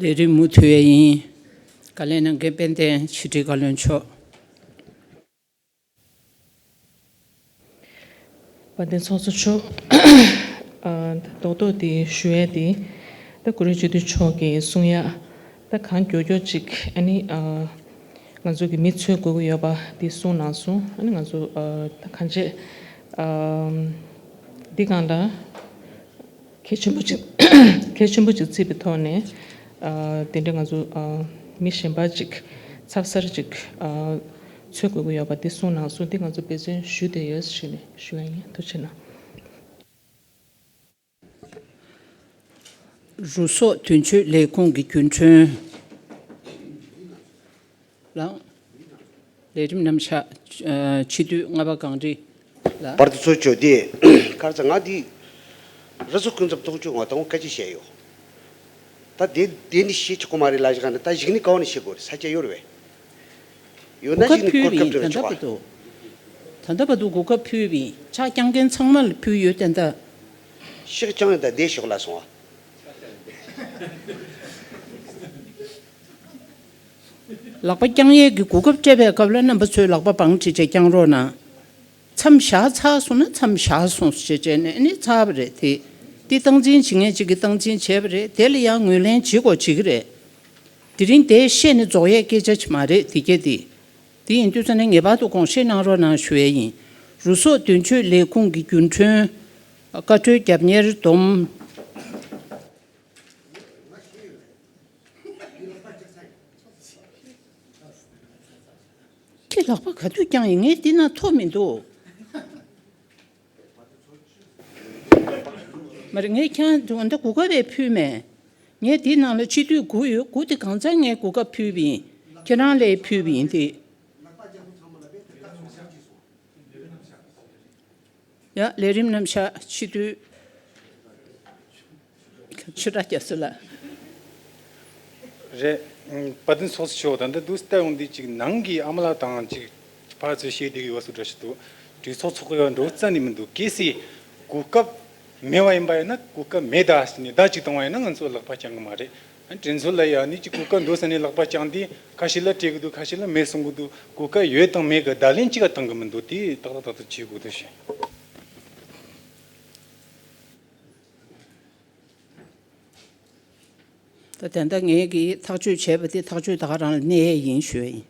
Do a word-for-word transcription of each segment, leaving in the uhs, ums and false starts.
ལས་རིམ་མུ་མཐུད་ཡས་ཡིན། བཀའ་ལན་གནང་མཁན་དཔལ་ལྡན་ཕྱི་དྲིལ་བཀའ་བློན་མཆོག་དཔལ་ལྡན་ཚོགས་གཙོ་མཆོག་ཨ། ད་རྡོག་རྡོག་དེ་ཞུ་ཡས་དེ། ད་བཀུར་འོས་སྤྱི་འཐུས་མཆོག་གིས་གསུང་ཡ། ད་གང་མགྱོགས་མགྱོགས་ཅིག་ཨ་ནི། ཨ། ང་ཚོ་གི་མི་འཚོལ་དགོས་ཀྱི་ཡོད་པ་དེ་གསུང་གནང་སོང་། ཨ་ནི་ང་ཚོ། ཨ། ད་གང་བྱས། ཨ། འདི་སྒང་ལ། གལ་ཆེན་པོ་ཅིག་གལ་ཆེན་པོ་ཅིག་བརྩིས་པའི་ཐོག་ནས། ཨ། དེ་འདྲ་ང་ཚོ། ཨ། མི་གཞན་པ་ཅིག་ཚབ་གསར་ཅིག་ཨ། འཚོལ་དགོས་ཀྱི་ཡོད་པ་དེ་གསུངས་གནང་སོང་། དེ་ང་ཚོ་འབད་བརྩོན་ཞུས་བསྡད་ཡོད་ཞུས་ནས་ཞུ་ཡ་ཡིན། ཐུགས་རྗེ་གནང་། རུ་སོག་དོན་གཅོད་ལས་ཁུངས་ཀྱི་རྒྱུན་གྲོན་ལ། ལས་རིམ་རྣམ་གཞག་ཨ། སྤྱི་འཐུས་ལྔ་པ་གངས་རི་ལགས། བར་དུ་ཚོ་ཆོས་དེ་ཁར་ཚ་ང་འདི་རི་ཚོ་ཀུན་ཚབ་ཐོག་ཆོས་ང་དང་སྐད་ཆ་བཤད་ཡོད། ད་དེ་དེ་ནི་ཤེས་ཆོག་གི་མ་རེད་ལ་ཞིག་ནི། ད་གཞིགས་ནི་ག་བ་ནས་ཤེས་དགོས་རེད། ས་ཆ་ཡོད་རེད་པས། ཡོད་ན་གཞིགས་ནི་གོ་སྐབས་སྤྲད་ཆོག་ག་ད་ལྟ་བར་དུ་ད་ལྟ་བར་དུ་གོ་སྐབས་ཕུལ་བའི་ཕྱག་རྐྱང་མཁན་ཚང་མ་ལ་ཕུལ་ཡོད་དེ་འདྲ། ཤེས་ཀྱང་ཡོད། ད་བསྡད་ཤོག་ལ་སོང་ཨ། ལག་པ་བརྐྱང་ཡས་ཀྱི་གོ་སྐབས་སྤྲད་པའི་སྐབས་ལ་རྣམ་པ་ཚོས་ལག་པ་བང་སྒྲིག་བྱས་བརྐྱང་རོགས་གནང་། མཚམས་བཞག་ཚར་སོང་ན་མཚམས་བཞག་སོང་ཞེས་བྱས་ནས་ནི་ཚར་བ་རེད་དེ། འདི་སྟངས་འཛིན་བྱེད་མཁན་གཅིག་གིས་སྟངས་འཛིན་བྱས་པ་རེད། དེ་ལ་ཡང་ངོས་ལེན་བྱེད་དགོས་བྱེད་ཀྱི་རེད། དེ་རིང་དེ་བཤད་ནས་རྫོགས་ཡས་སྐད་ཆ་ཅིག་མ་རེད་དེ་གས་དེ། དེ་ཡིན་དུས་ཙ་ནས་ངེས་པར་དུ་དགོངས་བཞེས་གནང་རོགས་གནང་ཞུ་ཡས་ཡིན། རུ་སོག་དོན་གཅོད་ལས་ཁུངས་ཀྱི་རྒྱུན་གྲོན་བཀའ་འཁྲོལ་རྒྱབ་གཉེར་བསྡོམས། ཁྱེད་ལག་པ་ག་དུས་བརྐྱངས་ཡིན། ངས་འདི་ན་ཐོ་མི་འདུག་མ་རེད། ངས་ཁྱེད་འདི་གོ་སྐབས་བས་ཕུལ་མེད། ངས་འདི་ནང་ལ་སྤྱི་འཐུས་དགུ་ཡོད། དགུ་དེ་གང་ཚང་ངས་གོ་སྐབས་ཕུལ་བ་ཡིན། ཁྱེད་རང་ལ་ཕུལ་བ་ཡིན་ཏེ། ཡ། ལས་རིམ་རྣམ་གཞག་སྤྱི་འཐུས་ཆོས་གྲགས་རྒྱ་མཚོ་ལགས། རེད། ཨ། དཔལ་ལྡན་ཚོགས་གཙོ་མཆོག་ད་ལྟ་འདུག་སེ་ལྟ་ཡོང་དུས་ཅིག་ནང་གི་ཨ་མ་ལགས་དང་ཅིག་ཕར་ཚུར་བཤད་བསྡད་ཀྱི་ཡོད་ས་འདྲ་ཞིག་འདུག་གྲོས་ཚོགས་ཚོགས་ཡག་འགྲོ་རྩ་ནས་མི་འདུག་གལ་སྲིད་གོ་སྐབས་མེད་པ་ཡིན་པ་ཡིན་ན། གོ་སྐབས་མེད་ད་ཟེར་ནས་བརྡ་ཅིག་བཏང་བ་ཡིན་ན་ང་ཚོ་ལག་པ་བརྐྱང་གི་མ་རེད། ཨ། དྲིན་གཟོ་ལ་ཡ་ནི་ཅིག་གོ་སྐབས་འདུག་ཟེར་ནས་ལག་པ་བརྐྱངས་ཏེ། ཁ་ཤས་ལ་སྤྲད་གི་འདུག་ཁ་ཤས་ལ་མེད་གསུང་གི་འདུག་གོ་སྐབས་ཡོད་དང་མེད་ཀྱི་བརྡ་ལན་གཅིག་ག་བཏང་གི་མི་འདུག་དེ་ཏག་ཏག་ཏག་ཏག་བྱེད་དགོས་འདུག་ཞུ། ད་དེ་འདྲ་ངས་ཀྱིས་ཐག་གཅོད་བྱས་པ་དེ་ཐག་གཅོད་ད་ག་རང་ལ་གནས་ཡས་ཡིན་ཞུ་ཡས་ཡིན།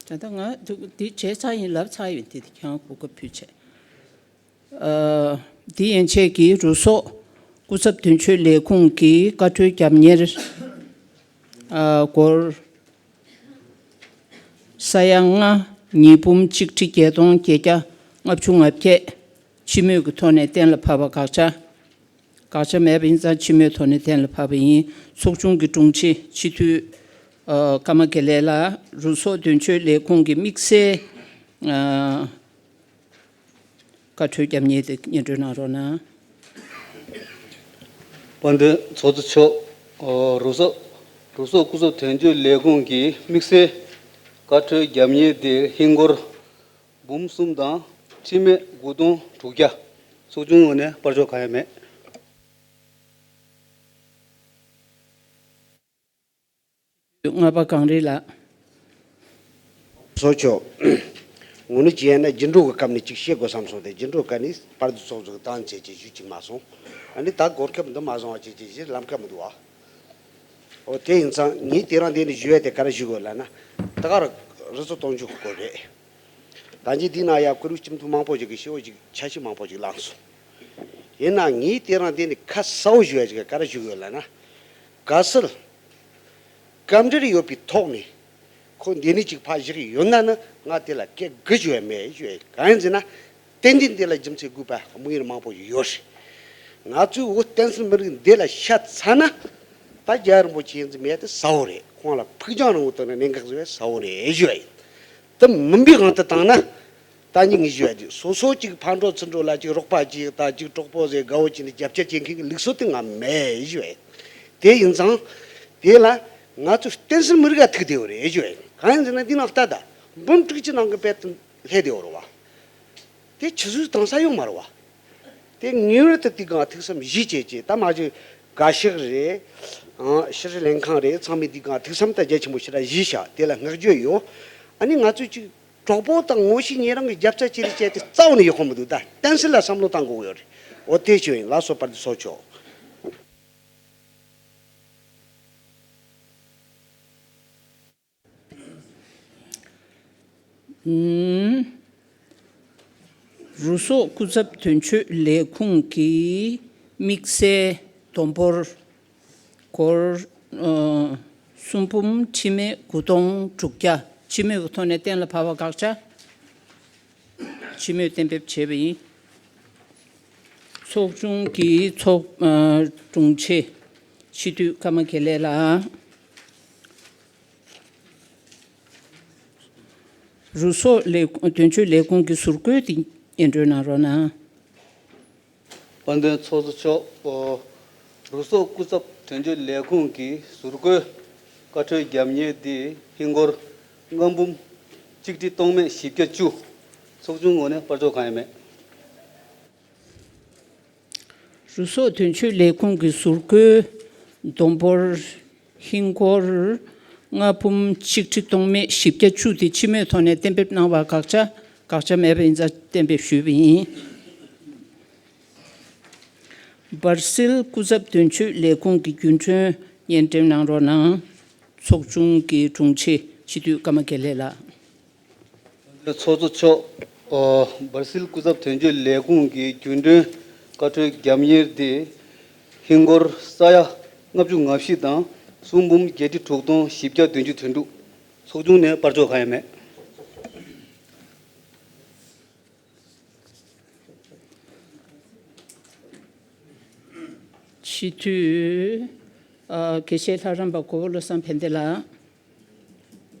ད་ལྟ་ང་འདི་བྱས་ཚར་ཡིན། ལབ་ཚར་ཡིན། དེ་དེ་ཁྱེད་རང་གོ་སྐབས་ཕུལ་བྱས། ཨ། འདི་ཡན་ཆད་ཀྱིས་རུ་སོག་སྐུ་ཚབ་དོན་གཅོད་ལས་ཁུངས་ཀྱི་བཀའ་འཁྲོལ་རྒྱབ་གཉེར། ཨ། སྒོར་ས་ཡ་ལྔ། ཉིས་འབུམ་གཅིག་ཁྲི་བརྒྱད་སྟོང་བརྒྱད་བརྒྱ་ལྔ་བཅུ་ང་བརྒྱད་སྤྱི་མོས་ཀྱི་ཐོག་ནས་གཏན་ལ་ཕབ་པ། དགག་བྱ། དགག་བྱ་མེད་པ་ཡིན་ཙང་སྤྱི་མོས་ཐོག་ནས་གཏན་ལ་ཕབ་པ་ཡིན། ཚོགས་ཆུང་གི་དྲུང་ཆེ་སྤྱི་འཐུས། ཨ། ཀརྨ་དགེ་ལེགས་ལགས། རུ་སོག་དོན་གཅོད་ལས་ཁུངས་ཀྱི་དམིགས་བསལ། ཨ། བཀའ་འཁྲོལ་རྒྱབ་གཉེར་དེ་སྙན་སྒྲོན་གནང་རོགས་གནང་། དཔལ་ལྡན་ཚོགས་གཙོ་མཆོག་ཨོ། རུ་སོག་རུ་སོག་སྐུ་ཚབ་དོན་གཅོད་ལས་ཁུངས་ཀྱི་དམིགས་བསལ་བཀའ་འཁྲོལ་རྒྱབ་གཉེར་དེ་ཧིན་སྒོར་འབུམ་གསུམ་དང་ཁྲི་སྨད་དགུ་སྟོང་དྲུག་བརྒྱ། ཚོགས་ཆུང་ངོས་ནས་སྤར་ཆོག་གང་ཡང་མེད། ལྔ་པ་གངས་རི་ལགས། ཚོགས་གཙོ་མཆོག་ངོ་ནས་བྱས་ན་རྒྱུན་སྒྲོག་གི་སྐབས་ནས་ཅིག་བཤད་དགོས་བསམ་སོང་སྟེ། རྒྱུན་སྒྲོག་སྐབས་ནས་བར་དུ་ཚོགས་གཙོ་གི་དང་བཅས་ཀྱི་ཞུ་ཅིག་མ་སོང་། ཨ་ནི་ད་གོ་སྐབས་འདི་མ་བཟང་བ་བྱས་ཀྱི་ཞིག་ལམ་ཁ་མི་འདུག་ཨ། འོ། དེ་ཡིན་ཙང་ངས་དེ་རིང་འདི་ནས་ཞུ་ཡ་དེ་ག་རེ་ཞུ་དགོས་ལབ་ན། ད་ག་རེ་རུ་སོག་གཏོང་རྒྱུ་གི་སྐོར་རེད། ད་ཅི་འདི་ན་ཡ་བཀུར་འོས་སྤྱི་འཐུས་མང་པོ་ཞིག་གིས་ཞེ་པོ་ཅིག་འཆར་གཞི་མང་པོ་ཞིག་བསླངས་སོང་། ཡིན་ནའང་ངས་དེ་རིང་འདི་ནས་ཁ་གསལ་པོ་ཞུ་ཡ་ཅིག་ག་རེ་ཞུ་དགོས་ལབ་ན། གལ་སྲིད་སྐབས་འགྲེལ་ཡོད་པའི་ཐོག་ནས་ཁོ་འདི་ནས་ཅིག་ཕར་བཞག་གི་ཡོད་ན་ནི་ང་དེ་ལ་སྐད་དགུ་ཞུ་ཡ་མེད་ཞུ་ཡ་ཡིན། གང་ཡིན་ཟེར་ན། ཏན་ཏན་འདི་ལ་རྒྱུ་མཚན་དགོས་པ་དམིགས་ཡུལ་མང་པོ་ཞིག་ཡོད་རེད། ང་ཚོས་འོ་བསྟན་སྲིད་མི་རིགས་འདི་ལ་ཤ་ཚ་ན། ད་རྒྱལ་བ་རིན་པོ་ཆེ་ཡིན་ཟིན་མེད་དེ་གསལ་པོ་རེད། ཁོང་ལ་ཕུགས་རྒྱང་རིང་པོ་བཏང་ནས་གནད་འགག་བཟོ་བའི་གསལ་པོ་རེད་ཞུ་ཡ་ཡིན། དེ་མིན་པའི་དབང་དུ་བཏང་ན། ད་ནི་ངས་ཞུ་ཡ་དེ་སོ་སོ་གཅིག་ཕར་འགྲོ་ཚུར་འགྲོ་ལ་གཅིག་རོགས་པ་གཅིག་དང་གཅིག་གྲོགས་པོ་ཟེར་དགའ་བོ་བྱས་ནས་རྒྱབ་སྐྱོར་བྱེད་མཁན་གྱི་ལུགས་སྲོལ་དེ་ང་མེད་ཞུ་ཡ་ཡིན། དེ་ཡིན་ཙང་། དེ་ལ་ང་ཚོ་བསྟན་སྲིད་མི་རིགས་ལ་ཐུག་བསྡད་ཡོད་རེད་ཞུ་ཡ་ཡིན། གང་ཡིན་ཟེར་ན་འདི་ནང་ལྟ་ད་འབུམ་དྲུག་ཅུ་ནང་གི་དཔེ་དེ་སླེབས་བསྡད་ཡོད་རེད་བ། དེ་ཆུད་ཟོས་བཏང་ས་ཡོད་མ་རེད་བ། དེ་ངེས་པར་དུ་དེ་གང་ཐུགས་བསམ་བཞེས་བྱས་ཀྱི་ད་མ་གཞི་ དགའ་ཤག་རེད། ཨང་། ཕྱི་དྲིལ་ལྷན་ཁང་རེད། ཚང་མས་འདི་གང་ཐུགས་བསམ་དང་རྒྱ་ཆེན་པོ་ཞེ་དྲག་བཞེས་ཤག་དེ་ལ་བསྔགས་བརྗོད་ཡོད། ཨ་ནི་ང་ཚོས་ཅིག་གྲོགས་པོ་དང་ངོ་ཤེས་ཉེ་རང་གི་རྒྱབ་རྩ་ཅི་རེད་བྱས་ཏེ་རྩ་བ་ནས་ཡག་པོ་མི་འདུག་ད་གཏན་སྲིད་ལ་བསམ་བློ་བཏང་དགོས་ཡོད་རེད། འོ་དེ་ཅི་ཡིན། ལགས་སོ། བར་དུ་ཚོགས་ཆོག་ཨུམ། རུ་སོག་སྐུ་ཚབ་དོན་གཅོད་ལས་ཁུངས་ཀྱི་དམིགས་བསལ་བསྡོམས་འབོར་སྒོར་ཨ་སུམ་འབུམ་ཁྲི་མེད་དགུ་སྟོང་དྲུག་བརྒྱ་སྤྱི་མོས་ཀྱི་ཐོག་ནས་གཏན་ལ་ཕབ་པ་དགག་བྱ། སྤྱི་མོས་གཏན་འབེབས་བྱས་པ་ཡིན། ཚོགས་ཆུང་གི་ཚོགས་ཨ་དྲུང་ཆེ་སྤྱི་འཐུས་ཀརྨ་དགེ་ལེགས་ལགས། རུ་སོག་ལས་དོན་གཅོད་ལས་ཁུངས་ཀྱི་ཟུར་བཀོད་དེ་སྙན་སྒྲོན་གནང་རོགས་གནང་། དཔལ་ལྡན་ཚོགས་གཙོ་མཆོག་ཨོ། རུ་སོག་སྐུ་ཚབ་དོན་གཅོད་ལས་ཁུངས་ཀྱི་ཟུར་བཀོད་བཀའ་འཁྲོལ་རྒྱབ་གཉེར་འདི་ཧིན་སྒོར་ལྔ་འབུམ་གཅིག་ཁྲི་སྟོང་མེད་བཞི་བརྒྱ་བཅུ། ཚོགས་ཆུང་ངོས་ནས་སྤར་གཅོག་གང་ཡང་མེད། རུ་སོག་དོན་གཅོད་ལས་ཁུངས་ཀྱི་ཟུར་བཀོད་བསྡོམས་འབོར་ཧིན་སྒོར་ལྔ་འབུམ་གཅིག་ཁྲི་སྟོང་མེད་བཞི་བརྒྱ་བཅུ་དེ་སྤྱི་མོས་ཐོག་ནས་གཏན་འབེབས་གནང་བར་དགག་བྱ། དགག་བྱ་མེད་པ་ཡིན་ཙང་གཏན་འབེབས་ཞུས་པ་ཡིན། སྦར་སིལ་སྐུ་ཚབ་དོན་གཅོད་ལས་ཁུངས་ཀྱི་རྒྱུན་གྲོན་སྙན་འགྲེམས་གནང་རོགས་གནང་། ཚོགས་ཆུང་གི་དྲུང་ཆེ་སྤྱི་འཐུས་ཀརྨ་དགེ་ལེགས་ལགས། ཚོགས་གཙོ་མཆོག་ཨོ། སྦར་སིལ་སྐུ་ཚབ་དོན་གཅོད་ལས་ཁུངས་ཀྱི་རྒྱུན་གྲོན་བཀའ་འཁྲོལ་རྒྱབ་གཉེར་དེ་ཧིན་སྒོར་ས་ཡ་ལྔ་བཅུ་ང་བཞི་དང་སུམ་འབུམ་བརྒྱད་ཁྲི་དྲུག་སྟོང་བཞི་བརྒྱ་བདུན་ཅུ་དོན་དྲུག། ཚོགས་ཆུང་ནས་སྤར་གཅོག་གང་ཡང་མེད། སྤྱི་འཐུས་ཨ་དགེ་བཤེས་ལྷ་རམས་པ་གོ་བོ་བློ་བཟང་ཕན་བདེ་ལགས།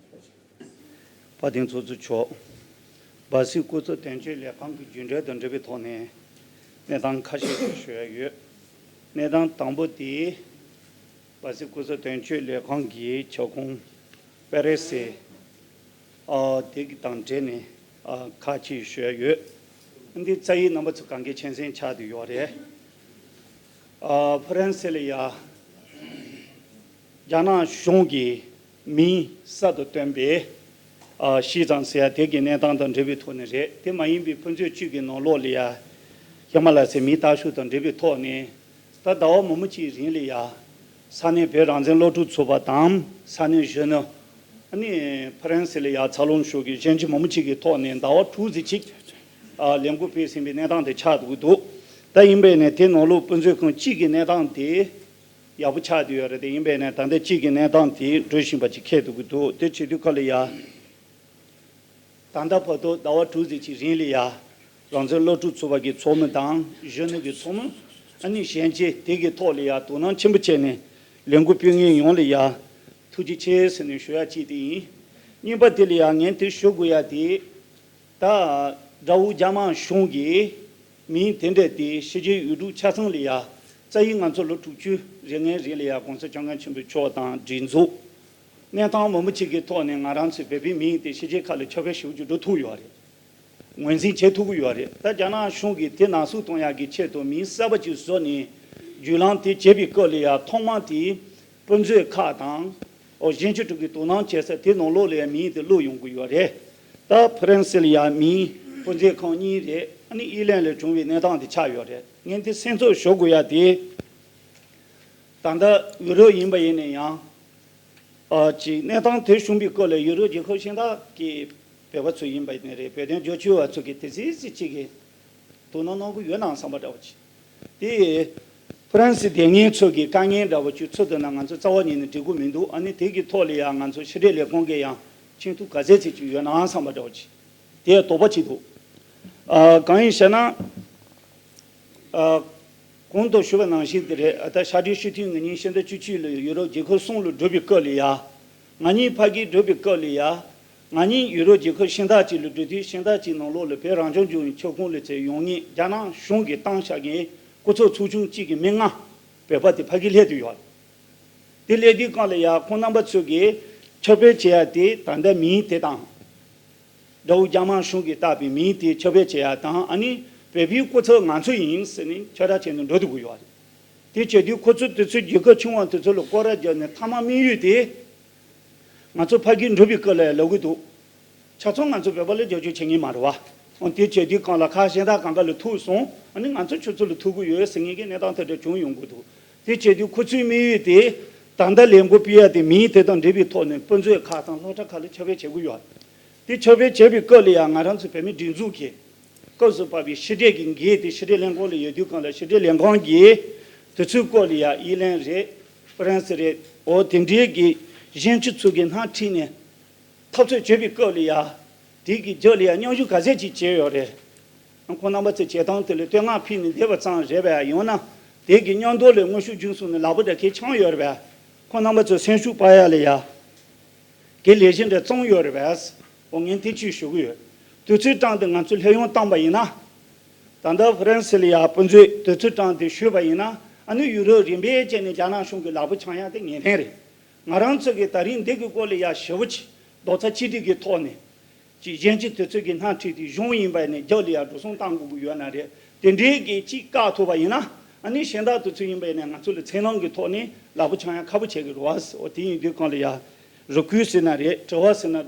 དཔལ་ལྡན་ཚོགས་གཙོ་མཆོག་སྦར་སིལ་སྐུ་ཚབ་དོན་གཅོད་ལས་ཁང་གི་རྒྱུན་གྲོན་དང་འབྲེལ་བའི་ཐོག་ནས་གནས་སྟངས་ཁ་ཤས་ཤིག་ཞུ་ཡ་ཡོད། གནས་སྟངས་དང་པོ་དེ། སྦར་སིལ་སྐུ་ཚབ་དོན་གཅོད་ལས་ཁང་གི་ཁྱབ་ཁོངས་པེ་རེ་སི་ཨ་དེ་གི་དང་འབྲེལ་ནས་ཨ་ཁག་ཅིག་ཞུ་ཡ་ཡོད། འདི་རྩ་ཡིག་རྣམ་པ་ཚོ་གང་གའི་མཁྱེན་གསལ་ཆགས་བསྡད་ཡོད་རེད། ཨ་ཕ་རན་སི་ལ་ཡ་རྒྱ་ནག་གཞུང་གིས་མིང་གསར་དུ་བཏོན་པའི་ཨ་ཤིས་ཙང་ཟེར་ཡ་དེ་གི་གནས་སྟངས་དང་འབྲེལ་བའི་ཐོག་ནས་རེད། དེ་མ་ཡིན་པའི་ཕན་ཚུན་གཅིག་གི་ནང་ལོགས་ལ་ཡ་ཧི་མ་ལ་ཡའི་མིང་བཏགས་ཤོག་དང་འབྲེལ་བའི་ཐོག་ནས། ད་ཟླ་བ་མང་པོ་ཅིག་རིང་ལ་ཡ། ས་གནས་བོད་རང་བཙན་སློབ་ཕྲུག་ཚོགས་པ་དང་ས་གནས་གཞོན་ནུ། ཨ་ནི་ཕ་རན་སི་ལ་ཡ་འཚར་ལོངས་ཤོག་གི་གཞོན་སྐྱེས་མང་པོ་ཅིག་གི་ཐོག་ནས་ཟླ་བ་དྲུག་ཙམ་ཅིག་ཨ་ལས་འགུལ་སྤེལ་ཟིན་པའི་གནས་སྟངས་དེ་ཆགས་འདུག་གི་འདུག་ད་ཡིན་པས་ནས་དེ་ནང་ལོགས་དཔེ་མཛོད་ཁང་གཅིག་གི་གནས་སྟངས་དེ་ཡག་པོ་ཆགས་བསྡད་ཡོད་རེད། དེ་ཡིན་པས་ནས་ད་ལྟ་གཅིག་གི་གནས་སྟངས་དེ་འགྲོ་བཞིན་པ་ཅིག་འཁེལ་འདུག་གི་འདུག་དེ་བྱེད་དུས་ཁ་ལ་ཡ། ད་ལྟ་བར་དུ་ཟླ་བ་དྲུག་ཙམ་ཅིག་རིང་ལ་ཡ། རང་བཙན་སློབ་ཕྲུག་ཚོགས་པ་གི་ཚོགས་མི་དང་གཞོན་ནུ་གི་ཚོགས་མི། ཨ་ནི་གཞོན་སྐྱེས་དེ་གི་ཐོག་ལ་ཡ་དོ་སྣང་ཆེན་པོ་བྱས་ནས་ལས་འགུལ་སྤེལ་མཁན་ཡོངས་ལ་ཡ། ཐུགས་རྗེ་ཆེ་ཟེར་ནས་ཞུ་ཡ་གཅིག་དེ་ཡིན། གཉིས་པ་དེ་ལ་ཡ་ངས་དེ་ཞུ་དགོས་ཡ་དེ། ད་དགྲ་བོ་རྒྱ་དམར་གཞུང་གིས་མིང་དེ་འདྲ་དེ་ཕྱི་རྒྱལ་ཡུལ་གྲུ་ཆ་ཚང་ལ་ཡ། རྩ་ཡིག་ང་ཚོ་ལོ་དྲུག་ཅུ་རེ་ལྔའི་རིང་ལ་ཡ་༸གོང་ས་༸སྐྱབས་མགོན་ཆེན་པོ་མཆོག་དང་སྒྲིག་འཛུགས། གནས་སྟངས་མང་པོ་ཅིག་གི་ཐོག་ནས་ང་རང་ཚོའི་བོད་པའི་མིང་དེ་ཕྱི་རྒྱལ་ཁག་ལ་ཁྱབ་སྤེལ་ཞེ་པོ་ཅིག་འགྲོ་ཐུབ་ཡོད་རེད། ངོས་འཛིན་བྱེད་ཐུབ་ཀྱི་ཡོད་རེད། ད་རྒྱ་ནག་གཞུང་གིས་དེ་ནག་བསུབ་གཏོང་ཡག་གི་ཆེད་དུ་མིང་གསར་པ་ཅིག་བཟོས་ནས་བརྒྱུད་ལམ་དེ་བྱེད་པའི་སྐབས་ལ་ཡ་ཐོག་མ་དེ་དཔེ་མཛོད་ཁག་དང་། ཨོ་གཞན་ཆོས་དྲུག་གི་དོ་སྣང་བྱེད་ས་དེ་ནང་ལོགས་ལ་ཡ་མིང་དེ་བླུགས་ཡོང་གི་ཡོད་རེད། ད་ཕ་རན་སི་ལ་ཡ་མིང་དཔེ་མཛོད་ཁང་གཉིས་རེད། ཨ་ནི་ཨི་ལན་ལ་བྱུང་བའི་གནས་སྟངས་དེ་ཆགས་ཡོད་རེད། ངས་དེ་སེམས་ཚོར་ཞུ་དགོས་ཡ་དེ། ད་ལྟ་ཡུ་རོབ་ཡིན་པ་ཡིན་ན་ཡང་། ཨ་ཅིག་གནས་སྟངས་དེ་བྱུང་བའི་སྐོར་ལ་ཡུ་རོབ་རྒྱལ་ཁབ་གཞན་དག་གི་བོད་པ་ཚོ་ཡིན་པ་ཡིན་ནའི་རེད། བོད་དོན་རྒྱབ་སྐྱོར་བ་ཚོ་གིས་དེ་ཙི་ཙི་ཅིག་གི་དོ་སྣང་གནང་གི་ཡོད་ན་བསམ་པ་འདྲ་བོ་ཅིག་དེ་ཕ་རན་སི་སྡོད་མཁན་ཚོ་གི་དཀའ་ངལ་འདྲ་བོ་ཅིག་ཚུར་བཏོན་ན་ང་ཚོ་རྩ་བ་ཉིད་ནས་འགྲིག་གི་མི་འདུག་ཨ་ནི་དེ་གི་ཐོག་ལ་ཡང་ང་ཚོ་ཕྱི་འབྲེལ་ལས་ཁུངས་ཀྱིས་ཡང་མཁྱེན་ཐུབ་ག་ཚད་ཅིག་ཡོད་ན་བསམ་པ་འདྲ་བོ་ཅིག་དེ་དོགས་པ་ཅིག་འདུག་ཨ་གང་ཡིན་ཟེར་ན། ཨ། གོང་དུ་ཞུས་པ་ནང་བཞིན་དེ་རེད། ཨ་ད་ཕྱག་སྦྲེལ་ཤོག་ཐེངས་ང་གཉིས་ཕྱི་ཟླ་བཅུ་གཅིག་ལ་ཡུ་རོབ་རྒྱལ་ཁབ་གསུམ་ལ་འགྲོ་བའི་སྐབས་ལ་ཡ། ང་གཉིས་ཕ་གིར་འགྲོ་བའི་སྐབས་ལ་ཡ། ང་གཉིས་ཡུ་རོབ་རྒྱལ་ཁབ་གཞན་དག་ཅིག་ལ་འགྲོ་དུས་གཞན་དག་ཅིག་ནང་ལོགས་ལ་བོད་རང་སྐྱོང་ལྗོངས་ཀྱི་ཁྱབ་ཁོངས་ལ་ཚུར་ཡོང་མཁན་རྒྱ་ནག་གཞུང་གིས་བཏང་བཞག་མཁན་སྐུ་ཚབ་ཚོགས་ཆུང་གཅིག་གི་མི་ལྔ་བོད་པ་དེ་ཕ་གིར་སླེབས་བསྡད་ཡོད་རེད། དེ་སླེབས་དུས་སྒང་ལ་ཡ་ཁོང་རྣམ་པ་ཚོ་གིས་ཁྱབ་སྤེལ་བྱེད་ཡ་དེ་ད་ལྟ་མིང་དེ་དང་། དགྲ་བོ་རྒྱ་དམར་གཞུང་གིས་བཏགས་པའི་མིང་དེ་ཁྱབ་སྤེལ་བྱེད་ཡ་དང་། ཨ་ནི་བོད་པའི་སྐུ་ཚབ་ང་ཚོ་ཡིན་ཟེར་ནས་ཁྱབ་བསྒྲགས་བྱས་ནས་འགྲོ་ཐུབ་ཀྱི་ཡོད་རེད། དེ་བྱེད་དུས་ཁོ་ཚོས་དུས་ཚོད་རྒྱལ་ཁབ་ཆུང་བ་དེ་ཚོ་ལ་སྐོར་ར་བརྒྱབ་ནས་མཐའ་མ་དམིགས་ཡུལ་དེ། ང་ཚོ་ཕ་གིར་འགྲོ་བའི་སྐབས་ལ་ཡང་ལབ་གི་འདུག་ཆ་ཚང་ང་ཚོ་བོད་པ་ལ་རྒྱབ་སྐྱོར་བྱེད་ངེས་མ་རེད་བ། འོ་དེ་བྱེད་དུས་གང་ལ་ཁ་གཞན་དག་གང་ག་ལ་ཐུག་སོང་། ཨ་ནི་ང་ཚོ་ཁྱོད་ཚོ་ལ་ཐུག་གི་ཡོད་ཟེར་མཁན་གྱི་གནས་སྟངས་དེ་འདྲ་བྱུང་ཡོང་གི་འདུག་དེ་བྱེད་དུས་ཁོ་ཚོའི་དམིགས་ཡུལ་དེ། ད་ལྟ་ལས་འགུལ་སྤེལ་ཡ་དེ་མིང་དེ་དང་འབྲེལ་བའི་ཐོག་ནས་དཔེ་མཛོད་ཁག་དང་སློབ་གྲྭ་ཁག་ལ་ཕྱག་དཔེ་བྱེད་ཀྱི་ཡོད། དེ་ཕྱག་དཔེ་བྱེད་པའི་སྐབས་ལ་ཡང་ང་རང་ཚོ་བོད་མིའི་སྒྲིག་འཛུགས་ཀྱི་སྐབས་སུ་བབས་པའི་ཕྱི་དྲིལ་གྱི་འགན་དེ་ཕྱི་དྲིལ་ལྷན་ཁང་ལ་ཡོད་དུས་གང་ལ་ཕྱི་དྲིལ་ལྷན་ཁང་གིས་དུས་ཚོད་སྐོར་ལ་ཡང་ཨི་ལན་རེད། ཧྥ་རན་སི་རེད། འོ་དེ་འདྲའི་གི་གཞན་སྤྱི་ཚོགས་ཀྱི་སྣེ་ཁྲིད་ནས་འཐབ་རྩོད་བྱེད་པའི་སྐབས་ལ་ཡང་དེ་གི་རྒྱབ་ལ་ཡང་མཉམ་ཞུགས་ག་ཚད་ཅིག་བྱས་ཡོད་རེད། ཁོང་རྣམ་པ་ཚོས་བྱེད་སྟངས་དེ་ལ་བསྟོད་བསྔགས་ཕུལ་ནས་བསྡད་པ་ཙམ་རེད་པས། ཡང་ན་དེ་གི་མཉམ་དུ་ལ་དངོས་ཤུགས་བརྒྱུད་གསུམ་ནས་ལག་པ་འདྲ་ཁའི་འཆང་ཡོད་རེད་པས། ཁོང་རྣམ་པ་ཚོས་སེམས་ཤུགས་སྤར་ཡ་ལ་ཡ། གི་ལས་གཞི་འདྲ་བརྩམས་ཡོད་རེད་པས། འོ་ངས་དེ་ཅིག་ཞུ་གི་ཡོད། དུས་ཚོད་གྲངས་དེ་ང་ཚོས་སླེབས་ཡོང་བཏང་པ་ཡིན་ན། ད་ལྟ་ཧྥ་རན་སི་ལ་ཡ་དཔེ་མཛོད་དུས་ཚོད་གྲངས་དེ་ཞུས་པ་ཡིན་ན། ཨ་ནི་ཡུ་རོབ་རིམ་པས་བྱས་ནས་རྒྱ་ནག་གཞུང་གི་ལག་པ་འཆང་ཡ་དེ་ངེས་གཏན་རེད། ང་རང་ཚོ་གིས་ད་རིང་འདི་གི་སྐོར་ལ་ཡ་ཞེ་པོ་ཅིག་རྡོག་རྩ་གཅིག་སྒྲིལ་གྱི་ཐོག་ནས། ཅིག་གཞན་གྱི་དུས་ཚོད་ཀྱི་སྣེ་ཁྲིད་དེ་གཞུང་ཡིན་པ་ནས་རྒྱབ་ལ་ཡ་འགྲོ་སོང་བཏང་དགོས་ཀྱི་ཡོད་ན་རེད། དེ་འདྲའི་གི་ཅིག་བཀག་ཐུབ་པ་ཡིན་ན། ཨ་ནི་གཞན་དག་དུས་ཚོད་ཡིན་པ་ནས་ང་ཚོ་ལ་འཚར་ལོངས་ཀྱི་ཐོག་ནས་ལག་པ་འཆང་ཡ་ཁག་པོ་བྱེད་ཀྱི་རེད་བ། འོ་དེ་ཡིན་དུས་གང་ལ་ཡ་རེ་སྐུལ་ཟེར་ན་རེད། དྲི་བ་ཟེར་ན།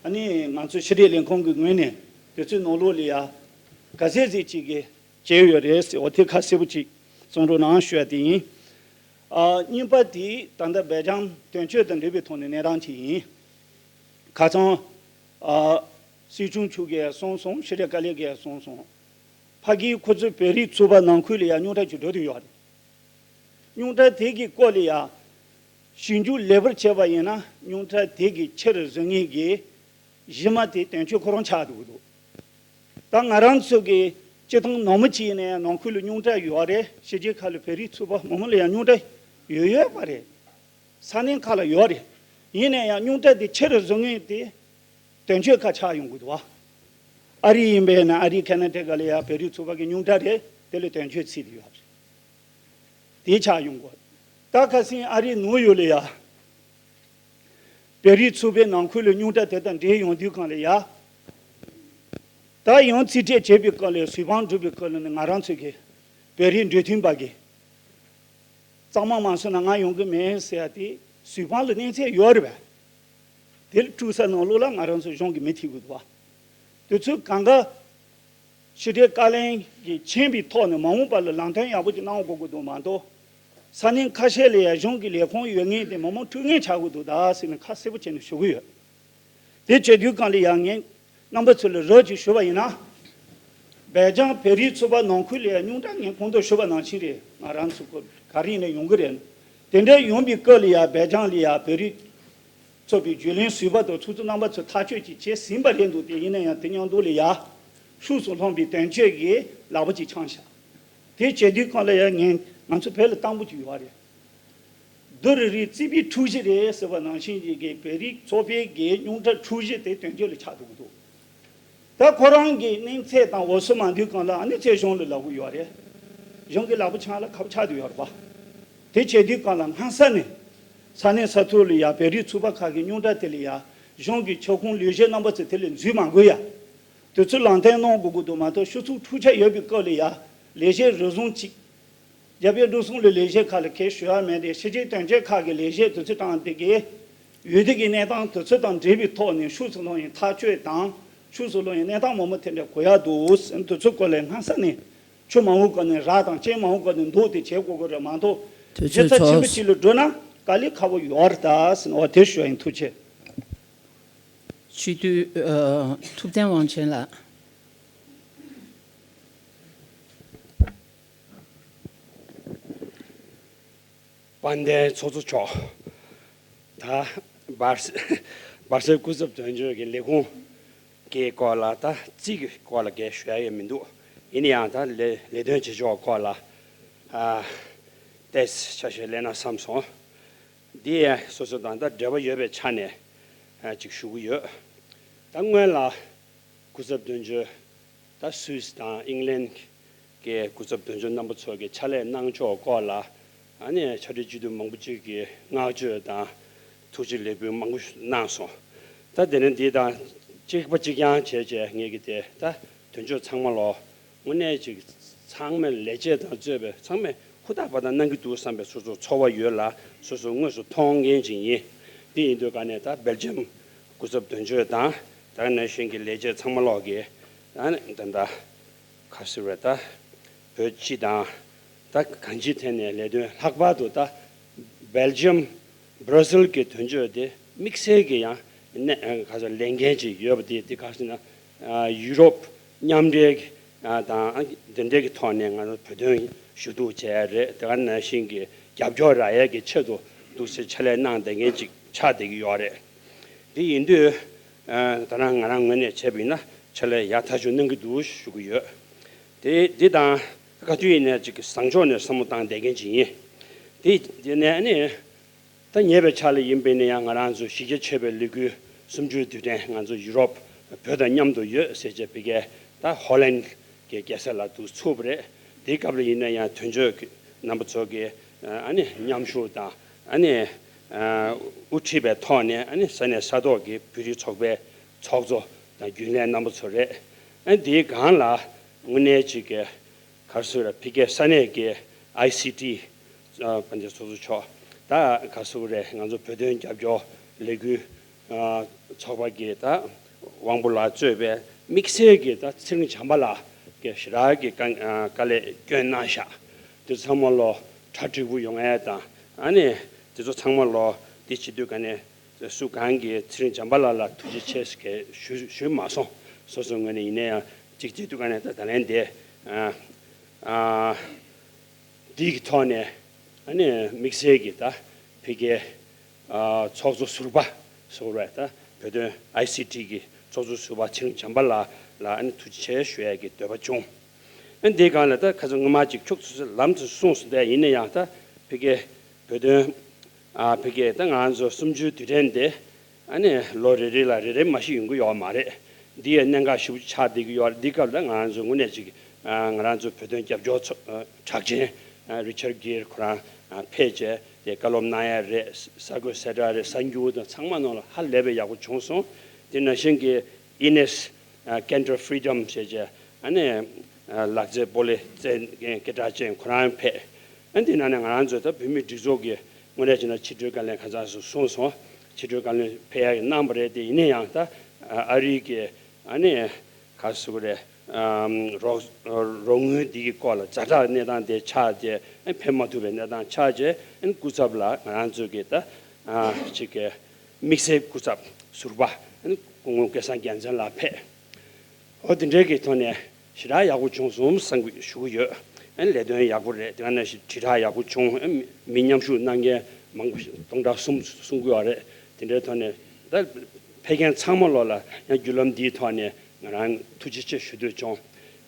ཨ་ནི་ང་ཚོ་ཕྱི་དྲིལ་ལས་ཁང་གི་ངོས་ནས་དུས་ཚོད་ནང་ལོགས་ལ་ཡ་ག་ཚད་ཟིག་ཅིག་གི་བྱས་ཡོད་རེད་ཟེར། འོ་དེ་ཁ་གསལ་པོ་ཅིག་གསུང་རོགས་གནང་ཞུ་ཡ་དེ་ཡིན། ཨ་གཉིས་པ་དེ་ད་ལྟ་སྦེལ་ཇམ་དོན་གཅོད་དང་འབྲེལ་བའི་ཐོག་ནས་གནས་སྟངས་ཅིག་ཡིན། ཁ་སང་ཨ་སྲིད་སྐྱོང་མཆོག་གིས་གསུངས་སོང་། ཕྱི་དྲིལ་བཀའ་བློན་གྱིས་གསུངས་སོང་། ཕ་གིའི་ཁོ་ཚོའི་བོད་རིགས་ཚོགས་པ་ནང་ཁུལ་ལ་ཡང་རྙོག་དྲ་ཅིག་འགྲོ་བསྡད་ཡོད་རེད། རྙོག་དྲ་དེ་གི་སྐོར་ལ་ཡང་ཞིབ་འཇུག་ལེགས་པར་བྱས་པ་ཡིན་ན། རྙོག་དྲ་དེ་གི་ཕྱིར་བཟོ་མཁན་གྱི་གཞི་མ་དེ་དོན་གཅོད་ཁོ་རང་ཆགས་འདུག་འདུག་ད་ང་རང་ཚོ་གི་སྤྱི་བཏང་ནང་མི་གཅིག་ཡིན་ན་ཡང་ནང་ཁུལ་ལ་རྙོག་དྲ་ཡོད་རེད། ཕྱི་རྒྱལ་ཁག་ལ་བོད་རིགས་ཚོགས་པ་མང་པོ་ལ་ཡང་རྙོག་དྲ་ཡོད་ཡོད་པ་རེད། ས་གནས་ཁག་ལ་ཡོད་རེད། ཡིན་ན་ཡང་རྙོག་དྲ་དེ་ཕྱིར་བཟོ་མཁན་དེ་དོན་གཅོད་ཁག་ཆགས་ཡོང་གི་འདུག་བ། ཨ་རི་ཡིན་པས་ན་ཨ་རི་ཁ་ན་ཌ་ག་ལ་ཡ་བོད་རིགས་ཚོགས་པ་གི་རྙོག་དྲ་རེད། དེ་ལ་དོན་གཅོད་ཚུད་དེ་ཡོད་རེད། དེ་ཆགས་ཡོང་གི། ད་ཁ་སང་ཨ་རི་ནིའུ་ཡོག་ལ་ཡ་བོད་རིགས་ཚོགས་པའི་ནང་ཁུལ་ལ་རྙོག་དྲ་དེ་དང་འབྲེལ་ཡོང་དུས་གང་ལ་ཡ། ད་ཡང་རྩིས་སྤྲད་བྱས་པའི་སྐབས་ལ་བཟོད་དཔང་སྒྲུབ་པའི་སྐབས་ལ་ནི་ང་རང་ཚོ་གི་བོད་རིགས་འབྲེལ་མཐུད་པ་གི་གཙང་མ་མ་བཟོས་ན་ང་ཡོང་གི་མེད་ཟེར་ཡ་དེ་བཟོད་དཔང་ལ་གནས་ཚད་ཡོད་རེད་པས། དེ་ལ་དཀྲུག་ས་ནང་ལོགས་ལ་ང་རང་ཚོ་གཞུང་གི་མི་ཐེ་གི་འདུག་བ། དུས་ཚོད་གང་ག་ཕྱི་དྲིལ་བཀའ་བློན་གྱིས་མཁྱེན་པའི་ཐོག་ནས་མ་འོངས་པ་ལ་ལམ་སྟོན་ཡག་པོ་ཅིག་གནང་དགོས་ཀྱི་འདུག་མ་གཏོགས། ས་གནས་ཁ་ཤས་ལ་ཡང་གཞུང་གི་ལས་ཁུངས་ཡོད་མཁན་དེ་མི་མང་འཁྲུག་ངན་ཆགས་ཀྱི་འདུག་ད་ཟེར་ནས་ཁ་གསལ་པོ་བྱས་ནས་ཞུ་གི་ཡོད། དེ་བྱེད་དུས་གང་ལ་ཡང་ངས་རྣམ་པ་ཚོ་ལ་རོབ་ཅིག་ཞུ་བ་ཡིན་ན། སྦེལ་ཇམ་བོད་རིགས་ཚོགས་པ་ནང་ཁུལ་ལ་ཡང་རྙོག་དྲ་ངས་གོང་དུ་ཞུས་པ་ནང་བཞིན་རེད། ང་རང་ཚོ་ག་རེ་ཡིན་ན་ཡོང་གི་རེད། དེ་འདྲ་ཡོང་པའི་སྐབས་ལ་ཡང་སྦེལ་ཇམ་ལ་ཡང་བོད་རིགས་ཚོགས་པའི་རྒྱུན་ལས་ཟུར་པ་དང་ཚོགས་གཙོ་རྣམ་པ་ཚོས་ཐག་གཅོད་ཅིག་བྱས་ཟིན་པ་རེད་འདུག་དེ་ཡིན་ན་ཡང་དེ་མཉམ་དུ་ལ་ཡ་ཤུགས་སུ་ལྷུང་པའི་དོན་གཅོད་ཀྱིས་ལག་པ་ཅིག་འཆང་བཞག་དེ་བྱེད་དུས་གང་ལ་ཡང་ངས་ང་ཚོ་བོད་ལ་བཏང་པོ་ཅིག་ཡོད་རེད། རྡོ་རི་རི་རྩིག་པའི་འཁྲུག་གཞི་རེད་ཟེར་བ་ནང་བཞིན་གྱི་གི་བོད་རིགས་ཚོགས་པའི་གི་རྙོག་དྲ་འཁྲུག་གཞི་དེ་དོན་གཅོད་ལ་ཆགས་འདུག་འདུག་ད་ཁོ་རང་གི་གནས་ཚད་དང་འོས་ཤོག་མང་དུས་གང་ལ་ཨ་ནི་ཚེ་གཞུང་ལ་ལབ་གི་ཡོད་རེད། གཞུང་གི་ལག་པ་འཆང་ལ་ཁ་པ་ཆགས་བསྡད་ཡོད་རེད་པ། དེ་བྱེད་དུས་གང་ལ་སྔ་ས་ནས་ས་གནས་ས་ཐོག་ལ་ཡ་བོད་རིགས་ཚོགས་པ་ཁག་གི་རྙོག་དྲ་དེ་ལ་ཡ་གཞུང་གི་ཁྱབ་ཁོངས་ལས་བྱེད་རྣམ་པ་ཚོས་དེ་ལ་འཛུལ་མ་དགོས་ཡ། དུས་ཚོད་ལམ་སྟོན་གནང་དགོས་ཀྱི་འདུག་མ་གཏོགས་ཤོག་ཚུགས་འཁྲུག་ཆ་ཡོད་པའི་སྐབས་ལ་ཡ་ལས་བྱེད་རུལ་སུངས་ཅིག་རྒྱ་བལ་འབྲུག་གསུམ་ལ་ལས་བྱེད་ཁག་ལ་གལ་ཞུ་ཡ་མེད་དེ་ཕྱི་རྒྱལ་དོན་གཅོད་ཁག་གི་ལས་བྱེད་དུས་ཚོད་གྲངས་དེ་གའི་ཡུལ་དེ་གའི་གནས་སྟངས་དུས་ཚོད་དང་འབྲེལ་བའི་ཐོག་ནས་ཤུགས་སུ་ལོང་ཡིན་ཐག་གཅོད་དང་ཤུགས་སུ་ལོང་ཡིན་གནས་སྟངས་མང་པོ་དེ་འདྲ་གོ་ཡ་འདུག་དུས་ཚོད་སྐོར་ལ་སྔ་ས་ནས་ཆུ་མང་པོ་སྐོར་ནས་ར་དང་ལྕེ་མང་པོ་སྐོར་ནས་འདུག་དེ་བྱེད་དགོས་ཀྱི་རེད་མ་གཏོགས་དུས་གཞི་ཚོད་རྩ་ཆེན་པོ་ཚོགས་ཅིག་ལ་འགྲོ་ན་དཀའ་ལས་ཁག་པོ་ཡོད་རེད་ད་ཟེར་ནས་འོ་དེ་ཞུ་ཡ་ཡིན། ཐུགས་རྗེ་ཆེ། སྤྱི་འཐུས་ཨ་ཐུབ་བསྟན་དབང་ཆེན་ལགས། དཔལ་ལྡན་ཚོགས་གཙོ་མཆོག་ད་སྦར་སེལ་སྦར་སེལ་སྐུ་ཚབ་དོན་གཅོད་ཀྱི་ལས་ཁུངས་ཀྱི་སྐོར་ལ་ད་རྩིས་ཀྱི་སྐོར་ལ་གས་ཞུ་ཡ་ཡོད་མི་འདུག་ཡིན་ན་ཡང་ད་ལས་ལས་དོན་བྱེད་ཕྱོགས་སྐོར་ལ་ཨ་ཏེས་ཆ་ཤས་ལེན་ན་བསམ་སོང་། འདི་ཡང་སོ་སོ་དང་ད་འབྲེལ་བ་ཡོད་པའི་ཆ་ནས་ཨ་ཅིག་ཞུ་གི་ཡོད། ད་སྔོན་ལ་སྐུ་ཚབ་དོན་གཅོད་ད་སུད་སི་དང་ཨིང་ལན་གྱི་སྐུ་ཚབ་དོན་གཅོད་རྣམ་པ་ཚོ་གི་ཕྱག་ལས་གནང་ཕྱོགས་སྐོར་ལ་ཨ་ནི་ཕྱག་སྦྲེལ་སྤྱི་འཐུས་མང་པོ་ཅིག་གིས་བསྔགས་བརྗོད་དང་ཐུགས་རྗེ་ལེགས་འབུལ་མང་པོ་གནང་སོང་། ད་དེ་ནས་འདི་དང་གཅིག་པ་གཅིག་རྐྱང་བྱས་བྱས་ངེད་ཀྱི་དེ་ད་དོན་གཅོད་ཚང་མ་ལོ་དངོས་གནས་ཅིག་ཚང་མས་ལས་བྱེད་དང་གཙོས་པའི་ཚང་མས་ ཧུར་ཐག་པ་དང་གནང་གི་འདུག་བསམ་པའི་སོ་སོ་ཚོར་བ་ཡོད་ལ། སོ་སོ་དངོས་སུ་མཐོང་མཁན་ཅིག་ཡིན། དེ་ཡིན་དུས་ག་ནས་ད་སྦེལ་ཇམ་སྐུ་ཚབ་དོན་གཅོད་དང་། ད་ག་ནང་བཞིན་གྱི་ལས་བྱེད་ཚང་མ་ལོག་གིས་ད་ནི་ད་ད་ག་ཟེར་བས། ད་བོད་སྤྱི་དང་ད་གང་ཅིའི་ཐད་ནས་ལས་དོན། ལྷག་པར་དུ་ད་སྦེལ་ཇམ་སྦྲ་སེལ་གྱི་དོན་གཅོད་དེ་དམིགས་བསལ་གྱི་ཡང་ནས་ག་ཚོད་ལས་འགན་ཅིག་ཡོད་པ་དེ། དེ་ག་ཟེར་ན། ཡུ་རོབ་མཉམ་འབྲེལ་དང་འདི་འདྲའི་གི་ཐོག་ནས་ང་ཚོ་བོད་དོན་ཞུ་གཏུག་བྱས་རེད། དེ་ག་ནང་བཞིན་གྱི་རྒྱབ་སྐྱོར་རག་ཡས་ཀྱི་ཆེད་དུ་འདུག་སེ་ཕྱག་ལས་གནང་བསྡད་མཁན་ཅིག་ཆགས་བསྡད་ཀྱི་ཡོད་རེད། དེ་ཡིན་དུས་ད་རང་ང་རང་ངོས་ནས་བྱས་པ་ཡིན་ན་ཕྱག་ལས་ཡག་ཐག་ཆོད་གནང་གི་འདུག་ཞུ་གི་ཡོད། དེ་འདི་དང་ག་དུས་ཡིན་ནའི་ཅིག་བཟང་ཕྱོགས་ནས་བསམ་བློ་བཏང་བསྡད་མཁན་ཅིག་ཡིན། དེ་དེ་ནས་ཨ་ནི། ད་ཉེ་བའི་ཆར་ལ་ཡིན་པས་ན་ཡང་ང་རང་ཚོ་གཞི་རྒྱ་ཆེ་བའི་ལས་འགུལ་གསུམ་བཅུའི་དུས་དྲན་ང་ཚོ་ཡུ་རོབ་བོད་དང་མཉམ་དུ་ཡོད་ཟེར་བྱས་ཕ་གིའི་ད་ཧོ་ལན་གྱི་རྒྱལ་ས་ལ་འདུག་ཚུགས་པ་རེད། དེའི་སྐབས་ལ་ཡིན་ན་ཡང་དོན་གཅོད་རྣམ་པ་ཚོ་གི་ཨ་ནི་མཉམ་ཞུགས་དང་། ཨ་ནི་དབུ་ཁྲིད་པའི་ཐོག་ནས་ཨ་ནི་ས་གནས་ས་ཐོག་གི་བོད་རིགས་ཚོགས་པའི་ཚོགས་གཙོ་དང་རྒྱུན་ལས་རྣམ་པ་ཚོ་རེད། ཨ་ནི་དེའི་སྒང་ལ་དངོས་གནས་ཅིག་གི་ག་རེ་ཟེར་རེད། ཕ་གིའི་ས་གནས་ཀྱི་ཨའི་སི་ཊི་དཔལ་འབྱོར་ཚོགས་གཙོ་མཆོག་ད་ག་རེ་ཟེར་རེད། ང་ཚོ་བོད་དོན་རྒྱབ་སྐྱོར་ལས་འགུལ་ཚོགས་པ་གི་ད་དབང་པོ་ལགས་གཙོས་པའི་དམིགས་བསལ་གྱི་ད་ཚེ་རིང་བྱམས་པ་ལགས་ཀྱིས་ཞེ་དྲག་གི་དཀའ་དཀའ་ལས་བསྐྱོན་གནང་ཤག་དེ་ཚང་མ་ལོ་གྲ་འགྲིག་པོ་ཡོང་ཡས་དང་། ཨ་ནི་དེ་ཚོ་ཚང་མ་ལོ་དེ་བྱེད་དུས་ག་ནས་སུ་གང་གིས་ཚེ་རིང་བྱམས་པ་ལགས་ལ་ཐུགས་རྗེ་ཆེ་ཟེར་གི་ཞུ་ཞུས་མ་སོང་། སོ་སོའི་ངོས་ནས་ཡིན་ན་ཡང་ཅིག་བྱེད་དུས་ག་ནས་ད་ད་ལན་དེ་ཨ་ཨ་འདི་གི་ཐོག་ནས་ཨ་ནི་དམིགས་བསལ་གྱི་ད་ཕ་གིའི་ཨ་ཚོགས་གཙོ་ཟུར་པ་ཟེར་བས། ད་བོད་དོན་ཨའི་སི་ཊི་གི་ཚོགས་གཙོ་ཟུར་པ་ཚེ་རིང་བྱམས་པ་ལགས་ལ་ཨ་ནི་ཐུགས་རྗེ་ཆེ་ཞུ་ཡས་ཀྱི་འདོད་པ་བྱུང་། ཨ་ནི་དེའི་སྒང་ལ་ད་ཁ་སང་སྔོན་མ་ཅིག་ཁྱུག་ཙམ་ལམ་དུ་གསུངས་སོང་། དེ་ཡིན་ན་ཡང་ད་ཕ་གིའི་བོད་དོན་ཨ་ཕ་གིའི་ད་ང་ཚོ་གསུམ་བཅུའི་དུས་དྲན་དེ་ཨ་ནི་ལོ་རེ་རེ་ལ་རེ་རེ་མ་ཞིག་ཡོང་གི་ཡོད་མ་རེད། འདི་ཡང་གནད་འགག་ཞེ་པོ་ཆགས་བསྡད་ཀྱི་ཡོད་རེད། འདི་སྐབས་ལ་ང་རང་ཚོ་དངོས་གནས་ཅིག་ཨ་ང་རང་ཚོ་བོད་དོན་རྒྱབ་སྐྱོར་ཚོ་ཨ་གྲགས་ཅན་ཨ་རི་ཆར་གྷིར་ཁོ་རང་ཨ་ཕེབས་བྱས་དེ་བཀའ་སློབ་གནང་ཡ་རེད། གསར་འགོད་གསལ་བསྒྲགས་རེད། གསར་འགྱུར་དང་ཚང་མ་ནང་ལ་ཧ་ལས་པའི་ཡག་པོ་བྱུང་སོང་། དེ་ནང་བཞིན་གྱི་ཨི་ནེས་ཨ་Center Freedom་ཞེས་བྱས་ཨ་ནི་ཨ་ལག་རྩེད་སྤོ་ལོ་རྩེད་མཁན་སྐད་གྲགས་ཅན་ཁོ་རང་ཕེབས། ཨ་འདི་ནང་ནས་ང་རང་ཚོ་ད་བོད་མིའི་སྒྲིག་འཛུགས་ཀྱི་དངོས་གནས་བྱས་ན་ཕྱི་དྲིལ་བཀའ་བློན་ཁ་སང་སུ་གསུངས་སོང་། ཕྱི་དྲིལ་བཀའ་བློན་ཕེབས་ཡག་གི་གནང་བ་རེད། དེ་ཡིན་ན་ཡང་ད་ཨ་རི་གི་ཨ་ནི་ག་ཟེར་དགོས་རེད། ཨམ་རོགས་རོགས་དངུལ་འདི་གི་སྐོར་ལ་ཛ་དྲག་གནས་སྟངས་དེ་ཆགས་རྗེས་ཨ་ཕེབས་མ་ཐུབ་པའི་གནས་སྟངས་ཆགས་རྗེས། ཨ་སྐུ་ཚབ་ལ་ང་རང་ཚོ་གི་ད་ཨ་ཅིག་གི་དམིགས་བསལ་སྐུ་ཚབ་ཟུར་པ་ཨ་སྐུ་ངོ་སྐལ་བཟང་རྒྱལ་མཚན་ལགས་ཕེབས། འོ་དེ་འདྲའི་གི་ཐོག་ནས་ཞེ་དྲག་ཡག་པོ་བྱུང་སོང་བསམ་གི་ཞུ་གི་ཡོད། ཨ་ནི་ལས་དོན་ཡག་པོ་རེད། དེ་ག་ནང་བཞིན་དྲིལ་བསྒྲགས་ཡག་པོ་བྱུང་། ཨ་མི་མཉམ་ཞུགས་གནང་མཁན་མང་པོ་ཞིག་སྟོང་ཕྲག་གསུམ་གསུང་གི་ཡོད་རེད། དེ་འདྲའི་ཐོག་ནས་ད་ཕེབས་མཁན་ཚང་མ་ལོག་ལ་ཡང་བརྒྱུད་ལམ་འདིའི་ཐོག་ནས་ང་རང་ཐུགས་རྗེ་ཆེ་ཞུ་འདོད་བྱུང་།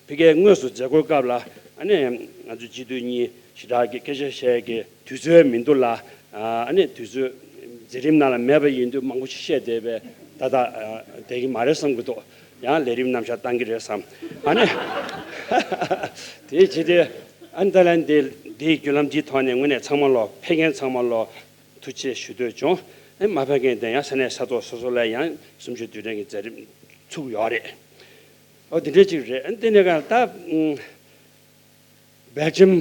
ཕ་གིའི་དངོས་སུ་མཛད་སྒོའི་སྐབས་ལ་ཨ་ནི་ང་ཚོ་སྤྱི་འཐུས་གཉིས་ཞེ་དྲག་གི་སྐད་ཆ་བཤད་ཀྱི་དུས་ཚོད་མི་འདུག་ལ། ཨ་ནི་དུས་ཚོད་མཛད་རིམ་ནང་ལ་མེད་པ་ཡིན་དུས་མང་པོ་ཞིག་བཤད་བསྡད་པས་ད་ལྟ་བསྡད་ཀྱི་མ་རེད་བསམ་གྱི་འདུག། ཡང་ལས་རིམ་རྣམ་གཞག་བཏང་གི་རེད་བསམ། ཨ་ནི་དེའི་ཕྱི་དེ་ཨ་ནི་ད་ལན་དེ་དེའི་བརྒྱུད་ལམ་དེའི་ཐོག་ནས་དངོས་གནས་ཚང་མ་ལོ་ཕེབས་མཁན་ཚང་མ་ལོ་ཐུགས་རྗེ་ཆེ་ཞུ་འདོད་བྱུང་། ཨ་ནི་མ་ཕེབས་མཁན་དེ་ཡང་ས་གནས་ས་ཐོག་སོ་སོ་ལ་ཡང་གསུམ་བཅུའི་དུས་དྲན་གྱི་མཛད་རིམ་ཚུགས་ཡོད་རེད། ཨོ་དེ་འདྲ་ཅིག་རེད། ཨ་ནི་དེ་ནས་གང་ད་ཨུམ། སྦེལ་ཇམ་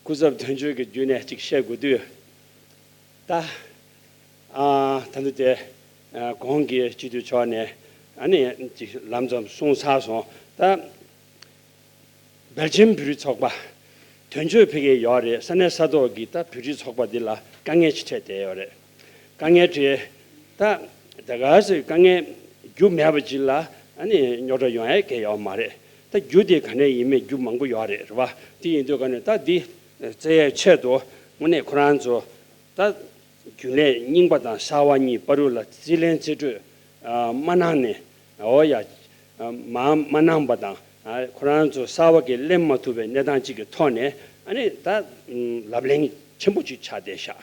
སྐུ་ཚབ་དོན་གཅོད་ཀྱི་བརྒྱུད་ནས་ཅིག་བཤད་དགོས་དུས། ད་ཨ་ད་ནི་དེ་ཨ་གོང་གི་སྤྱི་འཐུས་མཆོག་ནས་ཨ་ནི་ཅིག་ལམ་ཙམ་གསུངས་ཚར་སོང་། ད་སྦེལ་ཇམ་བོད་རིགས་ཚོགས་པ་དོན་གཅོད་ཕ་གིར་ཡོད་རེད། ས་གནས་ས་ཐོག་གི་ད་བོད་རིགས་ཚོགས་པ་འདི་ལ་དཀའ་ངལ་ཅིག་འཕྲད་བསྡད་ཡོད་རེད། དཀའ་ངལ་འཕྲད། ད་ད་ག་སེ་དཀའ་ངལ་རྒྱུ་མེད་པ་ཅིག་ལ་ཨ་ནི་རྙོག་དྲ་ཡོང་ཡ་གལ་ཡོད་མ་རེད། ད་རྒྱུ་དེ་ག་ནས་ཡིན་མིན་རྒྱུ་མང་པོ་ཡོད་རེད། རེད་བ། དེ་ཡིན་དུས་ག་ནས་ད་འདི་བཙལ་ཡའི་ཆེད་དུ་དངོས་གནས་ཁོ་རང་ཚོ་ད་རྒྱུན་ལས་རྙིང་པ་དང་གསར་བ་གཉིས་བར་དུ་ལ་རྩིས་ལེན་རྩིས་སྤྲོད་ཨ་མ་གནང་ནས། འོ་ཡ། ཨ་མ་མ་གནང་པ་དང་ཨ་ཁོ་རང་ཚོ་གསར་བ་གིས་ལེན་མ་ཐུབ་པའི་གནས་སྟངས་ཅིག་གི་ཐོག་ནས་ཨ་ནི་ད་ལབ་གླེང་ཆེན་པོ་ཅིག་ཆགས་བསྡད་ཤག།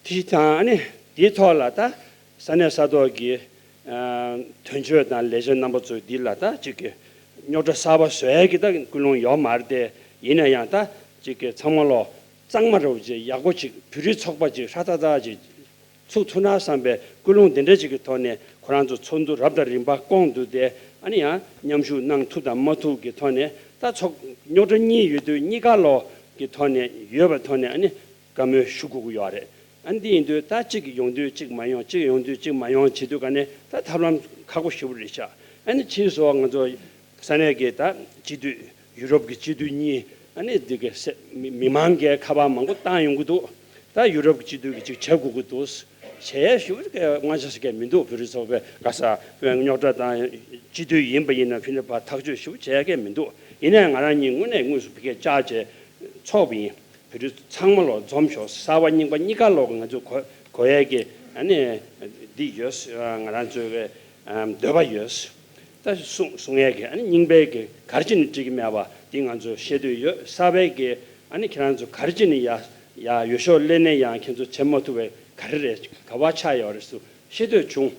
དེ་དང་ཨ་ནི་དེའི་ཐོག་ལ་ད་ས་གནས་ས་ཐོག་གི་ཨ་དོན་གཅོད་དང་ལས་བྱེད་རྣམ་པ་ཚོས་འདི་ལ་ད་ཅིག་གི་རྙོག་དྲ་གསར་པ་བཟོ་ཡས་ཀྱི་ད་ཀུན་སློང་ཡོད་མ་རེད་དེ། ཡིན་ན་ཡང་ད་ཅིག་གི་ཚང་མ་ལོ་གཙང་མ་རུ་ཅིག་ཡག་པོ་ཅིག་བོད་རིགས་ཚོགས་པ་ཅིག་ཧྲ་ཏག་ཏག་ཅིག་ཚུགས་ཐུབ་ན་བསམ་པའི་ཀུན་སློང་དེ་འདྲ་ཅིག་གི་ཐོག་ནས་ཁོ་རང་ཚོ་ཚོགས་འདུ་རབ་དང་རིམ་པ་བསྐོངས་འདུག་སྟེ། ཨ་ནི་ཡང་མཉམ་ཞུགས་གནང་ཐུབ་དང་མ་ཐུབ་ཀྱི་ཐོག་ནས་ད་ཚོགས་རྙོག་དྲ་གཉིས་ཡོད་དུས་གཉིས་ཀ་ལོ་ གི་ཐོག་ནས་ཡོད་པའི་ཐོག་ནས་ཨ་ནི་བཀའ་མོལ་ཞུ་དགོས་ཀྱི་ཡོད་རེད། ཨ་ནི་འདི་ཡིན་དུས་ད་གཅིག་ཡོང་དུས་གཅིག་མ་ཡོང་། གཅིག་ཡོང་དུས་གཅིག་མ་ཡོང་བྱེད་དུས་ག་ནས་ད་ཐབས་ལམ་ཁག་པོ་ཞེ་པོ་རེད་ཤག་ཨ་ནི་ཕྱིས་སུ་ང་ཚོ་ས་གནས་ཀྱི་ད་སྤྱི་འཐུས། ཡུ་རོབ་ཀྱི་སྤྱི་འཐུས་གཉིས། ཨ་ནི་འདི་གི་སེ་མི་མི་མང་གིས་ཁ་པར་མང་པོ་བཏང་ཡོང་གི་འདུག་ད་ཡུ་རོབ་ཀྱི་སྤྱི་འཐུས་ཀྱིས་ཅིག་བྱེད་དགོས་ཀྱི་འདུག་བྱས་ཞུ་གི་དངངས་ཆགས་ཞིག་མི་འདུག་བོད་རིགས་ཚོགས་པའི་ག་ས་རྙོག་དྲ་དང་སྤྱི་འཐུས་ཡིན་པ་ཡིན་ན་ཕི་ནས་ཕར་ཐག་གཅོད་ཞུ་བྱས་མཁན་མི་འདུག་ཡིན་ནའི་ང་རང་གཉིས་དངོས་གནས་དངོས་སུ་ཕ་གིར་བཅར་བྱས་ཚོགས་པ་ཡིན། བོད་རིགས་ཚང་མ་ལོག་འཛོམས་ཤོག་གསར་པ་རྙིང་པ་གཉིས་ཀ་ལོག་ང་ཚོ་གོ་གོ་ཡས་ཀྱི་ཨ་ནི་འདི་ཡོད། ང་རང་ཚོའི་འདོད་པ་ཡོད། ད་གསུང་གསུང་ཡས་ཀྱི་ཨ་ནི་རྙིང་པའི་གི་ག་རེ་བྱས་ནས་འགྲིག་གི་མེད་པ་འདི་ང་ཚོ་ཤེས་འདོད་ཡོད། གསར་པའི་གི་ཨ་ནི་ཁྱེད་རང་ཚོ་ག་རེ་བྱས་ནས་ཡ་ཡ་འོས་ཤོག་ལེན་ནས་ཡང་ཁྱེད་ཚོ་བྱེད་མ་ཐུབ་པའི་ག་རེ་རེད། ག་བ་ཆགས་ཡོད་རེད་ཟེར་ཤེས་འདོད་བྱུང་།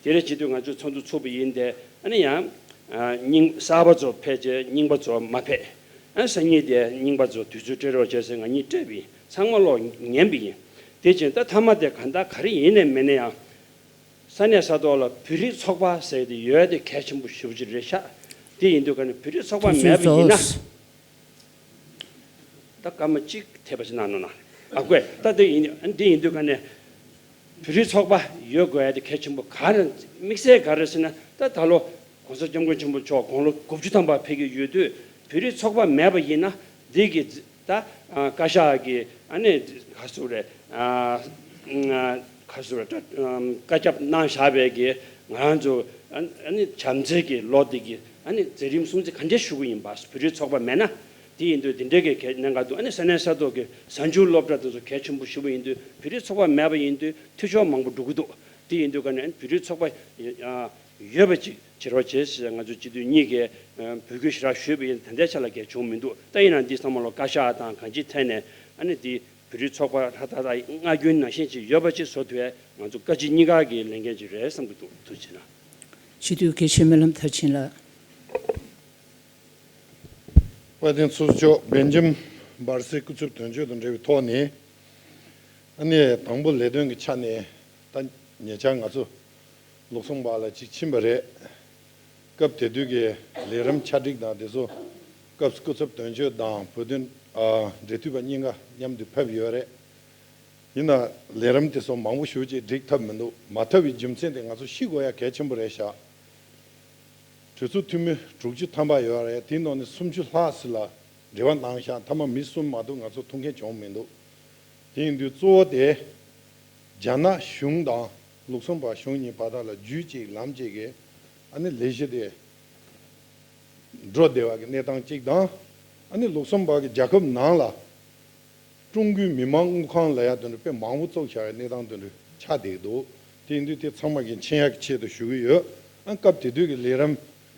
དེ་རེད་བྱེད་དུས་ང་ཚོས་ཚོགས་འདུ་ཚུགས་པ་ཡིན་ཏེ་ཨ་ནི་ཡང་རྙིང་གསར་པ་ཚོ་ཕེབས་རྗེས་རྙིང་པ་ཚོ་མ་ཕེབས། ཨ་སང་ཉིན་དེ་རྙིང་པ་ཚོ་དུས་ཚོད་སྤྲད་རོགས་བྱས་ཟེར་ང་གཉིས་སྤྲད་པ་ཡིན། ཚང་མ་ལོག་ཉན་པ་ཡིན། དེ་བྱས་ད་མཐའ་མ་དེ་གང་ལྟར་ག་རེ་ཡིན་ནའི་མིན་ནའི་ཡང་། ས་གནས་ས་ཐོག་ལ་བོད་རིགས་ཚོགས་པ་ཟེར་དེ་ཡོད་དེ་གལ་ཆེན་པོ་ཞེ་པོ་ཅིག་རེད་ཤག་དེ་ཡིན་དུས་ག་ནས་བོད་རིགས་ཚོགས་པ་དུས་ཚོད་མེད་པ་ཡིན་ན། རྫོགས། ད་སྐར་མ་གཅིག་ཐེབས་པ་ཞིག་གནང་ནོ་ན། ཨ་ཁོས་ད་དེ་ཡིན་འདི་ཡིན་དུས་ག་ནས་བོད་རིགས་ཚོགས་པ་ཡོད་དགོས་ཡ་དེ་གལ་ཆེན་པོ་ག་རེ། དམིགས་བསལ་ག་རེ་ཟེར་ན་ད་ད་ལོ་༸གོང་ས་༸སྐྱབས་མགོན་ཆེན་པོ་མཆོག་དགུང་ལོ་དགུ་བཅུ་ཐམ་པ་ཕེབས་ཀྱི་ཡོད་དུས་བོད་རིགས་ཚོགས་པ་མེད་པ་ཡིན་ན་འདི་གི་ད་བཀའ་ཤག་གི་ཨ་ནི་ག་ཟེར་རེད། ག་ཟེར་རེད། བཀའ་ཁྱབ་གནང་བཞག་པའི་གི་ང་རང་ཚོ་ཨ་ནི་བྱམས་བརྩེ་གི་ལོ་འདི་གི་ཨ་ནི་མཛད་རིམ་སྲུང་བརྩི་ག་འདྲས་ཞུ་གི་ཡིན་པ། བོད་རིགས་ཚོགས་པ་མེད་ན། དེ་ཡིན་དུས་དེ་འདྲའི་གི་གལ་གནད་འགག་འདུག་ཨ་ནི་ས་གནས་ས་ཐོག་གི་གཟའ་མཇུག་སློབ་གྲྭ་དེ་ཚོ་གལ་ཆེན་པོ་ཞེ་པོ་ཡིན་དུས་བོད་རིགས་ཚོགས་པ་མེད་པ་ཡིན་དུས་འཐུས་ཤོར་མང་པོ་འགྲོ་གི་འདུག་དེ་ཡིན་དུས་ག་ནས་བོད་རིགས་ཚོགས་པ་ཡོད་པ་ཅིག་བྱེད་རོགས་བྱེད་ཟེར་ང་ཚོ་སྤྱི་འཐུས་གཉིས་ཀས་འབོད་སྐུལ་ཞེ་དྲག་ཞུས་པ་ཡིན། ད་ལྟའི་ཆ་ལ་གལ་བྱུང་མི་འདུག་ད་ཡིན་ན་འདི་ཚང་མ་ལོ་བཀའ་ཤག་དང་གང་ཅིའི་ཐད་ནས་ཨ་ནི་འདི་བོད་རིགས་ཚོགས་པ་ཧྲ་ཐག་ཐག་སྔར་རྒྱུན་ནང་བཞིན་ཅིག་ཡོད་པ་ཅིག་བཟོ་ཐུབ་ཡས་ང་ཚོ་བཀའ་སྤྱི་གཉིས་ཀ་གི་ལས་འགན་ཅིག་རེད་བསམ་གྱི་འདུག་ཐུགས་རྗེ་གནང་། སྤྱི་འཐུས་དགེ་བཤེས་སྨོན་ལམ་མཐར་ཕྱིན་ལགས། དཔལ་ལྡན་ཚོགས་གཙོ་མཆོག་སྦེལ་ཇམ་སྦར་སེལ་སྐུ་ཚབ་དོན་གཅོད་དང་འབྲེལ་བའི་ཐོག་ནས། ཨ་ནི་དང་པོ་ལས་དོན་གྱི་ཆ་ནས་ད་ཉེ་ཆར་ང་ཚོ་ལུག་སེམ་སྦག་ལ་ཅིག་ཕྱིན་པ་རེད། སྐབས་དེ་དུས་ཀྱི་ལས་རིམ་ཆ་སྒྲིག་དང་དེ་ཚོ་སྐབས་སྐུ་ཚབ་དོན་གཅོད་དང་བོད་དོན་འབྲེལ་མཐུད་པ་གཉིས་ཀ་མཉམ་དུ་ཕེབས་ཡོད་རེད། ཡིན་ན་ལས་རིམ་དེ་ཚོ་མང་པོ་ཞེ་པོ་ཅིག་འགྲིག་ཐུབ་མི་འདུག་མ་ཐུབ་པའི་རྒྱུ་མཚན་དེ་ང་ཚོ་ཤེས་དགོས་ཡ་གལ་ཆེན་པོ་རེད་ཤག་གྲོས་ཚོགས་འཐུས་མི་དྲུག་ཅུ་ཐམ་པ་ཡོད་རེད། དེའི་ནང་ནས་སུམ་ཅུ་ལྷག་ཙམ་ལ་འབྲེལ་བ་གནང་ཤག་མཐའ་མ་མི་གསུམ་མ་གཏོགས་ང་ཚོ་ཐུག་མཁན་བྱུང་མི་འདུག་དེ་ཡིན་དུས་གཙོ་བོ་དེ་རྒྱ་ནག་གཞུང་དང་ལུག་སེམ་སྦག་གཞུང་གཉིས་བར་ཐག་ལ་རྒྱུད་གཅིག་ལམ་གཅིག་གི་ཨ་ནི་ལས་གཞི་དེ་འགྲོ་བདེ་བ་གི་གནས་སྟངས་གཅིག་དང་། ཨ་ནི་ལུག་སེམ་སྦག་གི་རྒྱལ་ཁབ་ནང་ལ་ཀྲུང་གོའི་མི་དམངས་དངུལ་ཁང་ལབ་ཡ་དེ་འདྲ་དཔེ་མང་པོ་བཙུགས་བཞག་པའི་གནས་སྟངས་དེ་འདྲ་ཆགས་བསྡད་འདུག་དེ་ཡིན་དུས་དེ་ཚང་མ་གི་མཁྱེན་ཡག་གི་ཆེད་དུ་ཞུ་གི་ཡོད། ཨ་སྐབས་དེ་དུས་ཀྱི་ལས་རིམ་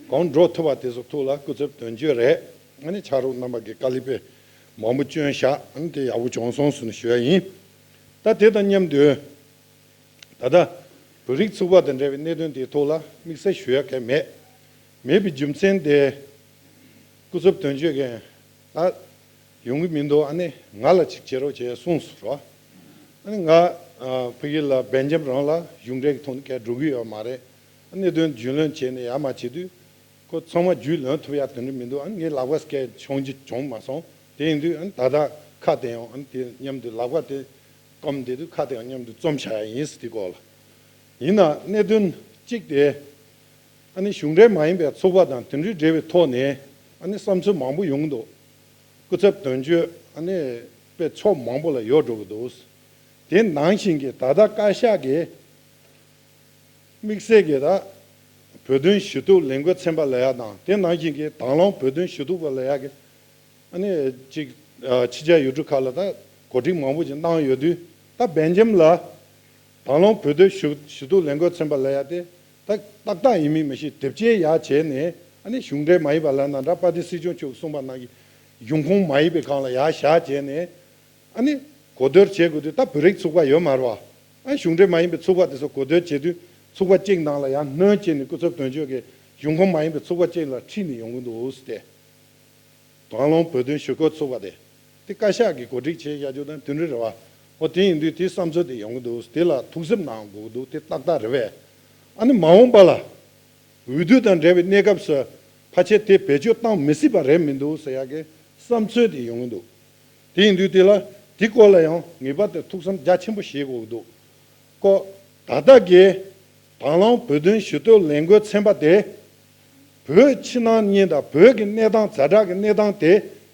གང་འགྲོ་ཐུབ་པ་དེ་ཚོ་ཐོག་ལ་སྐུ་ཚབ་དོན་གཅོད་རེད། ཨ་ནི་ཕྱག་རོགས་རྣམ་པ་གི་དཀའ་ལས་དཔེ་མང་པོ་བསྐྱོན་བཞག་ཨ་ནི་དེ་ཡག་པོ་བྱུང་སོང་ཟེར་ནས་ཞུ་ཡ་ཡིན། ད་དེ་དང་མཉམ་དུ། ད་ལྟ་བོད་རིགས་ཚོགས་པ་དང་འབྲེལ་བའི་གནད་དོན་དེའི་ཐོག་ལ་དམིགས་བསལ་ཞུ་ཡ་གང་མེད། མེད་པའི་རྒྱུ་མཚན་དེ། སྐུ་ཚབ་དོན་གཅོད་ཀྱིས་ད་ཡོང་གི་མི་འདུག་ཨ་ནི་ང་ལ་ཅིག་བྱེད་རོགས་བྱས་གསུངས་སོང་རོ། ཨ་ནི་ང་ཕ་གི་ལ་སྦེལ་ཇམ་རང་ལ་གཞུང་འབྲེལ་གྱི་ཐོག་ནས་གས་འགྲོ་གི་ཡོད་མ་རེད། གནད་དོན་རྒྱུས་ལོན་བྱས་ནས་ཡར་མར་བྱེད་དུས། ཁོ་ཚང་མ་རྒྱུས་ལོན་ཐུབ་ཡ་དོན་འགྲིག་མི་འདུག་ཨ་ནི་ངའི་ལག་པ་སྐད་བྱུང་རྒྱུ་བྱུང་མ་སོང་། དེ་ཡིན་དུས་ཨ་ནི་ད་ལྟ་ཁ་གཏད་ཡོང་ཨ་ནི་དེ་མཉམ་དུ་ལག་པ་དེ་སྐོམ་བསྡད་དུས་ཁ་གཏད་ཡོང་མཉམ་དུ་རྩོམ་བྱ་ཡ་ཡིན་ཟེར་དེ་སྐོར་ལ། ཡིན་ན་གནད་དོན་གཅིག་དེ་ཨ་ནི་གཞུང་འབྲེལ་མ་ཡིན་པའི་ཚོགས་པ་དང་དེ་འདྲའི་འབྲེལ་བའི་ཐོག་ནས་ཨ་ནི་བསམ་ཚུལ་མང་པོ་ཡོང་གི་འདུག་སྐུ་ཚབ་དོན་གཅོད་ཨ་ནི་དཔེ་ཕྱོགས་མང་པོ་ལ་ཡོད་འགྲོ་གི་འདུག་དེ་ནང་བཞིན་གྱི་ད་ལྟ་བཀའ་ཤག་གིས། དམིགས་བསལ་གྱི་ད་བོད་དོན་ཞུ་གཏུག་ལས་འགུལ་ཚན་པ་ལབ་ཡ་དང་དེ་ནང་བཞིན་གྱི་དང་བླངས་བོད་དོན་ཞུ་གཏུག་པ་ལབ་ཡ་གི་ཨ་ནི་ཅིག་ཕྱི་རྒྱལ་ཡུལ་གྲུ་ཁག་ལ་ད་གོ་སྒྲིག་མང་པོ་ཅིག་གནང་ཡོད་དུས་ད་སྦེལ་ཇམ་ལ་དང་བླངས་བོད་དོན་ཞུ་ཞུ་གཏུག་ལས་འགུལ་ཚན་པ་ལབ་ཡ་དེ་ད་ཏག་ཏག་ཡིན་མིན་མི་ཤེས། དེབ་སྐྱེལ་ཡར་བྱས་ནས་ཨ་ནི་གཞུང་འབྲེལ་མ་ཡིན་པ་ལབ་ན་འདྲ། དཔལ་ལྡན་སྲིད་སྐྱོང་མཆོག་གིས་གསུངས་པ་ནང་བཞིན་གཞུང་ཁོངས་མ་ཡིན་པའི་སྒང་ལ་ཡར་བཞག་བྱས་ནས། ཨ་ནི་གོ་བསྡུར་བྱེད་དགོས་དུས་ད་བོད་རིགས་ཚོགས་པ་ཡོད་མ་རེད་བ། ཨ་གཞུང་འབྲེལ་མ་ཡིན་པའི་ཚོགས་པ་དེ་ཚོ་གོ་བསྡུར་བྱེད་དུས་ཚོགས་པ་གཅིག་ནང་ལ་ཡང་སྣོན་བྱས་ནས་སྐུ་ཚབ་དོན་གཅོད་ཀྱིས་གཞུང་ཁོངས་མ་ཡིན་པའི་ཚོགས་པ་གཅིག་ལ་ཁྲིད་ནས་ཡོང་གི་འདུག་ཟེར་ཏེ། དང་བླངས་བོད་དོན་ཞུ་སྐུལ་ཚོགས་པ་དེ། དེ་བཀའ་ཤག་གིས་གོ་སྒྲིག་བྱས་བཞག་རྒྱུ་དང་དེ་འདྲ་རེད་བ། འོ་དེ་ཡིན་དུས་དེའི་བསམ་ཚུལ་དེ་ཡོང་གི་འདུག་དེ་ལ་ཐུགས་གཟབ་གནང་དགོས་ཀྱི་འདུག་དེ་ཏག་ཏག་རེད་བས། ཨ་ནི་མ་འོངས་པ་ལ། འོས་བསྡུ་དང་འབྲེལ་བའི་གནས་སྐབས་སུ་ཕལ་ཆེར་དེ་བེད་སྤྱོད་བཏང་མི་སྲིད་པ་རེད་མི་འདུག་ཟེར་ཡག་གི་བསམ་ཚུལ་དེ་ཡོང་གི་འདུག་དེ་ཡིན་དུས་དེ་ལ་དེ་སྐོར་ལ་ཡང་ངེས་པར་དུ་ཐུགས་བསམ་རྒྱ་ཆེན་པོ་བཞེས་དགོས་ཀྱི་འདུག་ཀོ། ད་ལྟ་གི་དང་བླངས་བོད་དོན་ཞུ་གཏུག་ལས་འགུལ་ཚན་པ་དེ། བོད་ཕྱི་ནང་གཉིས་དང་བོད་ཀྱི་གནས་སྟངས་ཛ་དྲག་གི་གནས་སྟངས་དེ་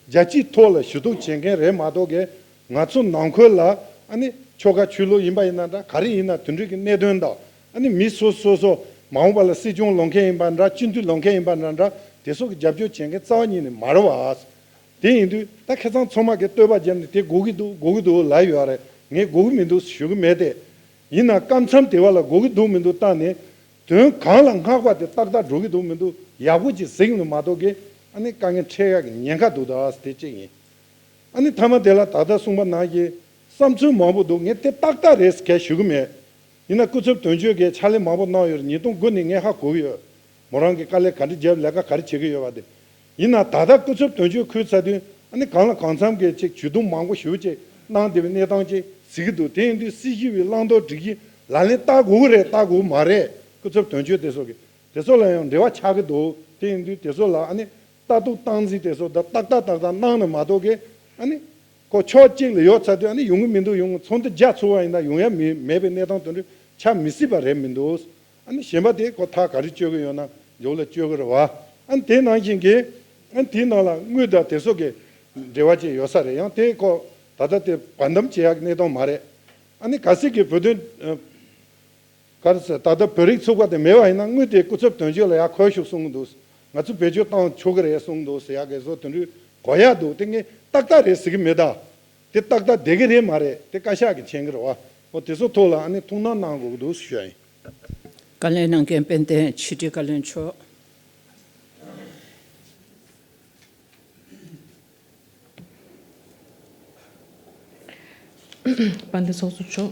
རྒྱལ་སྤྱིའི་ཐོག་ལ་ཞུ་གཏུག་བྱེད་མཁན་རེད་མ་གཏོགས་ཀྱི་ང་ཚོ་ནང་ཁུལ་ལ་ཨ་ནི་ཆོལ་ཁ་ཆོས་ལུགས་ཡིན་པ་ཡིན་ན་འདྲ། ག་རེ་ཡིན་ན་དེ་འདྲའི་གི་གནད་དོན་དང་ཨ་ནི་མི་སོ་སོ་སོ་མ་འོངས་པ་ལ་སྲིད་སྐྱོང་ལོག་མཁན་ཡིན་པ་འདྲ། སྤྱི་འཐུས་ལོག་མཁན་ཡིན་པ་འདྲ་འདྲ། དེ་སོགས་ཀྱི་རྒྱབ་སྐྱོར་བྱེད་མཁན་རྩ་བ་ཉིད་ནས་མ་རེད་བ། དེ་ཡིན་དུས་ད་ཁ་སང་ཚང་མ་གིས་བསྟོད་པ་བརྒྱབ་ནས་དེ་དགོས་ཀྱི་འདུག་དགོས་ཀྱི་འདུག་ལབ་ཡོད་རེད། ངས་དགོས་ཀྱི་མི་འདུག་ཞུ་གི་མེད་དེ། ཡིན་ན་སྐབས་མཚམས་དེ་བ་ལ་དགོས་ཀྱི་འདུག་མི་འདུག་བལྟས་ནས་དོན་གང་ལ་བསྔགས་པ་དེ་ཏག་ཏག་འགྲོ་གི་འདུག་མི་འདུག་ཡག་པོ་ཅིག་གཟིགས་ནས་མ་གཏོགས་ཀྱི་ཨ་ནི་དཀའ་ངལ་འཕྲད་ཡག་གི་ཉེན་ཁ་འདུག་ད་དེ་གཅིག་ཡིན། ཨ་ནི་མཐའ་མ་དེ་ལ་ད་ལྟ་གསུངས་པ་ནང་བཞིན་བསམ་ཚུལ་མང་པོ་འདུག་ངས་དེ་ཏག་ཏག་རེད་ཟེར་གས་ཞུ་གི་མེད། ཡིན་ན་སྐུ་ཚབ་དོན་གཅོད་ཀྱིས་ཕྱག་ལས་མང་པོ་གནང་ཡོད་རེད། ཉིས་སྟོང་དགུ་ནས་ངས་ཧ་གོ་གི་ཡོད། མོ་རང་གིས་དཀའ་ལས་ག་འདྲ་བརྒྱབ་ལས་ཀ་ག་རེ་བྱེད་ཀྱི་ཡོད་པ་དེ། ཡིན་ན་ད་ལྟ་སྐུ་ཚབ་དོན་གཅོད་ཁུར་ཚར་དུས་ཨ་ནི་གང་ལ་གང་འཚམ་གྱི་ཅིག་ཇུས་གཏོགས་མང་པོ་ཞེ་པོ་ཅིག་གནང་བསྡད་པའི་གནས་སྟངས་ཅིག་གཟིགས་ཀྱི་འདུག་དེ་ཡིན་དུས་སྲིད་ཞི་བའི་བླང་དོར་སྒྲིག་གཞི་ལག་ལེན་བསྟར་དགོས་ཀྱི་རེད་བསྟར་དགོས་ཀྱི་མ་རེད། སྐུ་ཚབ་དོན་གཅོད་དེ་ཚོ་གི་དེ་ཚོ་ལ་ཡང་འབྲེལ་བ་ཆགས་ཀྱི་འདུག་དེ་ཡིན་དུས་དེ་ཚོ་ལ་ཨ་ནི་ལྟ་རྟོག་སྟངས་འཛིན་དེ་ཚོ་ད་ཏག་ཏག་ཏག་ཏག་གནང་ནས་མ་གཏོགས་ཀྱི་ཨ་ནི་ཁོ་ཕྱོགས་གཅིག་ལ་ཡོད་ཚར་དུས་ཨ་ནི་ཡོང་གི་མི་འདུག་ཡོང་གི་ཚོགས་འདུ་བརྒྱ་ཚོགས་པ་ཡིན་ན་ཡོང་ཡ་མེད་མེད་པའི་གནས་སྟངས་དེ་འདྲ་ཆགས་མི་སྲིད་པ་རེད་མི་འདུག་ཨ་ནི་གཞན་པ་དེ་ཁོ་ཐག་ག་རེ་གཅོད་ཀྱི་ཡོད་ན་མགྱོགས་ལ་གཅོད་ཀྱི་རེད་བ། ཨ་ནི་དེ་ནང་བཞིན་གྱི་ཨ་ནི་དེའི་ནང་ལ་དངུལ་དང་དེ་ཚོ་གི་འབྲེལ་བ་ཅིག་ཡོད་ས་རེད། ཡང་དེ་ཁོ་ད་ལྟ་དེ་བར་འདུམ་བྱེད་ཡག་གི་གནས་སྟངས་མ་རེད། ཨ་ནི་གལ་སྲིད་ཀྱི་བོད་དོན་ཨ་ག་རེ་ཟེར་ད་ལྟ་བོད་རིགས་ཚོགས་པ་དེ་མེད་པ་ཡིན་ན་དངུལ་དེ་སྐུ་ཚབ་དོན་གཅོད་ལ་ཡར་འཁོར་ཤོག་གསུང་གི་འདུག་ང་ཚོ་བེད་སྤྱོད་བཏང་ཆོག་གི་རེད་གསུང་གི་འདུག་ཟེར་ཡག་གི་བཟོ་དེ་འདྲའི་གོ་ཡག་འདུག་དེ་ངས་ཏག་ཏག་རེད་ཟེར་གི་མེད་ད། དེ་ཏག་ཏག་བསྡད་ཀྱི་རེད་མ་རེད། དེ་བཀའ་ཤག་གིས་མཁྱེན་གྱི་རེད་བ། འོ་དེ་ཚོ་ཐོག་ལ་ཨ་ནི་ཐུགས་སྣང་གནང་དགོས་ཀྱི་འདུག་ཞུ་ཡ་ཡིན། བཀའ་ལན་གནང་མཁན་དཔལ་ལྡན་ཕྱི་དྲིལ་བཀའ་བློན་མཆོག་དཔལ་ལྡན་ཚོགས་གཙོ་མཆོག་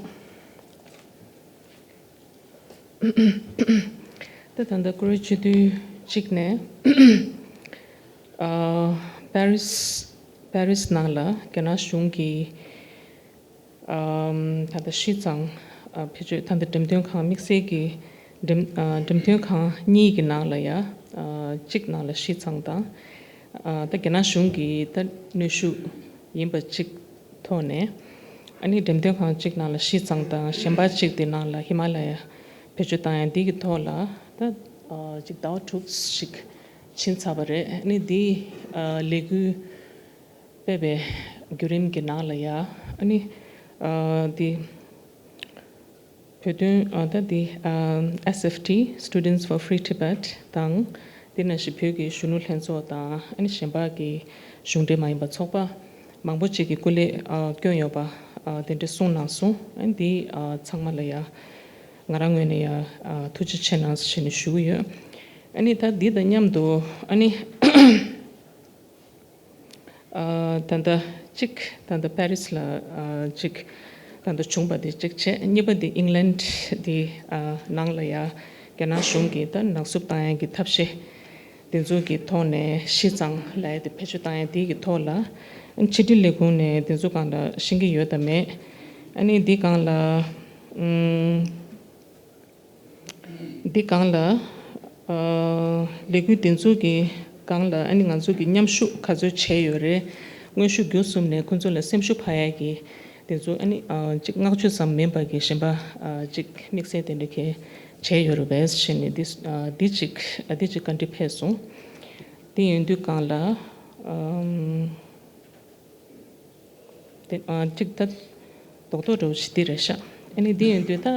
ད་ད་ལྟ་བཀུར་འོས་སྤྱི་འཐུས་གཅིག་ནས་ཨ་པེ་རིས་པེ་རིས་ནང་ལ་རྒྱ་ནག་གཞུང་གིས་ཨམ་ད་ལྟ་ཤི་ཙང་ཨ་ཕེ་ཆོད་ད་ལྟ་འགྲེམས་སྟོན་ཁང་དམིགས་བསལ་གྱི་འགྲེམས་ཨ་འགྲེམས་སྟོན་ཁང་གཉིས་ཀྱི་ནང་ལ་ཡ་ཨ་གཅིག་ནང་ལ་ཤི་ཙང་དང་ཨ་ད་རྒྱ་ནག་གཞུང་གི་ད་གནོན་ཤུགས་ཡིན་པ་གཅིག་ཐོག་ནས་ཨ་ནི་འགྲེམས་སྟོན་ཁང་གཅིག་ནང་ལ་ཤི་ཙང་དང་གཞན་པ་གཅིག་དེ་ནང་ལ་ཧི་མ་ལ་ཡ་བེད་སྤྱོད་བཏང་ཡ་འདི་གི་ཐོག་ལ་ད་ཨ་གཅིག་ཟླ་བ་དྲུག་ཞིག་ཕྱིན་ཚར་བ་རེད། ཨ་ནི་འདི་ཨ་ལས་འགུལ་སྤེལ་བའི་བརྒྱུད་རིམ་གྱི་ནང་ལ་ཡ་ཨ་ནི་ཨ་འདི་བོད་དོན་ཨ་ད་འདི་ཨ་S F T Students for Free Tibet དང་དེ་ནང་བཞིན་བོད་ཀྱི་གཞོན་ནུ་ལྷན་ཚོགས་དང་ཨ་ནི་གཞན་པ་གི་གཞུང་འབྲེལ་མ་ཡིན་པ་ཚོགས་པ་མང་པོ་ཅིག་གིས་སྐུ་ལས་ཨ་བསྐྱོན་ཡོད་པ་ཨ་དེ་འདྲ་གསུངས་གནང་སོང་། ཨ་ནི་འདི་ཨ་ཚང་མ་ལ་ཡ་ང་རང་ངོས་ནས་ཡ་ཨ་ཐུགས་རྗེ་ཆེ་གནང་ཞེས་ནས་ཞུ་གི་ཡོད། ཨ་ནི་ད་འདི་དང་མཉམ་དུ་ཨ་ནི་ཨ་ད་ལྟ་གཅིག་ད་ལྟ་པེ་རིས་ལ་ཨ་གཅིག་ད་ལྟ་བྱུང་བ་དེ་གཅིག་བྱས། གཉིས་པ་དེ་ཨིང་ལན་དེ་ཨ་ནང་ལ་ཡ་རྒྱ་ནག་གཞུང་གིས་ད་ནག་བསུབ་བཏང་ཡ་གི་ཐབས་ཤེས་དེ་ཚོ་གི་ཐོག་ནས་ཤི་ཙང་ལབ་ཡ་དེ་བེད་སྤྱོད་བཏང་ཡ་དེ་གི་ཐོག་ལ་ཕྱི་དྲིལ་ལས་ཁུངས་ནས་དེ་ཚོ་སྒང་ལ་ཤེས་ཀྱི་ཡོད་དམ་མེད། ཨ་ནི་འདི་སྒང་ལ་ཨམ། འདི་སྒང་ལ་ཨ་ལས་འགུལ་འདི་ཚོ་གི་སྒང་ལ་ཨ་ནི་ང་ཚོ་གི་མཉམ་ཞུགས་ག་ཚོད་བྱས་ཡོད་རེད། དངོས་ཤུགས་བརྒྱུད་གསུམ་ནས་ཁོ་ཚོ་ལ་སེམས་ཤུགས་འཕར་ཡ་གི་འདི་ཚོ་ཨ་ནི་ཨ་གཅིག་བསྔགས་བརྗོད་ཙམ་མིན་པ་གི་གཞན་པ་ཨ་གཅིག་དམིགས་བསལ་དེ་འདྲ་གི་བྱས་ཡོད་རེད་པས་ཞེས་ནས་འདི་ཨ་འདི་གཅིག་ཨ་འདི་གཅིག་བཀའ་འདྲི་ཕེབས་སོང་། འདི་ཡིན་དུས་སྒང་ལ་ཨམ། དེ་ཨ་གཅིག་ད་རྡོག་རྡོག་འདྲ་བོ་ཞིག་འདི་རེད་ཤག་ཨ་ནི་འདི་ཡིན་དུས་ད་ད་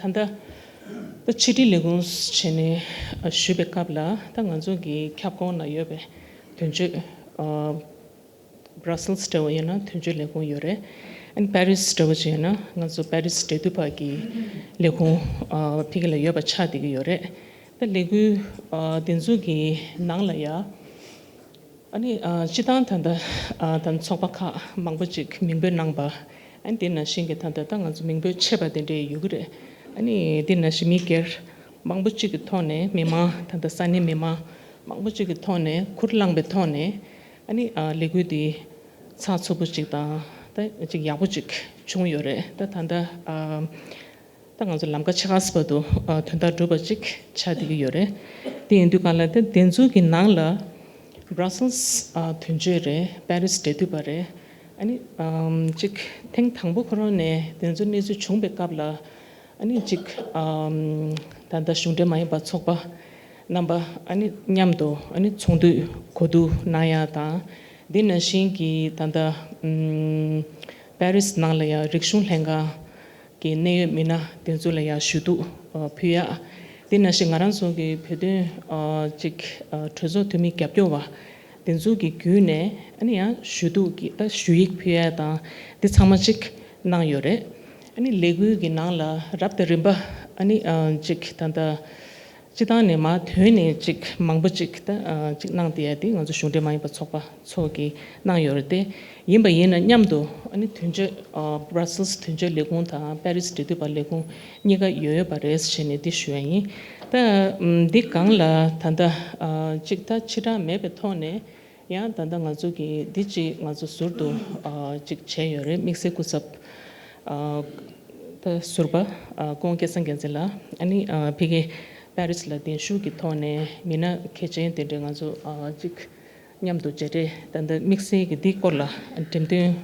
ལྟ་ད་ཕྱི་དྲིལ་ལས་ཁུངས་བྱས་ནས་ཨ་ཞུས་པའི་སྐབས་ལ་ད་ང་ཚོ་གི་ཁྱབ་ཁོངས་ན་ཡོད་པའི་དོན་གཅོད་ཨ་Brussels་འདྲ་བོ་ཡིན་ན་དོན་གཅོད་ལས་ཁུངས་ཡོད་རེད། ཨ་ནི་Paris་འདྲ་བོ་ཅིག་ཡིན་ན་ང་ཚོ་Paris་འབྲེལ་མཐུད་པ་གི་ལས་ཁུངས་ཨ་ཕ་གི་ལ་ཡོད་པ་ཆགས་བསྡད་ཀྱི་ཡོད་རེད། ད་ལས་འགུལ་ཨ་དེ་ཚོ་གི་ནང་ལ་ཡ། ཨ་ནི་ཨ་སྤྱི་བཏང་ད་ལྟ་ཨ་ད་ཚོགས་པ་ཁག་མང་པོ་ཅིག་མིང་འབོད་གནང་པ། ཨ་ནི་དེ་ནང་བཞིན་གྱི་ད་ལྟ་ད་ང་ཚོ་མིང་འབོད་ཆེ་བ་དེ་འདྲས་ཡོད་ཀྱི་རེད། ཨ་ནི་དེ་ནང་བཞིན་མི་སྒེར་མང་པོ་ཅིག་གི་ཐོག་ནས་མི་མང་ད་ལྟ་ས་གནས་མི་མང་མང་པོ་ཅིག་གི་ཐོག་ནས་ཁུར་བླངས་པའི་ཐོག་ནས་ཨ་ནི་ཨ་ལས་འགུལ་འདི་ཚགས་ཚུད་པོ་ཅིག་དང་ད་ཅིག་ཡག་པོ་ཅིག་བྱུང་ཡོད་རེད། ད་ད་ལྟ་ཨ། ད་ང་ཚོ་ལམ་ཁ་ཆེ་ཁག་སི་བར་དུ་ཨ་དོན་དག་འགྲུབ་པ་ཅིག་ཆགས་བསྡད་ཀྱི་ཡོད་རེད། དེ་ཡིན་དུས་གང་ལ་དེ་དེ་ཚོ་གི་ནང་ལ་Brussels་ཨ་དོན་གཅོད་རེད། Paris་འབྲེལ་མཐུད་པ་རེད། ཨ་ནི་ཨམ་ཅིག་ཐེངས་དང་པོ་ཁོ་རང་ནས་དེ་ཚོ་གནས་ཚུལ་བྱུང་པའི་སྐབས་ལ། ཨ་ནི་ཅིག་ཨམ་ད་ལྟ་གཞུང་འབྲེལ་མ་ཡིན་པ་ཚོགས་པ་རྣམ་པ་ཨ་ནི་མཉམ་དུ་ཨ་ནི་ཚོགས་འདུ་གོ་བསྡུར་གནང་ཡ་དང་། འདི་ནང་བཞིན་གྱི་ད་ལྟ་ཨམ་པེ་རིས་ནང་ལ་ཡང་རིག་གཞུང་ལྷན་ཁང་གི་གནད་ཡོད་མི་སྣ་དེ་ཚོ་ལ་ཡང་ཞུ་གཏུག་ཨ་ཕུལ་ཡ། འདི་ནང་བཞིན་ང་རང་ཚོ་གི་བོད་དོན་ཨ་ཅིག་ཨ་གྲོས་ཚོགས་འཐུས་མི་རྒྱབ་སྐྱོར་བ་དེ་ཚོ་གི་བརྒྱུད་ནས་ཨ་ནི་ཡང་ཞུ་གཏུག་གི་ད་ཞུ་ཡིག་ཕུལ་ཡ་དང་འདི་ཚང་མ་ཅིག་གནང་ཡོད་རེད། ཨ་ནི་ལས་འགུལ་གྱི་ནང་ལ་རབ་དང་རིམ་པ་ཨ་ནི་ཨ་ཅིག་ད་ལྟ་སྤྱི་བཏང་ནས་མར་ཐོན་ནས་ཅིག་མང་པོ་ཅིག་ད་ཨ་ཅིག་གནང་བསྡད་ཡ་དེ་ང་ཚོ་གཞུང་འབྲེལ་མ་ཡིན་པ་ཚོགས་པ་ཚོ་གིས་གནང་ཡོད་རེད་དེ། ཡིན་པ་ཡིན་ན་མཉམ་དུ་ཨ་ནི་དོན་གཅོད་ཨ་Brussels་དོན་གཅོད་ལས་ཁུངས་དང་པེ་རིས་འབྲེལ་མཐུད་པ་ལས་ཁུངས་གཉིས་ཀ་ཡོད་ཡོད་པ་རེད་ཟེར་ནས་འདི་ཞུ་ཡ་ཡིན། ད་ཨམ་འདི་སྒང་ལ་ད་ལྟ་ཨ་ཅིག་ད་ཕྱི་དྲགས་མེད་པའི་ཐོག་ནས་ཡང་ད་ལྟ་ང་ཚོ་གི་འདི་ཅིག་ང་ཚོ་ཟུར་དུ་ཨ་ཅིག་བྱས་ཡོད་རེད། དམིགས་བསལ་སྐུ་ཚབ་ཨ་ད་ཟུར་པ་ཨ་སྐུ་ངོ་སྐལ་བཟང་རྒྱལ་མཚན་ལགས་ཨ་ནི་ཨ་ཕ་གི་པེ་རིས་ལ་གདན་ཞུ་གི་ཐོག་ནས་མི་སྣ་གལ་ཆེན་དེ་འདྲས་ང་ཚོ་ཨ་ཅིག་མཉམ་དུ་མཇལ་འཕྲད་ད་ལྟ་དམིགས་བསལ་གྱི་འདིའི་སྐོར་ལ་འགྲེམས་སྟོན་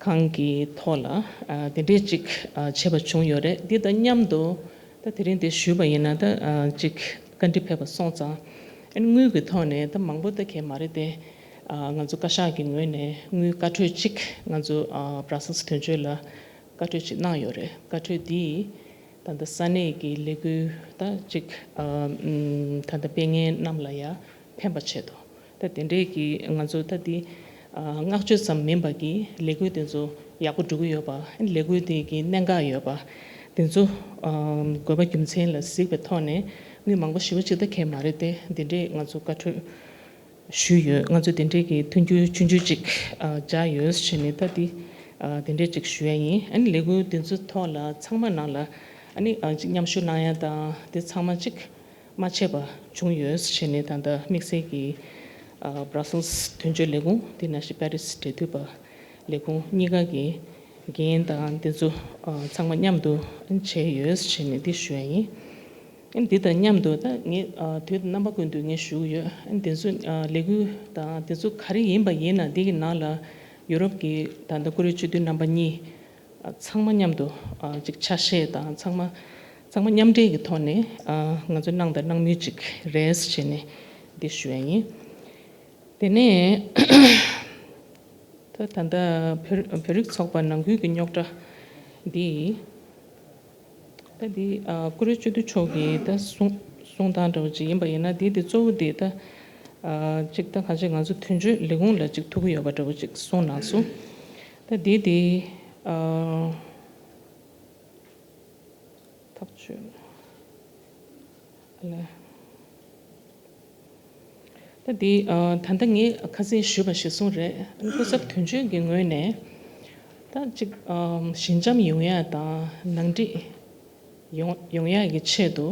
ཁང་གི་ཐོག་ལ་ཨ་དེ་འདྲས་ཅིག་ཨ་བྱས་པ་བྱུང་ཡོད་རེད། འདི་དང་མཉམ་དུ་ད་དེ་རིང་འདི་ཞུས་པ་ཡིན་ན་ད་ཨ་ཅིག་བཀའ་འདྲི་ཕེབས་པ་སོང་ཙང་ཨ་ནི་དངུལ་གྱི་ཐོག་ནས་ད་མང་པོ་ད་གས་མ་རེད་དེ། ཨ་ང་ཚོ་བཀའ་ཤག་གི་ངོས་ནས་དངུལ་བཀའ་འཁྲོལ་ཅིག་ང་ཚོ་ཨ་Brussels་དོན་གཅོད་ལ་བཀའ་འཁྲོལ་ཅིག་གནང་ཡོད་རེད། བཀའ་འཁྲོལ་འདི་ད་ལྟ་ས་གནས་ཀྱི་ལས་འགུལ་ད་ཅིག་ཨ་ཨམ་ད་ལྟ་སྤེལ་མཁན་རྣམས་ལ་ཡང་ཕན་པ་ཆེད་དུ། ད་དེ་འདྲས་ཀྱི་ང་ཚོ་ད་འདི་ཨ་བསྔགས་བརྗོད་ཙམ་མིན་པ་གི་ལས་འགུལ་དེ་ཚོ་ཡག་པོ་འགྲོ་གི་ཡོད་པ། ལས་འགུལ་དེ་གི་གནད་འགག་ཡོད་པ་དེ་ཚོ་ཨ་དགོས་པ་རྒྱུ་མཚན་ལ་གཟིགས་པའི་ཐོག་ནས་དངུལ་མང་པོ་ཞེ་པོ་ཅིག་ད་གས་མ་རེད་དེ། འདི་འདྲས་ང་ཚོ་བཀའ་འཁྲོལ་ཞུས་ཡོད། ང་ཚོ་དེ་འདྲས་ཀྱི་མཐུན་འགྱུར་ཆུང་ཆུང་ཅིག་ཨ་སྦྱར་ཡོད་ཟེར་ནས་ད་འདི་ཨ་དེ་འདྲས་ཅིག་ཞུ་ཡ་ཡིན། ཨ་ནི་ལས་འགུལ་དེ་ཚོ་ཐོག་ལ་ཚང་མ་ནང་ལ་ཨ་ནི་ཨ་ཅིག་མཉམ་ཞུགས་གནང་ཡ་དང་དེ་ཚང་མ་ཅིག་མ་ཆད་པ་བྱུང་ཡོད་ཟེར་ནས་ད་ལྟ་དམིགས་བསལ་གྱི་ཨ་Brussels་དོན་གཅོད་ལས་ཁུངས་དེ་ནང་བཞིན་པེ་རིས་འབྲེལ་མཐུད་པ་ལས་ཁུངས་གཉིས་ཀ་གི་འགན་དང་དེ་ཚོ་ཨ་ཚང་མ་མཉམ་དུ་བྱས་ཡོད་ཟེར་ནས་འདི་ཞུ་ཡ་ཡིན། འདི་དང་མཉམ་དུ་ད་ངས་ཨ་དུས་དང་རྣམ་པ་ཀུན་ཏུ་ངས་ཞུ་གི་ཡོད། དེ་ཚོ་ཨ་ལས་འགུལ་དང་དེ་ཚོ་ག་རེ་ཡིན་པ་ཡིན་ན་འདི་གི་ནང་ལ་ཡུ་རོབ་ཀྱི་ད་ལྟ་བཀུར་འོས་སྤྱི་འཐུས་རྣམ་པ་གཉིས་ཨ་ཚང་མ་མཉམ་དུ་ཨ་ཅིག་ཆ་ཤས་དང་ཚང་མ་ཚང་མ་མཉམ་འབྲེལ་གྱི་ཐོག་ནས་ཨ་ང་ཚོ་གནང་དང་གནང་མུས་ཅིག་རེད་ཟེར་ནས་འདི་ཞུ་ཡ་ཡིན། དེ་ནས་ད་ད་ལྟ་བོད་བོད་རིགས་ཚོགས་པ་ནང་ཁུལ་གྱི་རྙོག་དྲ་འདི། ད་འདི་ཨ་བཀུར་འོས་སྤྱི་འཐུས་མཆོག་གིས་ད་གསུང་གསུང་སྟངས་འདྲ་བོ་ཅིག་ཡིན་པ་ཡིན་ན། འདི་འདི་གཙོ་བོ་འདི་ད་ཨ་ཅིག་ད་གང་ཅི་ང་ཚོ་དོན་གཅོད་ལས་ཁུངས་ལ་ཅིག་ཐུག་གི་ཡོད་པ་འདྲ་བོ་ཅིག་གསུངས་གནང་སོང་། ད་འདི་འདི་ཨ་ཐག་ཆོད་ལ། ད་འདི་ཨ་ད་ལྟ་ངས་ཁ་སང་ཞུས་པ་གཞིར་བཟུང་རེད། སྐུ་ཚབ་དོན་གཅོད་ཀྱི་ངོས་ནས་ད་ཅིག་ཨ་ཞི་འཇམ་ཡོང་ཡ་དང་ནང་འགྲིག་ཡོང་ཡོང་ཡ་གི་ཆེད་དུ་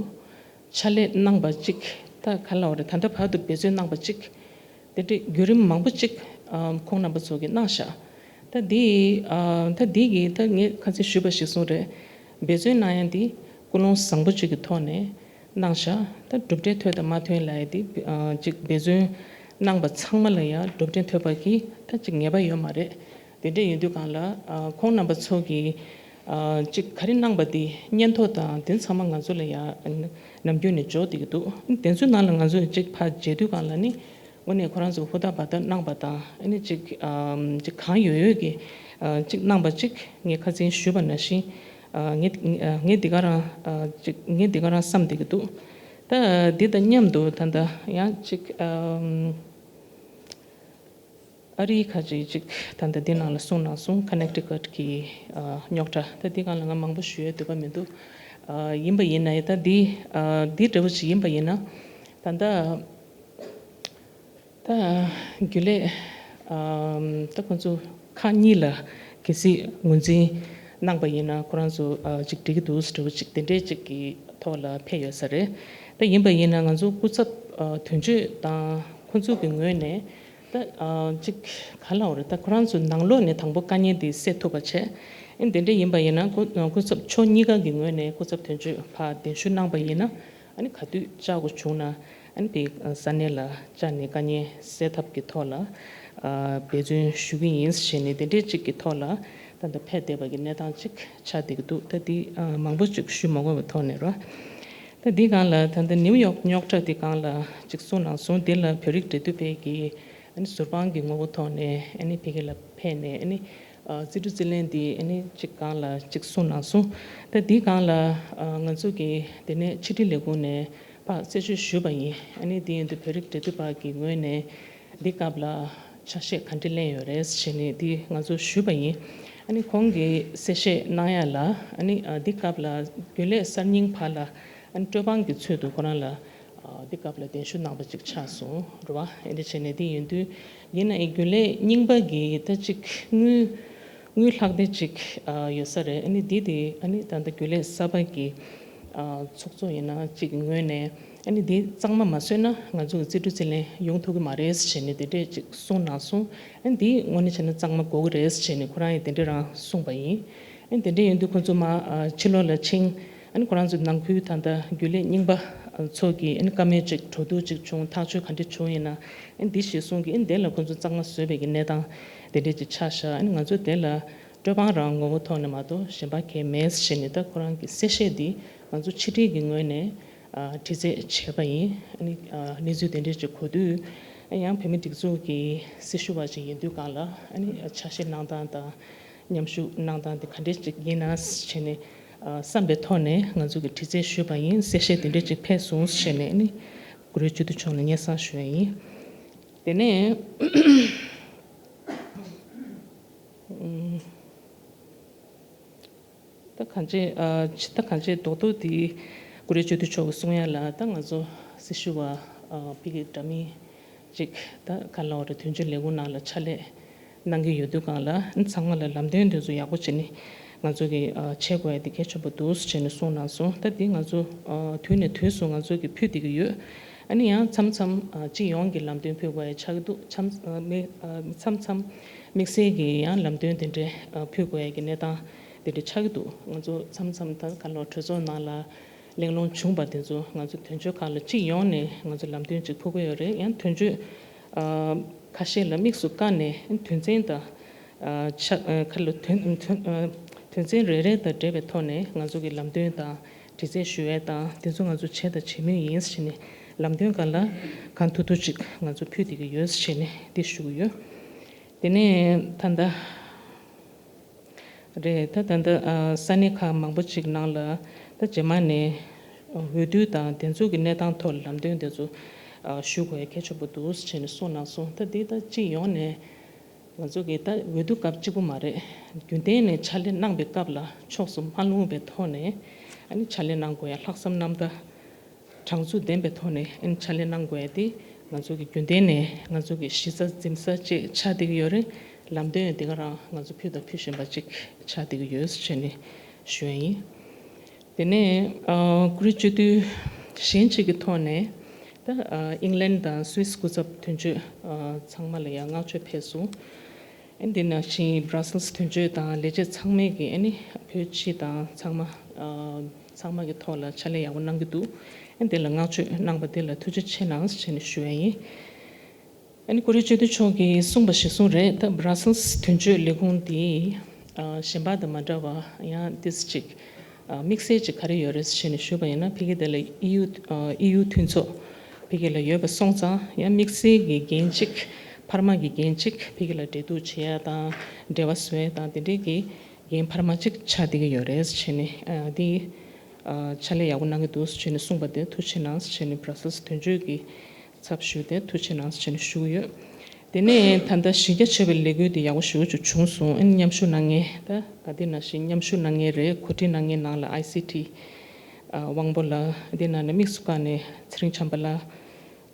ཕྱག་ལས་གནང་པ་ཅིག་ད་ག་ལབ་དགོས་རེད། ད་ལྟ་བར་དུ་འབད་བརྩོན་གནང་པ་ཅིག་དེ་འདྲའི་བརྒྱུད་རིམ་མང་པོ་ཅིག་ཨ་ཁོང་རྣམ་པ་ཚོ་གིས་གནང་ཤག་ད་འདི་ཨ་ད་འདི་གི་ད་ངས་ཁ་སང་ཞུས་པ་གཞིར་བཟུང་རེད། འབད་བརྩོན་གནང་ཡ་འདི་ཀུན་སློང་བཟང་པོ་ཅིག་གི་ཐོག་ནས་གནང་ཤག་ད་གྲུབ་འབྲས་ཐོན་དང་མ་ཐོན་ལབ་ཡ་འདི་ཨ་ཅིག་འབད་བརྩོན་གནང་པ་ཚང་མ་ལ་ཡ་གྲུབ་འབྲས་ཐོན་པ་གི་ད་ཅིག་ངེས་པ་ཡོད་མ་རེད། དེ་འདྲ་ཡིན་དུས་སྒང་ལ་ཨ་ཁོང་རྣམ་པ་ཚོ་གིས་ཨ་ཅིག་ག་རེ་གནང་པ་དེ་སྙན་ཐོ་དང་དེ་ཚང་མ་ང་ཚོ་ལ་ཡ་ནམ་རྒྱུན་ནས་འབྱོར་བསྡད་ཀྱི་འདུག་དེ་ཚོའི་ནང་ལ་ང་ཚོས་ཅིག་ཕར་མཇལ་དུས་སྒང་ལ་ནི་དངོས་གནས་ཁོ་རང་ཚོ་ཧུར་ཐག་འབད་ཐག་གནང་པ་དང་ཨ་ནི་ཅིག་ཨམ་ཅིག་གང་ཡོད་ཡོད་ཀྱི་ཨ་ཅིག་གནང་པ་ཅིག་ངས་ཁ་སང་ཞུས་པ་ནང་བཞིན་ཨ་ངས་ངས་འདི་ག་རང་ཨ་ཅིག་ངས་འདི་ག་རང་བསམ་བསྡད་ཀྱི་འདུག་ད་འདི་དང་མཉམ་དུ་ད་ལྟ་ཡང་ཅིག་ཨམ། ཨ་རིའི་ཁ་ཅིག་ཅིག་ད་ལྟ་འདི་ནང་ལ་གསུངས་གནང་སོང་། ཀ་ནེག་ཊི་ཀཊ་གི་ཨ་རྙོག་དྲ། ད་འདི་སྒང་ལ་ང་མང་པོ་ཞུ་ཡས་འདོད་པ་མི་འདུག་ཨ་ཡིན་པ་ཡིན་ན་ཡང་ད་འདི་ཨ་འདི་འདྲ་བོ་ཞིག་ཡིན་པ་ཡིན་ན་ད་ལྟ་ད་རྒྱུན་ལས་ཨ་ད་ཁོང་ཚོ་ཁག་གཉིས་ལ་གལ་སྲིད་ངོས་འཛིན་གནང་པ་ཡིན་ན་ཁོ་རང་ཚོ་ཨ་ཅིག་འགྲིག་གི་འདུག་འདྲ་བོ་ཅིག་དེ་འདྲའི་ཅིག་གི་ཐོག་ལ་ཕེབས་ཡོད་ས་རེད། ད་ཡིན་པ་ཡིན་ན་ང་ཚོ་སྐུ་ཚབ་ཨ་དོན་གཅོད་དང་ཁོང་ཚོ་གི་ངོས་ནས། ད་ཨ་ཅིག་ག་ལབ་དགོས་རེད། ད་ཁོ་རང་ཚོ་ནང་ལོགས་ནས་དང་པོ་དཀའ་ངལ་འདི་སེལ་ཐུབ་པ་བྱས། ཨ་ནི་དེ་འདྲ་ཡིན་པ་ཡིན་ན་སྐུ་སྐུ་ཚབ་ཕྱོགས་གཉིས་ཀ་གི་ངོས་ནས་སྐུ་ཚབ་དོན་གཅོད་ཕར་གདན་ཞུ་གནང་པ་ཡིན་ན་ཨ་ནི་ག་དུས་བཅར་དགོས་བྱུང་ན་ ཨ་ནི་དེ་ས་གནས་ལ་བཅར་ནས་དཀའ་ངལ་སེལ་ཐབས་ཀྱི་ཐོག་ལ་འབད་བརྩོན་ཞུ་གི་ཡིན་ཞེས་ནས་དེ་འདྲས་ཅིག་གི་ཐོག་ལ་ད་ལྟ་ཕེབས་བསྡད་པ་གི་གནས་སྟངས་ཅིག་ཆགས་བསྡད་ཀྱི་འདུག་ད་དེ་མང་པོ་ཅིག་ཞུ་མ་དགོས་པའི་ཐོག་ནས་རོ། ད་འདི་སྒང་ལ་ད་ལྟ་ནིའུ་ཡོག་རྙོག་དྲ་འདི་སྒང་ལ་ཅིག་གསུངས་གནང་སོང་། འདི་ལ་བོད་རིགས་འབྲེལ་མཐུད་པའི་གི་ཨ་ནི་ཟུར་དཔང་གི་ངོ་བོ་ཐོག་ནས་ཨ་ནི་ཕ་གི་ལ་ཕེབས་ནས་ཨ་ནི་རྩིས་སྤྲོད་རྩིས་ལེན་འདི་ཨ་ནི་ཅིག་སྒང་ལ་ཅིག་གསུངས་གནང་སོང་། ད་འདི་སྒང་ལ་ང་ཚོ་གི་དེ་ནས་ཕྱི་དྲིལ་ལས་ཁུངས་ནས་ཕར་རྩད་གཅོད་ཞུས་པ་ཡིན། ཨ་ནི་འདི་ཡིན་དུས་བོད་རིགས་འབྲེལ་མཐུད་པ་གི་ངོས་ནས་འདི་སྐབས་ལ་ཆ་ཤས་ག་འདྲ་ལེན་ཡོད་རེད་ཞེས་ནས་འདི་ང་ཚོ་ཞུས་པ་ཡིན། ཨ་ནི་ཁོང་གིས་གསལ་བཤད་གནང་ཡ་ལ་ཨ་ནི་འདི་སྐབས་ལ་རྒྱུན་ལས་གསར་རྙིང་བར་ལ་ཨ་ནི་སྤྲོད་དཔང་གི་ཚུལ་དུ་ཁོ་རང་ལ་འདི་སྐབས་ལ་གདན་ཞུ་གནང་པ་ཅིག་ཆགས་སོང་རེད་བ། ཨེ་འདྲ་བྱས་ནས་འདི་ཡིན་དུས་ཡིན་ན་ཨི་རྒྱུན་ལས་རྙིང་པ་གི་ད་ཅིག་དངུལ་དངུལ་ལྷག་དེ་ཅིག་ཡོད་ས་རེད། ཨ་ནི་འདི་དེ་ཨ་ནི་ད་ལྟ་རྒྱུན་ལས་གསར་པ་གི་ཚོགས་གཙོ་ཡིན་ན་ཅིག་གི་ངོས་ནས་ཨ་ནི་འདི་གཙང་མ་མ་བཟོས་ན་ང་ཚོ་གི་རྩིས་སྤྲོད་རྩིས་ལེན་ཡོང་ཐུབ་ཀྱི་མ་རེད་ཟེར་ནས་དེ་འདྲས་ཅིག་གསུངས་གནང་སོང་། ཨ་ནི་འདི་དངོས་གནས་བྱས་ན་གཙང་མ་དགོས་ཀྱི་རེད་ཟེར་ནས་ཁོ་རང་ཡིས་དེ་འདྲས་རང་གསུངས་པ་ཡིན། ཨ་ནི་དེ་འདྲས་ཡིན་དུས་ཁོ་ཚོ་མ་ཕྱི་ལོགས་ལ་ཕྱིན། ཨ་ནི་ཁོ་རང་ཚོའི་ནང་ཁུལ་ད་ལྟ་རྒྱུན་ལས་རྙིང་པ་ཚོ་གི་ཨ་ནི་བཀའ་མོལ་ཅིག་གྲོས་བསྡུར་ཅིག་བྱུང་ཐག་གཅོད་ག་འདྲས་བྱུང་ཡིན་ན་ཨ་ནི་འདི་ཞེས་གསུངས་ཀྱི། ཨ་ནི་དེ་ལ་ཁོ་ཚོ་གཙང་མ་བཟོས་པའི་གི་གནས་སྟངས་དེ་འདྲས་ཅིག་ཆགས་ཤག་ཨ་ནི་ང་ཚོ་དེ་ལ་སྤྲོད་དཔང་རང་ངོ་བོ་ཐོག་ནས་མ་གཏོགས་གཞན་པ་གང་མེད་ཟེར་ནས་ད་ཁོ་རང་གི་གསལ་བཤད་འདི་ང་ཚོ་ཕྱི་དྲིལ་གྱི་ངོས་ནས་ཨ་དྲི་རྩད་བྱས་པ་ཡིན། ཨ་ནི་ཨ་གནས་ཚུལ་དེ་འདྲས་ཅིག་གོ་དུས་ཨ་ཡང་བོད་མི་སྒྲིག་འཛུགས་ཀྱི་སྲི་ཞུ་བ་ཅིག་ཡིན་དུས་སྒང་ལ་ཨ་ནི་ཕྱག་བཞེས་གནང་སྟངས་དང་མཉམ་ཞུགས་གནང་སྟངས་དེ་ག་འདྲས་ཅིག་ཡིན་ན་བྱས་ནས་ཨ་བསམ་པའི་ཐོག་ནས་ང་ཚོ་གི་དྲི་རྩད་ཞུས་པ་ཡིན། གསལ་བཤད་དེ་འདྲས་ཅིག་ཕེབས་སོང་བྱས་ནས་ཨ་ནི་བཀུར་འོས་སྤྱི་འཐུས་མཆོག་ལ་སྙན་སེང་ཞུ་ཡ་ཡིན། དེ་ནས་ད་གང་ཅི་ཨ་ད་གང་ཅི་རྡོག་རྡོག་དེ་བཀུར་འོས་སྤྱི་འཐུས་མཆོག་གིས་གསུང་ཡ་ལ་ད་ང་ཚོ་སྲི་ཞུ་བ་ཨ་ཕ་གི་འདྲ་མིན་ཅིག་ད་ག་ལ་བ་རེད། དོན་གཅོད་ལས་ཁུངས་ནང་ལ་ཕྱག་ལས་གནང་གི་ཡོད་དུས་སྒང་ལ་ཚང་མ་ལ་ལམ་སྟོན་དེ་ཚོ་ཡག་པོ་བྱས་ནས་ང་ཚོ་གི་ཨ་བྱེད་དགོས་ཡ་དེ་གལ་ཆེན་པོ་འདུག་ཟེར་ནས་གསུངས་གནང་སོང་། ད་དེ་ང་ཚོ་ཨ་དུས་ནས་དུས་སུ་ང་ཚོ་གི་ཕུལ་བསྡད་ཀྱི་ཡོད། ཨ་ནི་ཡང་མཚམས་མཚམས་ཨ་སྤྱི་ཡོངས་ཀྱི་ལམ་སྟོན་ཕུལ་དགོས་ཡ་ཆགས་ཀྱི་འདུག་མཚམས་ཨ་མི་ཨ་མཚམས་མཚམས་དམིགས་བསལ་གྱི་ཡང་ལམ་སྟོན་དེ་འདྲའི་ཨ་ཕུལ་དགོས་ཡ་གི་གནས་སྟངས་དེ་འདྲ་ཆགས་ཀྱི་འདུག་ང་ཚོ་མཚམས་མཚམས་ད་ག་ལོ་གྲོས་ཚོགས་ནང་ལ་གླེང་སློང་བྱུང་བ་དེ་ཚོ་ང་ཚོ་དོན་གཅོད་ཁག་ལ་སྤྱི་ཡོངས་ནས་ང་ཚོ་ལམ་སྟོན་ཅིག་ཕུལ་གི་ཡོད་རེད། ཡང་དོན་གཅོད་ཨ་ཁ་ཤས་ལ་དམིགས་སུ་བཀར་ནས་དོན་ཚན་དང་ཨ་ཆ་ཨ་ཁ་ལོ་དོན་དོན་ཨ་དོན་ཚན་རེ་རེ་དང་འབྲེལ་བའི་ཐོག་ནས་ང་ཚོ་གི་ལམ་སྟོན་དང་དྲི་རྩད་ཞུ་ཡས་དང་དེ་ཚོ་ང་ཚོ་བྱས་དང་བྱེད་མུས་ཡིན་ཟེར་ནས་ལམ་སྟོན་སྒང་ལ་གང་ཐུབ་ཐུབ་ཅིག་ང་ཚོ་ཕུལ་བསྡད་ཀྱི་ཡོད་ཟེར་ནས་འདི་ཞུ་གི་ཡོད། དེ་ནས་ད་ལྟ་རེད། ད་ད་ལྟ་ཨ་ས་གནས་ཁག་མང་པོ་ཅིག་ནང་ལ་ད་རྗེས་མ་ནས་འོས་བསྡུ་དང་དེ་ཚོ་གི་གནས་སྟངས་ཐོག་ལ་ལམ་སྟོན་དེ་ཚོ་ཨ་ཞུ་དགོས་ཡ་གལ་ཆེན་པོ་འདུག་ཟེར་ནས་གསུངས་གནང་སོང་། ད་འདི་ད་སྤྱི་ཡོངས་ནས་ང་ཚོ་གི་ད་འོས་བསྡུ་སྐབས་གཅིག་པུ་མ་རེད། རྒྱུན་གཏན་ནས་ཕྱག་ལས་གནང་པའི་སྐབས་ལ་ཕྱོགས་སུ་མ་ལྷུང་བའི་ཐོག་ནས་ཨ་ནི་ཕྱག་ལས་གནང་དགོས་ཡ་ལྷག་བསམ་རྣམ་དག་དྲང་ཚུགས་ལྡན་པའི་ཐོག་ནས་ཨ་ནི་ཕྱག་ལས་གནང་དགོས་ཡ་དེ་ང་ཚོ་གི་རྒྱུན་གཏན་ནས་ང་ཚོ་གི་གཞི་རྩ་འཛིན་ས་བཅས་ཆགས་བསྡད་ཀྱི་ཡོད་རེད། ལམ་སྟོན་དེ་ག་རང་ང་ཚོ་ཕུལ་དང་ཕུལ་བཞིན་པ་ཅིག་ཆགས་བསྡད་ཀྱི་ཡོད་ཟེར་ནས་ཞུ་ཡ་ཡིན། དེ་ནས་ཨ་བཀུར་འོས་སྤྱི་འཐུས་གཞན་གཅིག་གི་ཐོག་ནས་ད་ཨ་ཨིང་ལན་དང་སུད་སི་སྐུ་ཚབ་དོན་གཅོད་ཨ་ཚང་མ་ལ་ཡང་བསྔགས་བརྗོད་ཕེབས་སོང་། ཨ་འདི་ནང་བཞིན་བྷ་ར་སེལ་སི་དོན་གཅོད་དང་ལས་བྱེད་ཚང་མས་ཀྱི་ཨ་ནི་བོད་སྤྱི་དང་ཚང་མ་ཨ་ཚང་མ་གི་ཐོག་ལ་ཕྱག་ལས་ཡག་པོ་གནང་གི་འདུག་ཨ་འདི་ལ་བསྔགས་བརྗོད་གནང་པ་འདི་ལ་ཐུགས་རྗེ་ཆེ་གནང་ཞེས་ནས་ཞུ་ཡ་ཡིན། ཨ་ནི་བཀུར་འོས་སྤྱི་འཐུས་མཆོག་གིས་གསུངས་པ་གཞིར་བཟུང་རེད། ད་བྷ་ར་སེལ་སི་དོན་གཅོད་ལས་ཁུངས་འདི་ཨ་གཞན་པ་དང་མ་འདྲ་བ་ཡང་ཏིས་ཅིག་ཨ་དམིགས་བསལ་ཅིག་ག་རེ་ཡོད་རེད་ཞེས་ནས་ཞུས་པ་ཡིན་ན། ཕ་གི་དེ་ལ་ཨི་ཡུ་ཨ་ཨི་ཡུ་མཐུན་ཚོགས་ཕ་གི་ལ་ཡོད་པ་སོང་ཙང་ཡང་དམིགས་བསལ་གྱི་འགན་གཅིག་འཕར་མ་གི་འགན་གཅིག་ཕ་གི་ལ་འབྲེལ་གཏུག་བྱེད་ཡ་དང་འབྲེལ་བ་བཟོ་ཡ་དང་དེ་འདྲས་ཀྱི་འགན་འཕར་མ་གཅིག་ཆགས་བསྡད་ཀྱི་ཡོད་རེད་ཞེས་ནས་ཨ་འདི་ཨ་ཕྱག་ལས་ཡག་པོ་གནང་གི་འདུག་ཞེས་ནས་གསུངས་པ་དེ་ཐུགས་རྗེ་ཆེ་གནང་ཞེས་ནས་བྷ་ར་སེལ་སི་དོན་གཅོད་ཀྱི་ཚབ་ཞུས་ཏེ་ཐུགས་རྗེ་གནང་ཞེས་ནས་ཞུ་གི་ཡོད། དེ་ནས་ད་ལྟ་གཞི་རྒྱ་ཆེ་བའི་ལས་འགུལ་དེ་ཡག་པོ་ཞེ་པོ་ཅིག་བྱུང་སོང་། ཨ་ནི་མཉམ་ཞུགས་གནང་མཁན་ད་ག་དེ་ནང་བཞིན་མཉམ་ཞུགས་གནང་མཁན་རེད། གོ་སྒྲིག་གནང་མཁན་ནང་ལ་ཨའི་སི་ཊི་ཨ་དབང་པོ་ལགས། དེ་ནང་ནས་དམིགས་སུ་བཀར་ནས་ཚེ་རིང་བྱམས་པ་ལགས།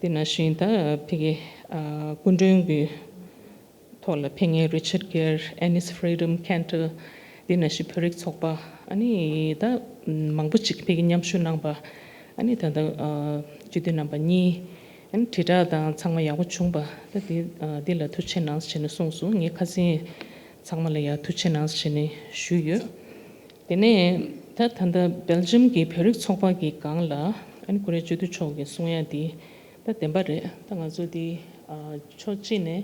དེ་ནང་བཞིན་ད་ཕ་གི་ཨ་སྐུ་མགྲོན་གྱི་ཐོག་ལ་ཕེབས་མཁན་རི་ཆར་གྷེར། ཨེ་ནིས་ཕི་རི་ཌམ་ཁེན་ཊར། དེ་ནང་བཞིན་བོད་རིགས་ཚོགས་པ། ཨ་ནི་ད་མང་པོ་ཅིག་ཕ་གི་མཉམ་ཞུགས་གནང་པ། ཨ་ནི་ད་ལྟ་ཨ་སྤྱི་འཐུས་རྣམ་པ་གཉིས། ཨ་ནི་དྲིལ་བསྒྲགས་དང་ཚང་མ་ཡག་པོ་བྱུང་པ། ད་འདི་ཨ་འདི་ལ་ཐུགས་རྗེ་ཆེ་གནང་ཞེས་ནས་གསུངས་སོང་། ངས་ཁ་སང་ཚང་མ་ལ་ཡང་ཐུགས་རྗེ་ཆེ་གནང་ཞེས་ནས་ཞུས་ཡོད། དེ་ནས་ད་ད་ལྟ་སྦེལ་ཇམ་གྱི་བོད་རིགས་ཚོགས་པ་གི་སྒང་ལ་ཨ་ནི་བཀུར་འོས་སྤྱི་འཐུས་མཆོག་གིས་གསུང་ཡ་དེ་ ད་བདེན་པ་རེད། ད་ང་ཚོ་འདི་ཨ་ཕྱོགས་གཅིག་ནས་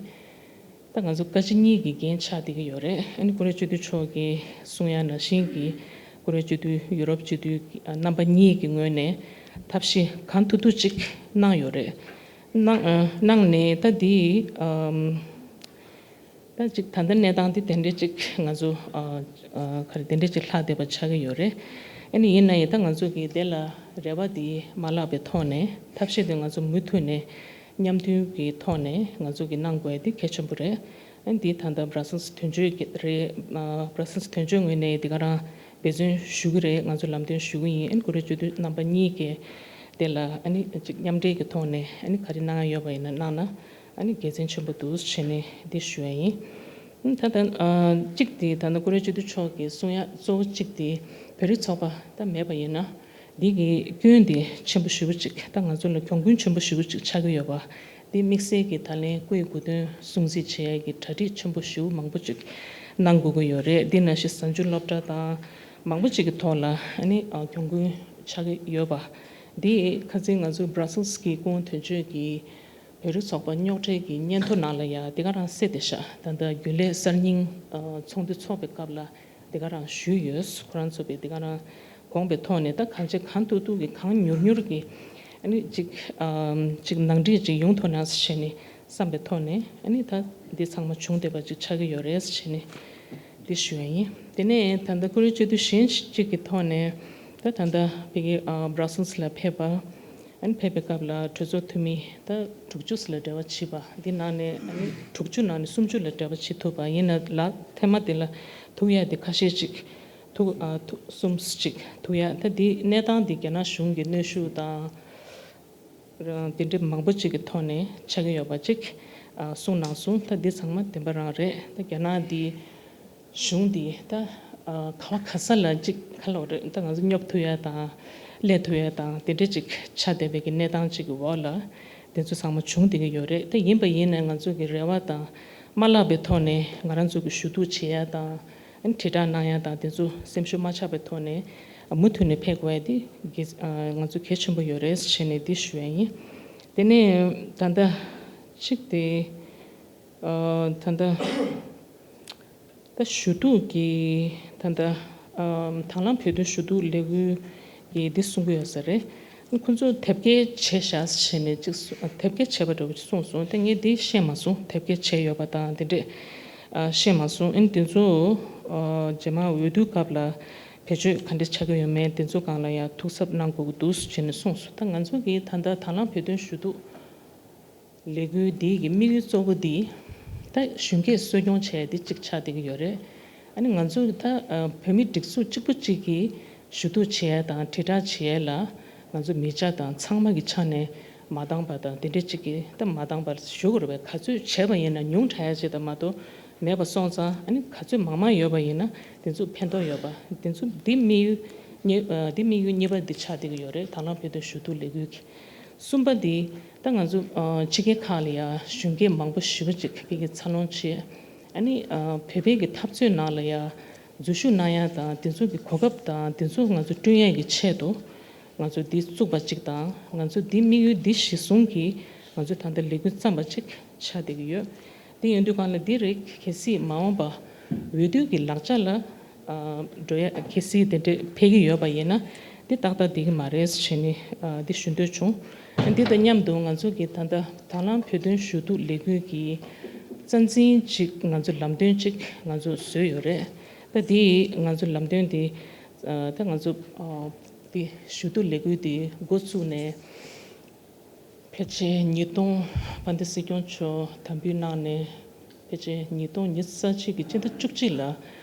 ད་ང་ཚོ་བཀའ་སྤྱི་གཉིས་ཀྱི་འགན་ཆགས་བསྡད་ཀྱི་ཡོད་རེད། ཨ་ནི་ཀུ་རེ་སྤྱི་འཐུས་མཆོག་གིས་གསུང་ཡ་ནང་བཞིན་གྱི་ཀུ་རེ་སྤྱི་འཐུས་ཡུ་རོབ་སྤྱི་འཐུས་རྣམ་པ་གཉིས་ཀྱི་ངོས་ནས་ཐབས་ཤེས་གང་ཐུབ་ཐུབ་ཅིག་གནང་ཡོད་རེད། གནང་ཨ་གནང་ནས་ད་འདི་ཨམ། ད་ཅིག་ད་ལྟ་གནས་སྟངས་འདི་དེ་འདྲས་ཅིག་ང་ཚོ་ཨ་ཨ་ག་རེ་དེ་འདྲས་ཅིག་ལྷག་བསྡད་པ་ཆགས་ཀྱི་ཡོད་རེད། ཨ་ནི་ཡིན་ན་ཡང་ད་ང་ཚོ་གིས་དེ་ལ་རེ་བ་འདི་མ་བརླག་པའི་ཐོག་ནས་ཐབས་ཤེས་དེ་ང་ཚོ་མུ་མཐུད་ནས་མཉམ་མཐུན་གྱི་ཐོག་ནས་ང་ཚོ་གིས་གནང་དགོས་ཡ་འདི་གལ་ཆེན་པོ་རེད། ཨ་ནི་འདི་ད་ལྟ་Brussels་དོན་གཅོད་ཀྱི་རེད། ཨ་Brussels་དོན་གཅོད་ངོས་ནས་འདི་ག་རང་འབད་བརྩོན་ཞུ་གི་རེད། ང་ཚོ་ལམ་སྟོན་ཞུ་གི་ཡིན། ཨ་ནི་ཀུ་རེ་སྤྱི་འཐུས་རྣམ་པ་གཉིས་ཀྱིས་དེ་ལ་ཨ་ནི་ཅིག་མཉམ་འབྲེལ་གྱི་ཐོག་ནས་ཨ་ནི་ག་རེ་གནང་ཡ་ཡོད་པ་ཡིན་ན་གནང་ན། ཨ་ནི་དགེ་མཚན་ཆེན་པོ་འདུག་བྱས་ནས་འདི་ཞུ་ཡ་ཡིན། ཨ་ད་ལྟ་ཨ་གཅིག་དེ་ད་ལྟ་ཀུ་རེ་སྤྱི་འཐུས་མཆོག་གིས་གསུང་ཡ་གཙོ་བོ་གཅིག་དེ་བོད་རིགས་ཚོགས་པ་ད་མེད་པ་ཡིན་ན་འདི་གི་སྐྱོན་དེ་ཆེན་པོ་ཞེ་པོ་ཅིག་ད་ང་ཚོ་ལ་གྱོང་གུན་ཆེན་པོ་ཞེ་པོ་ཅིག་ཆགས་ཀྱི་ཡོད་པ། འདི་དམིགས་བསལ་གྱི་ད་ལན་སྐུའི་གོ་སྟོན་སྲུང་བརྩི་བྱེད་ཡ་གི་གྲ་སྒྲིག་ཆེན་པོ་ཞེ་པོ་མང་པོ་ཅིག་གནང་དགོས་ཀྱི་ཡོད་རེད། འདི་ནང་བཞིན་གཟའ་མཇུག་སློབ་གྲྭ་དང་མང་པོ་ཅིག་གི་ཐོག་ལ་ཨ་ནི་ཨ་གྱོང་གུན་ཆགས་ཀྱི་ཡོད་པ། འདི་ཁ་སང་ང་ཚོ་Brussels་གི་སྐུ་ངོ་དོན་གཅོད་ཀྱིས་བོད་རིགས་ཚོགས་པ་རྙོག་གྲའི་གི་སྙན་ཐོ་ནང་ལ་ཡ་དེ་ག་རང་གསལ་བསྡད་ཤག་ད་ལྟ་རྒྱུན་ལས་གསར་རྙིང་ཨ་ཚོགས་འདུ་འཚོགས་པའི་སྐབས་ལ་དེ་ག་རང་ཞུས་ཡོད། ཁོ་རང་ཚོ་གིས་དེ་ག་རང་དགོངས་པའི་ཐོག་ནས་ད་གང་བྱེད་གང་ཐུབ་ཐུབ་ཀྱིས་གང་མྱུར་མྱུར་གྱིས་ཨ་ནི་ཅིག་ཨམ་ཅིག་ནང་འགྲིག་ཅིག་ཡོང་ཐུབ་ན་ཟེར་བྱས་ནས་བསམ་པའི་ཐོག་ནས་ཨ་ནི་ད་འདི་ཚང་མ་བྱུང་བསྡད་པ་ཅིག་ཆགས་ཀྱི་ཡོད་རེད་ཟེར་བྱས་ནས་འདི་ཞུ་ཡ་ཡིན། དེ་ནས་ད་ལྟ་ཀུ་རེ་སྤྱི་འཐུས་གཞན་ཞིག་གི་ཐོག་ནས་ད་ད་ལྟ་ཕ་གི་ཨ་Brussels་ལ་ཕེབས་པ། ཨ་ནི་ཕེབས་པའི་སྐབས་ལ་གྲོས་ཚོགས་འཐུས་མི་ད་དྲུག་ཅུ་ཙམ་ལ་འབྲེལ་བ་བྱས་པ། འདི་ནང་ནས་ཨ་ནི་དྲུག་ཅུ་ནང་ནས་སུམ་ཅུ་ལ་འབྲེལ་བ་བྱེད་ཐུབ་པ་ཡིན་ན་ལ་ཐེངས་མ་དེ་ལ་ཐུག་ཡ་དེ་ཁ་ཤས་ཅིག་ཐུག་ཨ་ཐུག་གསུམ་ཅིག་ཐུག་ཡ། ད་འདི་གནས་སྟངས་འདི་རྒྱ་ནག་གཞུང་གི་གནོན་ཤུགས་དང་རང་དེ་འདྲའི་མང་པོ་ཅིག་གི་ཐོག་ནས་ཆགས་ཀྱི་ཡོད་པ་ཅིག་ཨ་གསུངས་གནང་སོང་། ད་འདི་ཚང་མ་བདེན་པ་རང་རེད། ད་རྒྱ་ནག་འདི་གཞུང་འདི་ད་ཨ་ག་བ་ག་ས་ལ་ཅིག་ག་ལབ་རེད། ད་ང་ཚོ་སྙོབ་ཐུབ་ཡ་དང་སླེབས་ཐུབ་ཡ་དང་དེ་འདྲ་ཅིག་ཆགས་བསྡད་པའི་གི་གནས་སྟངས་ཅིག་གི་འོག་ལ་དེ་ཚོ་ཚང་མ་བྱུང་བསྡད་ཀྱི་ཡོད་རེད། ད་ཡིན་པ་ཡིན་ནའི་ང་ཚོ་གི་རེ་བ་དང་མ་བརླག་པའི་ཐོག་ནས་ང་རང་ཚོ་གི་ཞུ་གཏུག་བྱེད་ཡ་དང་དྲིལ་བསྒྲགས་གནང་ཡ་དང་དེ་ཚོ་སེམས་ཤུགས་མ་ཆག་པའི་ཐོག་ནས་མུ་མཐུད་ནས་ཕེབས་དགོས་ཡ་དེ་གལ་ང་ཚོ་གལ་ཆེན་པོ་ཡོད་རེད་ཟེར་ནས་འདི་ཞུ་ཡ་ཡིན། དེ་ནས་ད་ལྟ་གཅིག་དེ་ད་ལྟ་ད་ཞུ་གཏུག་གི་ད་ལྟ་ཨམ་དང་བླངས་བོད་དོན་ཞུ་གཏུག་ལས་འགུལ་གྱིས་འདི་གསུང་གི་ཡོད་ས་རེད། ཁོ་ཚོ་དེབ་སྐྱེལ་བྱས་བཞག་བྱས་ནས་ཅིག་གསུ་དེབ་སྐྱེལ་བྱས་པ་འདྲ་བོ་ཅིག་གསུངས་སོང་། ད་ངས་འདི་ཤེས་མ་སོང་། དེབ་སྐྱེལ་བྱས་ཡོད་པ་དང་དེ་འདྲས་ཨ་ཤེས་མ་སོང་། ཨ་ནི་དེ་ཚོ་ཨ་རྗེས་མ་འོས་བསྡུའི་སྐབས་ལ་བེད་སྤྱོད་ག་འདྲས་བྱ་གི་ཡོད་མེད་དེ་ཚོ་སྒང་ལ་ཡང་ཐུགས་གཟབ་གནང་དགོས་ཀྱི་འདུག་ཟེར་ནས་གསུངས་སོང་། ད་ང་ཚོ་གིས་ད་ལྟ་དང་བླངས་བོད་དོན་ཞུ་གཏུག་ལས་འགུལ་འདི་གི་དམིགས་ཡུལ་གཙོ་བོ་འདི་ད་གཞོན་སྐྱེས་གསོ་སྐྱོང་བྱས་ཏེ་གཅིག་ཆགས་བསྡད་ཀྱི་ཡོད་རེད། ཨ་ནི་ང་ཚོ་ད་ཨ་བོད་མི་སྒྲིག་འཛུགས་གཅིག་པུ་གཅིག་གིས་ཞུ་གཏུག་བྱེད་ཡ་དང་དྲིལ་བསྒྲགས་བྱེད་ཡ་ལ་ང་ཚོ་མི་སྐྱ་དང་ཚང་མ་གི་ཆ་ནས་མ་འདང་པ་དང་དེ་འདྲ་གཅིག་གིས་ད་མ་འདང་པ་ཞུ་དགོས་རེད་པས། ག་ཚོད་བྱས་པ་ཡིན་ན་ཉུང་དྲགས་ཡ་ཅིག་དང་མ་གཏོགས་མེད་པ་སོང་ཙང་། ཨ་ནི་ག་ཚོད་མང་མང་ཡོད་པ་ཡིན་ན་དེ་ཚོ་ཕན་ཐོགས་ཡོད་པ། དེ་ཚོ་འདི་དམིགས་ཡུལ་གཉིས་ཨ་འདི་དམིགས་ཡུལ་གཉིས་པ་འདི་ཆགས་བསྡད་ཀྱི་ཡོད་རེད། དང་བླངས་བོད་དོན་ཞུ་གཏུག་ལས་འགུལ་གྱི། གསུམ་པ་འདི་ད་ང་ཚོ་ཨ་ཕྱི་རྒྱལ་ཁག་ལ་ཡ་གཞོན་སྐྱེས་མང་པོ་ཞེ་པོ་ཅིག་ཕ་གིར་འཚར་ལོངས་བྱས། ཨ་ནི་ཨ་བོད་པའི་གི་འཐབ་རྩོད་ནང་ལ་ཡ་འཛུལ་ཞུགས་གནང་ཡ་དང་དེ་ཚོ་གི་གོ་སྐབས་དང་དེ་ཚོ་ང་ཚོ་བསྐྲུན་ཡས་ཀྱི་ཆེད་དུ་ང་ཚོ་འདི་བཙུགས་པ་གཅིག་དང་། ང་ཚོ་འདི་དམིགས་ཡུལ་འདི་གཞི་བཟུང་གིས་ང་ཚོ་ད་ལྟ་ལས་འགུལ་བརྩམས་པ་གཅིག་ཆགས་བསྡད་ཀྱི་ཡོད། དེ་ཡིན་དུས་སྒང་ལ་འདི་རིགས་གལ་སྲིད་མ་འོངས་པ་འོས་བསྡུ་གི་ལག་ཆ་ལ་ཨ་འགྲོ་ཡ་གལ་སྲིད་དེ་འདྲས་ཕེབས་ཀྱི་ཡོད་པ་ཡིན་ན་འདི་ཏག་ཏག་བསྡད་ཀྱི་མ་རེད་ཟེར་ནས་ཨ་འདི་ཞུ་འདོད་བྱུང་། འདི་དང་མཉམ་དུ་ང་ཚོ་གི་ད་ལྟ་དང་བླངས་བོད་དོན་ཞུ་གཏུག་ལས་འགུལ་གྱི་རྩ་འཛིན་གཅིག་ང་ཚོ་ལམ་སྟོན་གཅིག་ང་ཚོ་བཟོས་ཡོད་རེད། ད་འདི་ང་ཚོ་ལམ་སྟོན་འདི་ཨ་ད་ང་ཚོ་ཨ་འདི་ཞུ་གཏུག་ལས་འགུལ་འདི་འགོ་བཙུགས་ནས་ཕལ་ཆེར་ཉིས་སྟོང་དཔལ་ལྡན་སྲིད་སྐྱོང་མཆོག་དམ་འབུལ་གནང་ནས་ཕལ་ཆེར་ཉིས་སྟོང་ཉི་ཤུ་རྩ་གཅིག་གི་སྤྱི་ཟླ་བཅུ་གཅིག་ལ་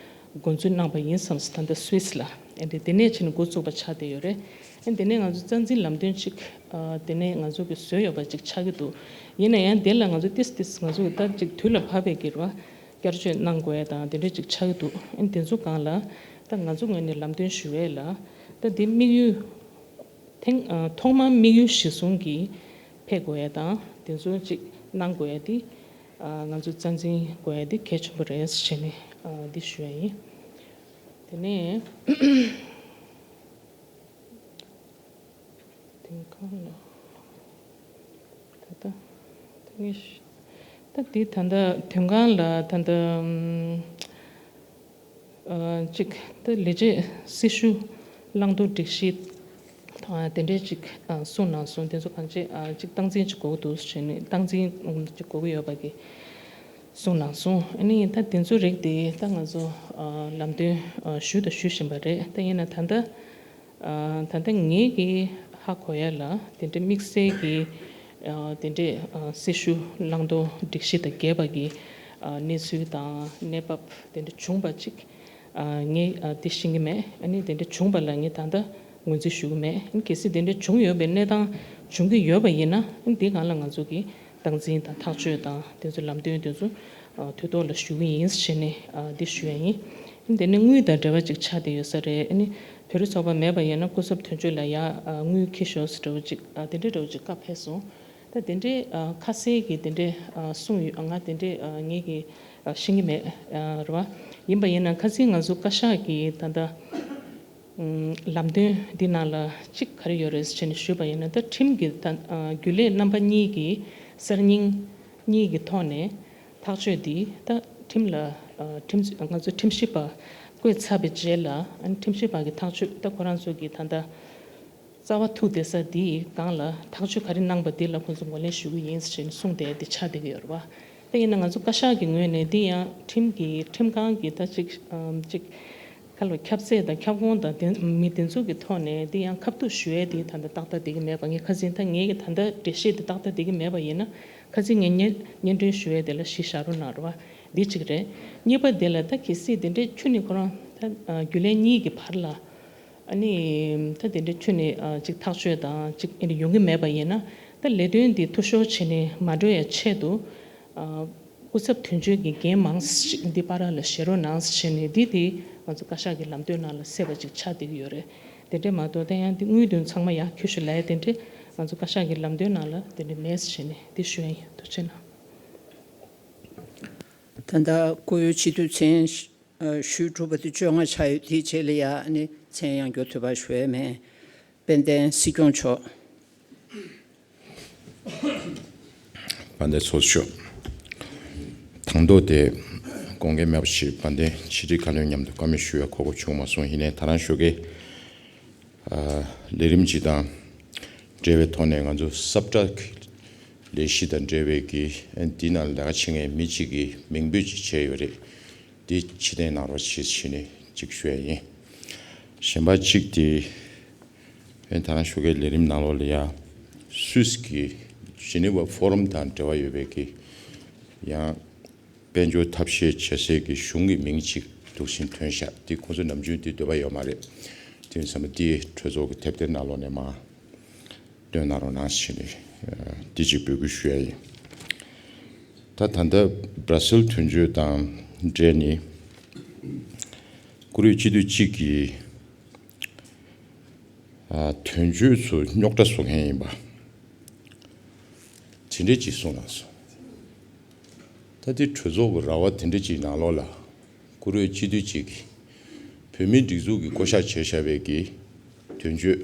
འགོ་འཛུགས་གནང་པ་ཡིན་བསམ་སོང་། ད་ལྟ་སུད་སི་ལ་ཨེ་འདྲ་དེ་ནས་ཕྱིན་འགོ་བཙུགས་པ་ཆགས་བསྡད་ཡོད་རེད། ཨེ་དེ་ནས་ང་ཚོ་རྩ་འཛིན་ལམ་སྟོན་གཅིག་ཨ་དེ་ནས་ང་ཚོ་གི་བཟོས་ཡོད་པ་གཅིག་ཆགས་ཀྱི་འདུག་ཡིན་ན་ཡང་དེ་ལ་ང་ཚོ་ཏིས་ཏིས་ང་ཚོ་གི་ད་གཅིག་དུས་ལ་བབ་པའི་གི་རེད་བ། བསྐྱར་བཅོས་གནང་དགོས་ཡ་དང་དེ་འདྲ་གཅིག་ཆགས་ཀྱི་འདུག་ཨེ་དེ་ཚོ་སྒང་ལ་ད་ང་ཚོ་ངོས་ནས་ལམ་སྟོན་ཞུ་ཡས་ལ་ད་འདི་དམིགས་ཡུལ། ཐེངས་ཨ་ཐོག་མར་དམིགས་ཡུལ་གཞི་བཟུང་གིས་ཕེབས་དགོས་ཡ་དང་དེ་ཚོ་གཅིག་གནང་དགོས་ཡ་དེ་ཨ་ང་ཚོ་རྩ་འཛིན་དགོས་ཡ་དེ་གལ་ཆེན་པོ་རེད་ཟེར་ནས་ཨ་འདི་ཞུ་ཡ་ཡིན། དེ་ནས་དེང་གང་ལ། ད་ངས་ད་འདི་ད་ལྟ་དོན་ཁང་ལ་ད་ལྟ་ཨ་གཅིག་ད་ལས་བྱེད་སྲི་ཞུ་བླང་དོར་སྒྲིག་གཞི་དང་དེ་འདྲའི་གཅིག་ཨ་གསུངས་གནང་སོང་། དེ་ཚོ་གང་ཅི་ཨ་གཅིག་སྟངས་འཛིན་གཅིག་དགོས་འདུག་ཟེར་ནས་སྟངས་འཛིན་གཅིག་དགོས་ཀྱི་ཡོད་པ་གི་གསུངས་གནང་སོང་། ཨ་ནི་ད་དེ་ཚོ་རིགས་དེ་ད་ང་ཚོ་ཨ་ལམ་སྟོན་ཨ་ཞུ་དང་ཞུ་བཞིན་པ་རེད། ད་ཡིན་ན་ད་ལྟ་ཨ་ད་ལྟ་ངེད་ཀྱིས་ཧ་གོ་ཡ་ལ་དེ་འདྲའི་དམིགས་བསལ་གྱི་ཨ་དེ་འདྲའི་ཨ་སྲི་ཞུ་བླང་དོར་སྒྲིག་གཞི་དང་འགལ་བ་གི་ཨ་གནས་ཚུལ་དང་གནས་བབ་དེ་འདྲ་བྱུང་བ་ཅིག་ཨ་ངས་ཨ་དེ་ཤེས་ཀྱི་མེད། ཨ་ནི་དེ་འདྲ་བྱུང་བ་ལ་ངས་ད་ལྟ་ངོས་འཛིན་ཞུ་གི་མེད། ཨ་ནི་གལ་སྲིད་དེ་འདྲ་བྱུང་ཡོད་པའི་གནས་སྟངས་བྱུང་གི་ཡོད་པ་ཡིན་ན་ཨ་ནི་དེ་སྒང་ལ་ང་ཚོ་གིས་སྟངས་འཛིན་དང་ཐག་གཅོད་དང་དེ་ཚོ་ལམ་སྟོན་དེ་ཚོ་ཨ་དུས་ཐོག་ལ་ཞུ་གི་ཡིན་ཟེར་ནས་ཨ་འདི་ཞུ་ཡ་ཡིན། ཨ་ནི་དེ་ནི་དངུལ་དང་འབྲེལ་བ་ཅིག་ཆགས་བསྡད་ཡོད་ས་རེད། ཨ་ནི་བོད་རིགས་ཚོགས་པ་མེད་པ་ཡིན་ན་སྐུ་ཚབ་དོན་གཅོད་ལ་ཡ་ཨ་དངུལ་འཁྱེར་ཤོག་ཟེར་འདྲ་བོ་ཅིག་ཨ་དེ་འདྲའི་འདྲ་བོ་ཅིག་བཀའ་ཕེབས་སོང་། ད་དེ་འདྲའི་ཨ་ཁ་གསལ་གྱི་དེ་འདྲའི་ཨ་གསུངས་ཡོད། ང་དེ་འདྲའི་ཨ་ངེད་ཀྱིས་ཨ་ཤེས་ཀྱི་མེད་ཨ་རེད་བ། ཡིན་པ་ཡིན་ན་ཁ་སང་ང་ཚོ་བཀའ་ཤག་གིས་ད་ལྟ་ཨམ་ལམ་སྟོན་འདི་ནང་ལ་གཅིག་ག་རེ་ཡོད་རེད་ཟེར་ནས་ཞུས་པ་ཡིན་ན། ད་ཁྲིམས་ཀྱི་ད་ཨ་རྒྱུན་ལས་རྣམ་པ་གཉིས་ཀྱི་གསར་རྙིང་གཉིས་ཀྱི་ཐོག་ནས་ཐག་གཅོད་འདི་ད་ཁྲིམས་ལ་ཨ་ཁྲིམས་ང་ཚོ་ཁྲིམས་ཞིབ་པ་བསྐོས་ཚར་བའི་རྗེས་ལ་ཨ་ནི་ཁྲིམས་ཞིབ་པ་གི་ཐག་གཅོད་ད་ཁོ་རང་ཚོ་གི་ད་ལྟ་རྩ་བ་ཐུག་བསྡད་ས་འདིའི་སྒང་ལ་ཐག་གཅོད་ག་རེ་གནང་པ་འདི་ལ་ཁོང་ཚོ་ངོས་ལེན་ཞུ་གི་ཡིན་ཟེར་ནས་གསུངས་བསྡད་དེ་ཆགས་བསྡད་ཀྱི་ཡོད་རེད་བ། དེ་ཡིན་ན་ང་ཚོ་བཀའ་ཤག་གི་ངོས་ནས་འདི་ཡང་ཁྲིམས་ཀྱི་ཁྲིམས་ཁང་གི་ད་ཅིག་ཨམ་ཅིག་ཁ་ལོ་ཁྱབ་ཚད་དང་ཁྱབ་ཁོངས་དང་དེ་མི་དེ་ཚོ་གི་ཐོག་ནས་འདི་ཡང་ཁ་ཐུག་ཞུ་ཡས་དེ་ད་ལྟ་ཏག་ཏག་བསྡད་ཀྱི་མེད་པ། ངས་ཁ་སང་ད་ངེད་ཀྱི་ད་ལྟ་འགྲེལ་བཤད་དེ་ཏག་ཏག་བསྡད་ཀྱི་མེད་པ་ཡིན་ན་ཁ་སང་ངས་སྙན་སྙན་སྒྲོན་ཞུ་ཡས་དེ་ལ་གཞི་བཞག་རོགས་གནང་རེད་བ། འདི་གཅིག་རེད། གཉིས་པ་དེ་ལ་ད་གལ་སྲིད་དེ་འདྲའི་ཁྱོན་ནས་ཁོ་རང་ད་ཨ་རྒྱུན་ལས་གཉིས་ཀྱི་བར་ལ་ཨ་ནི་ད་དེ་འདྲའི་ཁྱོན་ནས་ཨ་ཅིག་ཐག་གཅོད་དང་ཅིག་ཨ་ནི་ཡོང་གི་མེད་པ་ཡིན་ན། ད་ལས་དོན་འདི་འཐུས་ཤོར་བྱས་ནས་མ་འགྲོ་ཡ་ཆེད་དུ་ཨ་སྐུ་ཚབ་དོན་གཅོད་ཀྱི་འགན་མང་ཞིག་འདི་བར་ལ་བཞེས་རོགས་གནང་ཟེར་ནས་འདི་དེ་ང་ཚོ་བཀའ་ཤག་གི་ལམ་སྟོན་ནང་ལ་གསལ་པ་ཅིག་ཆགས་བསྡད་ཀྱི་ཡོད་རེད། དེ་འདྲས་མ་གཏོགས་ད་ཡང་འདི་དངུལ་དོན་ཚང་མ་ཡར་འཁྱེར་ཤོག་ལབ་ཡ་དེ་འདྲས་ང་ཚོ་བཀའ་ཤག་གི་ལམ་སྟོན་ནང་ལ་དེ་འདྲས་མེད་ཟེར་ནས་འདི་ཞུ་ཡ་ཡིན། ཐུགས་རྗེ་གནང་། ད་ལྟ་བཀུར་འོས་སྤྱི་འཐུས་མཚན་ཞུས་གྲུབ་པ་དེ་བཅོ་ལྔ་ཆགས་ཡོད། དེའི་རྗེས་ལ་ཡ་ཨ་ནི་མཚན་ཡང་བསྐྱར་ཐོས་པ་ཞུ་ཡས་མེད། དཔལ་ལྡན་སྲིད་སྐྱོང་མཆོག་དཔལ་ལྡན་ཚོགས་གཙོ་མཆོག་དང་ཐོག་དེ་དགོངས་འགལ་མེད་པ་ཞིག་དཔལ་ལྡན་ཕྱི་དྲིལ་བཀའ་བློན་མཉམ་དུ་བཀའ་མོལ་ཞུ་ཡ་གོ་སྐབས་བྱུང་མ་སོང་། ཡིན་ནའི་ད་རང་ཞོགས་ཀས་ལས་རིམ་གྱི་དང་འབྲེལ་བའི་ཐོག་ནས་ང་ཚོ་སབ་ཊྲེག་ལས་གཞི་དང་འབྲེལ་བའི་གི་འདི་ནང་ལས་ཀ་བྱེད་མཁན་མི་གཅིག་གིས་མིང་འབོད་ཅིག་བྱས་ཡོད་རེད། འདི་ཕྱིར་འཐེན་གནང་རོགས་བྱེད་ཟེར་ནས་གཅིག་ཞུ་ཡ་ཡིན། གཞན་པ་གཅིག་དེ་ད་རང་ཞོགས་ཀས་ལས་རིམ་ནང་ལོགས་ལ་ཡ་སུད་སི་གི་ཇི་ནི་ཝ་ཕོ་རམ་དང་འབྲེལ་བ་ཡོད་པའི་གི་ཡང་དཔལ་འབྱོར་ཐབས་ཤེས་བྱེད་སའི་གི་གཞུང་གི་མིང་གཅིག་འདུག་སེ་ཐོན་ཤག་དེ་ཁོང་ཚོ་ནམ་རྒྱུན་དེ་འདོད་པ་ཡོད་མ་རེད། དེ་ཡིན་ཙང་དེ་གྲོས་ཚོགས་ཀྱི་དེབ་ཐེར་ནང་ལོགས་ནས་མར་བཏོན་གནང་རོགས་གནང་ཞེས་ནས་དེ་གཅིག་འབོད་སྐུལ་ཞུ་ཡ་ཡིན། ད་ད་ལྟ་སྦ་ར་སིལ་དོན་གཅོད་དང་འབྲེལ་ནས་བཀུར་འོས་སྤྱི་འཐུས་གཅིག་གིས་དོན་གཅོད་ཚོ་རྙོག་དྲ་བཟོ་མཁན་ཡིན་པ་དེ་འདྲས་ཅིག་གསུངས་གནང་སོང་། ད་དེ་གྲོས་ཚོགས་ཀྱི་ར་བ་དེ་འདྲས་ཅིག་ནང་ལོགས་ལ་བཀུར་འོས་སྤྱི་འཐུས་གཅིག་གིས་བོད་མིའི་སྒྲིག་འཛུགས་ཀྱི་བསྐོ་བཞག་བྱས་བཞག་པའི་གི་དོན་གཅོད་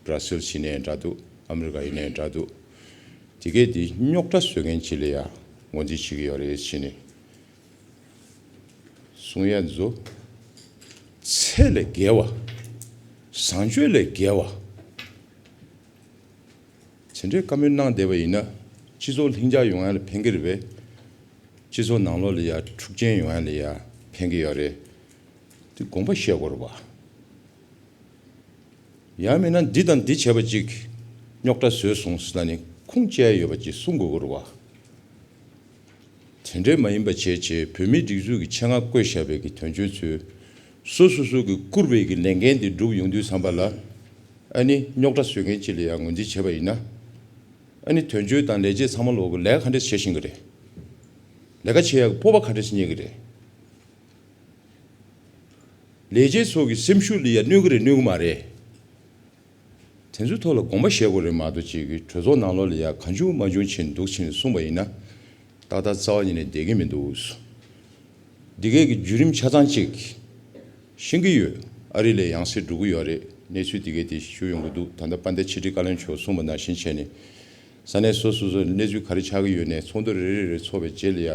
སྦ་ར་སིལ་ཡིན་ནའི་འདྲ་འདུག་ཨ་མི་རི་ཀ་ཡིན་ནའི་འདྲ་འདུག་དེ་གས་དེ་རྙོག་དྲ་བཟོ་མཁན་ཅིག་ལ་ཡ་ངོས་འཛིན་བྱེད་ཀྱི་ཡོད་རེད་ཟེར་ནས་གསུང་ཡ་ཚོ་ཚད་ལས་བརྒལ་བ། བཟང་སྤྱོད་ལས་བརྒལ་བ། དེ་འདྲའི་བཀའ་མོལ་གནང་བསྡད་པ་ཡིན་ན་སྤྱི་ཚོགས་ལྷིང་འཇགས་ཡོང་ཡ་ལ་ཕན་གྱི་རེད་པས། སྤྱི་ཚོགས་ནང་ལོགས་ལ་ཡ་འཁྲུག་རྐྱེན་ཡོང་ཡ་ལ་ཡ་ཕན་གྱི་ཡོད་རེད། དེ་དགོངས་པ་བཞེས་དགོས་རེད་པ། ཡང་མིན་ན་འདི་དང་འདི་བྱས་པ་ཅིག་རྙོག་དྲ་བཟོས་སོང་ཟེར་ན་ནི་ཁུངས་སྐྱེལ་ཡ་ཡོད་པ་ཅིག་གསུང་དགོས་ཀྱི་རེད་པ། དེ་འདྲའི་མ་ཡིན་པ་བྱས་བྱས་བོད་མིའི་སྒྲིག་འཛུགས་ཀྱི་ཆེད་མངགས་བསྐོས་བཞག་པའི་གི་དོན་གཅོད་ཚོས་སོ་སོ་སོ་གི་བསྐུར་བའི་གི་ལས་འགན་དེ་བསྒྲུབས་ཡོང་དུས་ཙམ་པ་ལ་ཨ་ནི་རྙོག་དྲ་བཟོ་མཁན་ཅིག་ལ་ཡང་ངོས་འཛིན་བྱས་པ་ཡིན་ན་ཨ་ནི་དོན་གཅོད་དང་ལས་བྱེད་ཚང་མ་ལོག་གི་ལས་ཀ་ག་འདྲས་བྱེད་བཞིན་གི་རེད། ལས་ཀ་བྱེད་ཡག་གི་སྤོབས་པ་ག་འདྲས་རྙེད་གི་རེད། ལས་བྱེད་ཚོ་གི་སེམས་ཤུགས་ལ་ཡ་གནོད་གི་རེད་གནོད་གི་མ་རེད། དེ་ཚོའི་ཐོག་ལ་དགོངས་པ་བཞེས་དགོས་རེད་མ་གཏོགས་ཅིག་གི་གྲོས་ཚོགས་ནང་ལོགས་ལ་ཡ་གང་བྱུང་མང་བྱུང་བྱས་ནས་འདུག་བྱས་ནས་གསུངས་པ་ཡིན་ན་ཏག་ཏག་རྩ་བ་ཉིད་ནས་བསྡད་ཀྱི་མི་འདུག་འདི་གའི་གི་བརྒྱུད་རིམ་ཆ་ཚང་ཅིག་ཤེས་ཀྱི་ཡོད། ཨ་རི་ལ་ཡང་སེ་འགྲོ་གི་ཡོད་རེད། གནས་ཚུལ་འདི་གའི་དེ་ཞུ་ཡོང་གི་འདུག་ད་ལྟ་དཔལ་ལྡན་ཕྱི་དྲིལ་བཀའ་བློན་མཆོག་གསུངས་པ་ནང་བཞིན་བྱས་ནས་ ས་གནས་སོ་སོ་སོ་གནས་ཚུལ་ག་རེ་ཆགས་ཀྱི་ཡོད་ནས་ཚོགས་འདུ་རེ་རེ་རེ་ཚོགས་པའི་རྗེས་ལ་ཡ་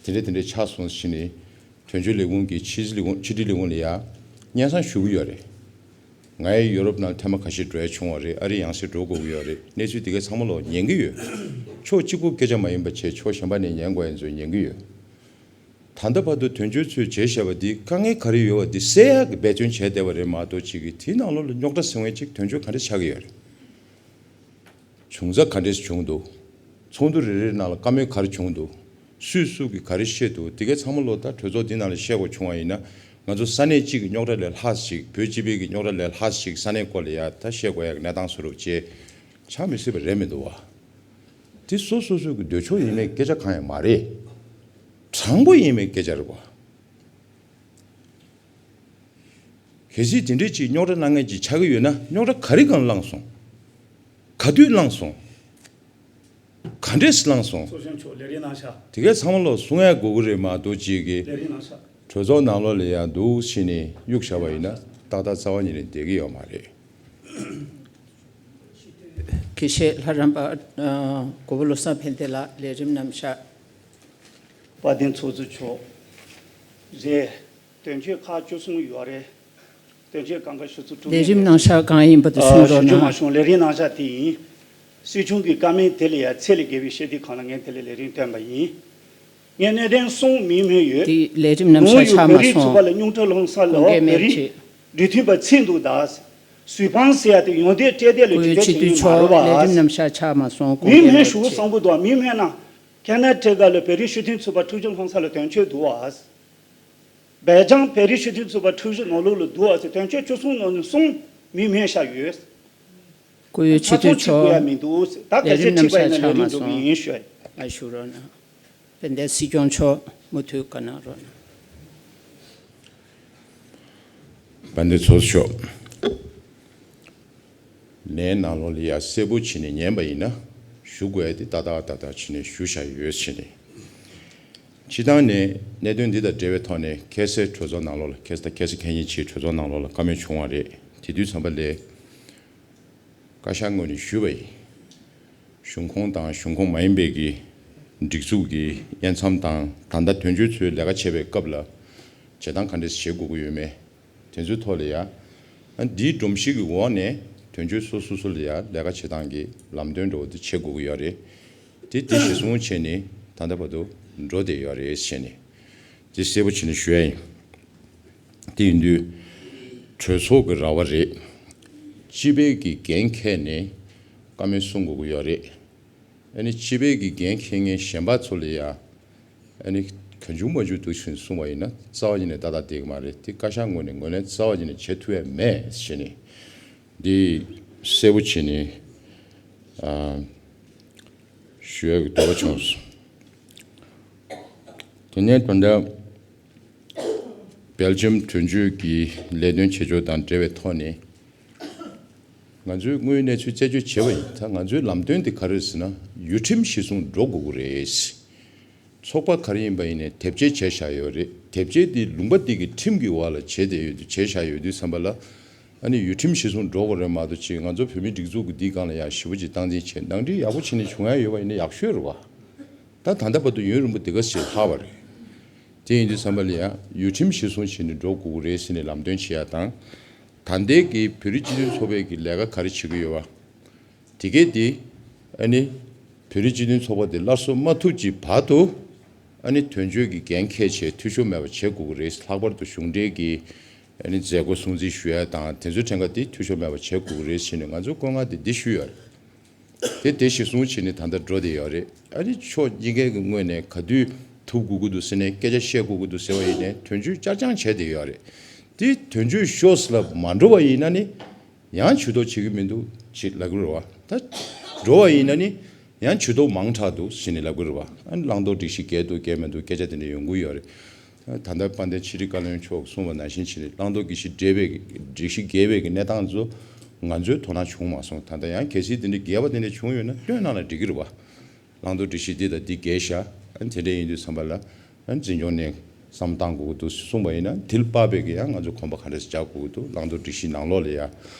དེ་འདྲ་དེ་འདྲ་ཆགས་སོང་ཟེར་ནས་དོན་གཅོད་ལས་ཁུངས་ཀྱི་ཕྱི་སྲིད་ལས་ཁུངས་ཕྱི་དྲིལ་ལས་ཁུངས་ལ་ཡ་སྙན་སེང་ཞུ་གི་ཡོད་རེད། ང་ཡི་ཡོ་རོབ་ནང་ཐེངས་མ་ཁ་ཤས་འགྲོ་ཡ་བྱུང་བ་རེད། ཨ་རི་ཡང་སེ་འགྲོ་དགོས་ཀྱི་ཡོད་རེད། གནས་ཚུལ་དེ་གའི་ཚང་མ་ལོག་ཉན་གྱི་ཡོད། ཕྱོགས་གཅིག་པུ་སྐད་ཆ་མ་ཡིན་པ་བྱས་ཕྱོགས་གཞན་པ་ནས་ཉན་དགོས་ཡ་ཚོ་ཉན་གྱི་ཡོད། ད་ལྟ་བར་དུ་དོན་གཅོད་ཚོས་བྱས་བཞག་པ་འདི་དཀའ་ངལ་ག་རེ་ཡོད་པ་འདི་སེལ་ཡག་གི་འབད་བརྩོན་བྱས་བསྡད་པ་རེད་མ་གཏོགས་ཅིག་གིས་དེའི་ནང་ལོགས་ལ་རྙོག་དྲ་སེལ་མཁན་ཅིག་དོན་གཅོད་ག་འདྲ་ཆགས་ཀྱི་ཡོད་རེད། བྱུང་ས་ག་འདྲས་བྱུང་འདུག་ཚོགས་འདུ་རེ་རེའི་ནང་ལ་བཀའ་མོལ་ག་རེ་བྱུང་འདུག་སུས་སུ་གིས་ག་རེ་བཤད་འདུག་དེ་གའི་ཚང་མ་ལོ་ད་གྲོས་ཚོགས་འདི་ནང་ལ་བཤད་དགོས་བྱུང་བ་ཡིན་ན་ང་ཚོ་ས་གནས་གཅིག་གི་རྙོག་དྲ་ལས་ལྷག་ཞིག་བོད་སྤྱི་པའི་གི་རྙོག་དྲ་ལས་ལྷག་ཞིག་ས་གནས་སྐོར་ལ་ཡ་ད་བཤད་དགོས་ཡ་གི་གནས་སྟངས་བཟོ་འདྲ་བྱས་ཆགས་མི་སྲིད་པ་རེད་མི་འདུག་བ། དེ་སོ་སོ་སོ་གི་འདོད་ཕྱོགས་ཡིན་མིན་སྐད་ཆ་གང་ཡང་མ་རེད། དྲང་པོ་ཡིན་མིན་སྐད་ཆ་རེད་བ། གལ་སྲིད་དེ་འདྲའི་ཅིག་རྙོག་དྲ་གནང་མཁན་ཅིག་ཆགས་ཀྱི་ཡོད་ན་རྙོག་དྲ་ག་རེ་སྒང་བསླངས་སོང་། ག་དུས་བསླངས་སོང་། ག་འདྲས་བསླངས་སོང་། གཙོ་སྐྱོང་མཆོག་ལས་རིམ་གནང་ཤག་དེ་གའི་ཚང་མ་ལོ་གསུང་ཡ་དགོས་ཀྱི་རེད་མ་གཏོགས་ཅིག་གི་ལས་རིམ་གནང་ཤག་གྲོས་ཚོགས་ནང་ལོགས་ལ་ཡང་འདུག་ཕྱིན་ནས་གཡུག་བཞག་པ་ཡིན་ན་ཏག་ཏག་རྩ་བ་ཉིད་ནས་བསྡད་ཀྱི་ཡོད་མ་རེད། དགེ་བཤེས་ལྷ་རམས་པ་ཨ་མགོན་པོ་བློ་བཟང་ཕན་བདེ་ལགས་ལས་རིམ་གནང་ཤག་དཔལ་ལྡན་ཚོགས་གཙོ་མཆོག་རེད། དོན་གཅོད་ཁག་བཅུ་གསུམ་ཡོད་རེད། དོན་གཅོད་སྒང་ག་ཞུ་ཚུལ་དྲུག་ལས་རིམ་གནང་ཤག་གང་ཡིན་པ་དེ་གསུང་ཨ་རོགས་ཞུ་རྒྱུ་མ་གནང་། བྱུང་། ལས་རིམ་གནང་ཤག་དེ་ཡིན། སྲིད་སྐྱོང་གི་བཀའ་མོལ་དེ་ལ་ཡང་ཚད་ལས་བརྒལ་བའི་བཤད་དུས་གང་ལ་ངས་དེ་ལ་ལས་རིམ་བཏོན་པ་ཡིན། ངས་གནད་དོན་གསུམ་མིང་སྨོས་ཡོད། དེ་ལས་རིམ་རྣམ་གཞག་ཆགས་མ་སོང་། བོད་རིགས་ཚོགས་པ་ལ་རྙོག་དྲ་སློང་ས་ལ་དགོངས་འགལ་མེད་བོད་རིགས་ཅེས། འབྲེལ་མཐུན་པ་ཚིག་འདུག་ད། བཟོད་དཔང་ཟེར་ཡ་དེ་ཡོན་ཏན་སྤྲད་བསྡད་ལ་བསྒྱུར་བཅོས་བྱེད་མཁན་མ་རེད་པ། ལས་རིམ་རྣམ་གཞག་ཆགས་མ་སོང་། དགོངས་འགལ་མེད་ཅེས། མིང་སྨོས་ཞུ་བསམ་གི་འདུག་མིང་སྨོས་ན། ཁེ་ན་ཌ་ག་ལ་བོད་རིགས་སྤྱི་མཐུན་ཚོགས་པ་ཁྲིམས་ཞིབ་ལྷུང་ས་ལ་དོན་གཅོད་འདུག་བ། སྦེལ་ཇམ་བོད་རིགས་སྤྱི་མཐུན་ཚོགས་པ་ཁྲིམས་ཞིབ་ནང་ལོགས་ལ་འདུག་བ་ཟེར་དོན་གཅོད་བཅུ་གསུམ་ནང་ནས་གསུམ་མིང་སྨོས་བཞག་ཡོད། སྐུ་ཡོད་ཆེ། ཆ་ཚང་བྱེད་དགོས་ཡ་མི་འདུག་ད་གལ་སྲིད་ཁྲིད་པ་ཡིན་ན་ལས་རིམ་འགྲོ་གི་ཡིན་ཞུ། ཨ་ཞུ་རོགས་གནང་། དཔལ་ལྡན་སྲིད་སྐྱོང་མཆོག་མུ་མཐུད་བཀའ་གནང་རོགས་གནང་། དཔལ་ལྡན་ཚོགས་གཙོ་མཆོག་ལན་ནང་ལོགས་ལ་ཡ་གསལ་པོ་བྱས་ནས་ཉན་པ་ཡིན་ན་ཞུ་དགོས་ཡ་དེ་ཏག་ཏག་ཏག་ཏག་བྱས་ནས་ཞུ་བཞག་ཡོད་བྱས་ནས། སྤྱིར་བཏང་ནས་གནད་དོན་འདི་དང་འབྲེལ་བའི་ཐོག་ནས་ཁ་སང་གྲོས་ཚོགས་ནང་ལོགས་ལ་ཁ་སང་ཁ་སང་ཁ་ཉིན་ཕྱིན་གྲོས་ཚོགས་ནང་ལོགས་ལ་བཀའ་མོལ་བྱུང་བ་རེད། དེ་དུས་ཙམ་པ་ལ་བཀའ་ཤག་ངོས་ནས་ཞུས་པ་ཡིན། གཞུང་ཁོངས་དང་གཞུང་ཁོངས་མ་ཡིན་པའི་གི་སྒྲིག་འཛུགས་ཀྱི་དབྱེ་མཚམས་དང་ད་ལྟ་དོན་གཅོད་ཚོའི་ལས་ཀ་བྱེད་པའི་སྐབས་ལ་བྱེད་སྟངས་ག་འདྲས་བྱེད་དགོས་ཀྱི་ཡོད་མེད། དེ་ཚོའི་ཐོག་ལ་ཡ། ཨ་འདིའི་སྒྲོམ་གཞི་གི་འོག་ནས་དོན་གཅོད་སོ་སོ་སོ་ལ་ཡ་ལས་ཀ་བྱེད་སྟངས་ཀྱི་ལམ་སྟོན་འདྲ་བོ་དེ་བྱེད་དགོས་ཀྱི་ཡོད་རེད། དེ་དེ་གཞི་བཟུང་བྱས་ནས་ད་ལྟ་བར་དུ་འགྲོ་བསྡད་ཡོད་རེད་བྱས་ནས། དེ་གསལ་པོ་བྱས་ནས་ཞུ་ཡ་ཡིན། དེ་ཡིན་དུས་གྲོས་ཚོགས་ཀྱི་ར་བ་རེད། སྤྱི་པའི་གི་འགན་འཁྱེར་ནས་བཀའ་མོལ་གསུང་དགོས་ཀྱི་ཡོད་རེད། ཨ་ནི་སྤྱི་པའི་གི་འགན་འཁྱེར་མཁན་གཞན་པ་ཚོ་ལ་ཡ། ཨ་ནི་གང་བྱུང་མང་བྱུང་འདུག་ཕྱིན་གསུངས་པ་ཡིན་ན་རྩ་བ་ཉིད་ནས་ཏག་ཏག་བསྡད་ཀྱི་མ་རེད། དེ་བཀའ་ཤག་ངོས་ནས་ངོས་ལེན་རྩ་བ་ཉིད་ནས་བྱེད་ཐུབ་ཡ་མེད་ཟེར་ནས་འདི་གསལ་པོ་བྱས་ནས་ཨ་ཞུ་ཡ་གི་འདོད་པ་བྱུང་སོང་། དེ་ནས་ད་ལྟ་སྦེལ་ཇམ་དོན་གཅོད་ཀྱི་ལས་དོན་བྱེད་ཕྱོགས་དང་འབྲེལ་བའི་ཐོག་ནས། ང་ཚོས་དངོས་ཡོད་གནས་ཚུལ་རྩད་གཅོད་བྱས་པ་ཡིན། ད་ང་ཚོའི་ལམ་སྟོན་དེ་ག་རེ་རེད་ཟེར་ན་ཡུལ་ཁྲིམས་གཞིར་བཟུང་འགྲོ་དགོས་ཀྱི་རེད། ཚོགས་པ་ག་རེ་ཡིན་པ་ཡིན་ནའི་དེབ་སྐྱེལ་བྱས་བཞག་ཡོད་རེད། དེབ་སྐྱེལ་དེ་ལུང་པ་དེ་གི་ཁྲིམས་ཀྱི་འོག་ལ་བྱས་བསྡད་ཡོད་དུས་བྱས་བཞག་ཡོད་དུས་ཙམ་པ་ལ། ཨ་ནི་ཡུལ་ཁྲིམས་གཞིར་བཟུང་འགྲོ་དགོས་རེད་མ་གཏོགས་ཅིག་ང་ཚོ་བོད་མིའི་སྒྲིག་འཛུགས་ཀྱི་འདིའི་སྒང་ལ་ཡང་ཞེ་པོ་ཅིག་སྟངས་འཛིན་བྱས་ནང་འགྲིག་ཡག་པོ་བྱས་ནས་བྱུང་ཡ་ཡོད་པ་ཡིན་ན་ཡག་ཤོས་རེད་བ། ད་ད་ལྟ་བར་དུ་ཡུན་རིང་པོ་འདི་ག་ཞིག་ལྷག་པ་རེད། དེ་ཡིན་དུས་ཙམ་པ་ལ་ཡང་ཡུལ་ཁྲིམས་གཞིར་བཟུང་བྱས་ནས་འགྲོ་དགོས་ཀྱི་རེད་ཟེར་ནས་ལམ་སྟོན་བྱེད་ཡ་དང་། ད་ལྟའི་གི་བོད་རིགས་སྤྱི་མཐུན་ཚོགས་པའི་གི་ལས་ཀ་ག་རེ་བྱེད་ཀྱི་ཡོད་པ། དེ་གས་དེ་ཨ་ནི་བོད་རིགས་སྤྱི་མཐུན་ཚོགས་པ་དེ་སླར་གསོ་མ་ཐུབ་ཀྱི་བར་དུ་ཨ་ནི་དོན་གཅོད་ཀྱི་འགན་འཁྱེར་བྱས་འཐུས་ཤོར་མེད་པ་བྱེད་དགོས་ཀྱི་རེད། ལྷག་པར་དུ་གཞུང་འབྲེལ་གྱི་ཨ་ནི་མཛད་སྒོ་སྲུང་བརྩི་ཞུ་ཡ་དང་དེ་ཚོའི་ཕྲན་ཁ་དེ་འཐུས་ཤོར་མེད་པ་བྱེད་དགོས་ཀྱི་རེད་ཟེར་ནས་ང་ཚོས་བཀོད་མངགས་དེ་འདི་ཞུས་ཡོད་རེད། དེ་དེ་གཞིར་བཟུང་བྱས་ནས་ད་ལྟ་འགྲོ་བསྡད་ཡོད་རེད། ཨ་ནི་ཕྱོགས་གཉིས་ཀའི་གི་ངོས་ནས་ག་དུས་ཐུབ་དགོས་ཀྱི་འདུག་ཟེར་ནས་སྐད་ཆ་བཤད་དགོས་ཀྱི་འདུག་ཟེར་བ་ཡིན་ནའི་དོན་གཅོད་བསྐྱར་སྦྱང་བྱས་བསྡད་ཡོད་རེད། དེ་དོན་གཅོད་ཤོག་ལ་མ་འགྲོ་བ་ཡིན་ན་ནི་ཡང་ཇུས་གཏོགས་བྱེད་ཀྱི་མི་འདུག་ཅེས་ལབ་ཀྱི་རེད་བ། ད་འགྲོ་བ་ཡིན་ན་ནི་ཡང་ཇུས་གཏོགས་མང་དྲགས་འདུག་ཟེར་ནས་ལབ་ཀྱི་རེད་བ། ཨ་ནི་བླང་དོར་སྒྲིག་གཞི་འགལ་འདུག་འགལ་མི་འདུག་སྐད་ཆ་དེ་འདྲ་ཡོང་གི་ཡོད་རེད། ད་ལྟ་དཔལ་ལྡན་ཕྱི་དྲིལ་བཀའ་བློན་མཆོག་གསུངས་པ་ནང་བཞིན་བྱས་ནས་བླང་དོར་སྒྲིག་གཞི་འགལ་བའི་སྒྲིག་གཞི་འགལ་བའི་གི་གནས་སྟངས་ཚོ་ང་ཚོའི་དོ་སྣང་བྱུང་མ་སོང་། ད་ལྟ་ཡང་གལ་སྲིད་དེ་འདྲ་འགལ་བ་དེ་འདྲ་བྱུང་ཡོད་ན་སྟོན་གནང་ན་འགྲིག་གི་རེད་བ། བླང་དོར་སྒྲིག་གཞི་འདི་དང་འདི་འགལ་ཤག་ཨ་ནི་དེ་འདྲ་ཡིན་དུས་ཙམ་པ་ལ་ཨ་ནི་འཛིན་སྐྱོང་ནས་བསམ་བཏང་དགོས་ཀྱི་འདུག་གསུངས་པ་ཡིན་ན་དེ་ལ་དཔག་པའི་གི་ཡང་ང་ཚོ་གོམ་པ་ག་འདྲ་ཞིག་རྒྱག་དགོས་ཀྱི་འདུག་བླང་དོར་སྒྲིག་གཞི་ནང་ལོགས་ལ་ཡང་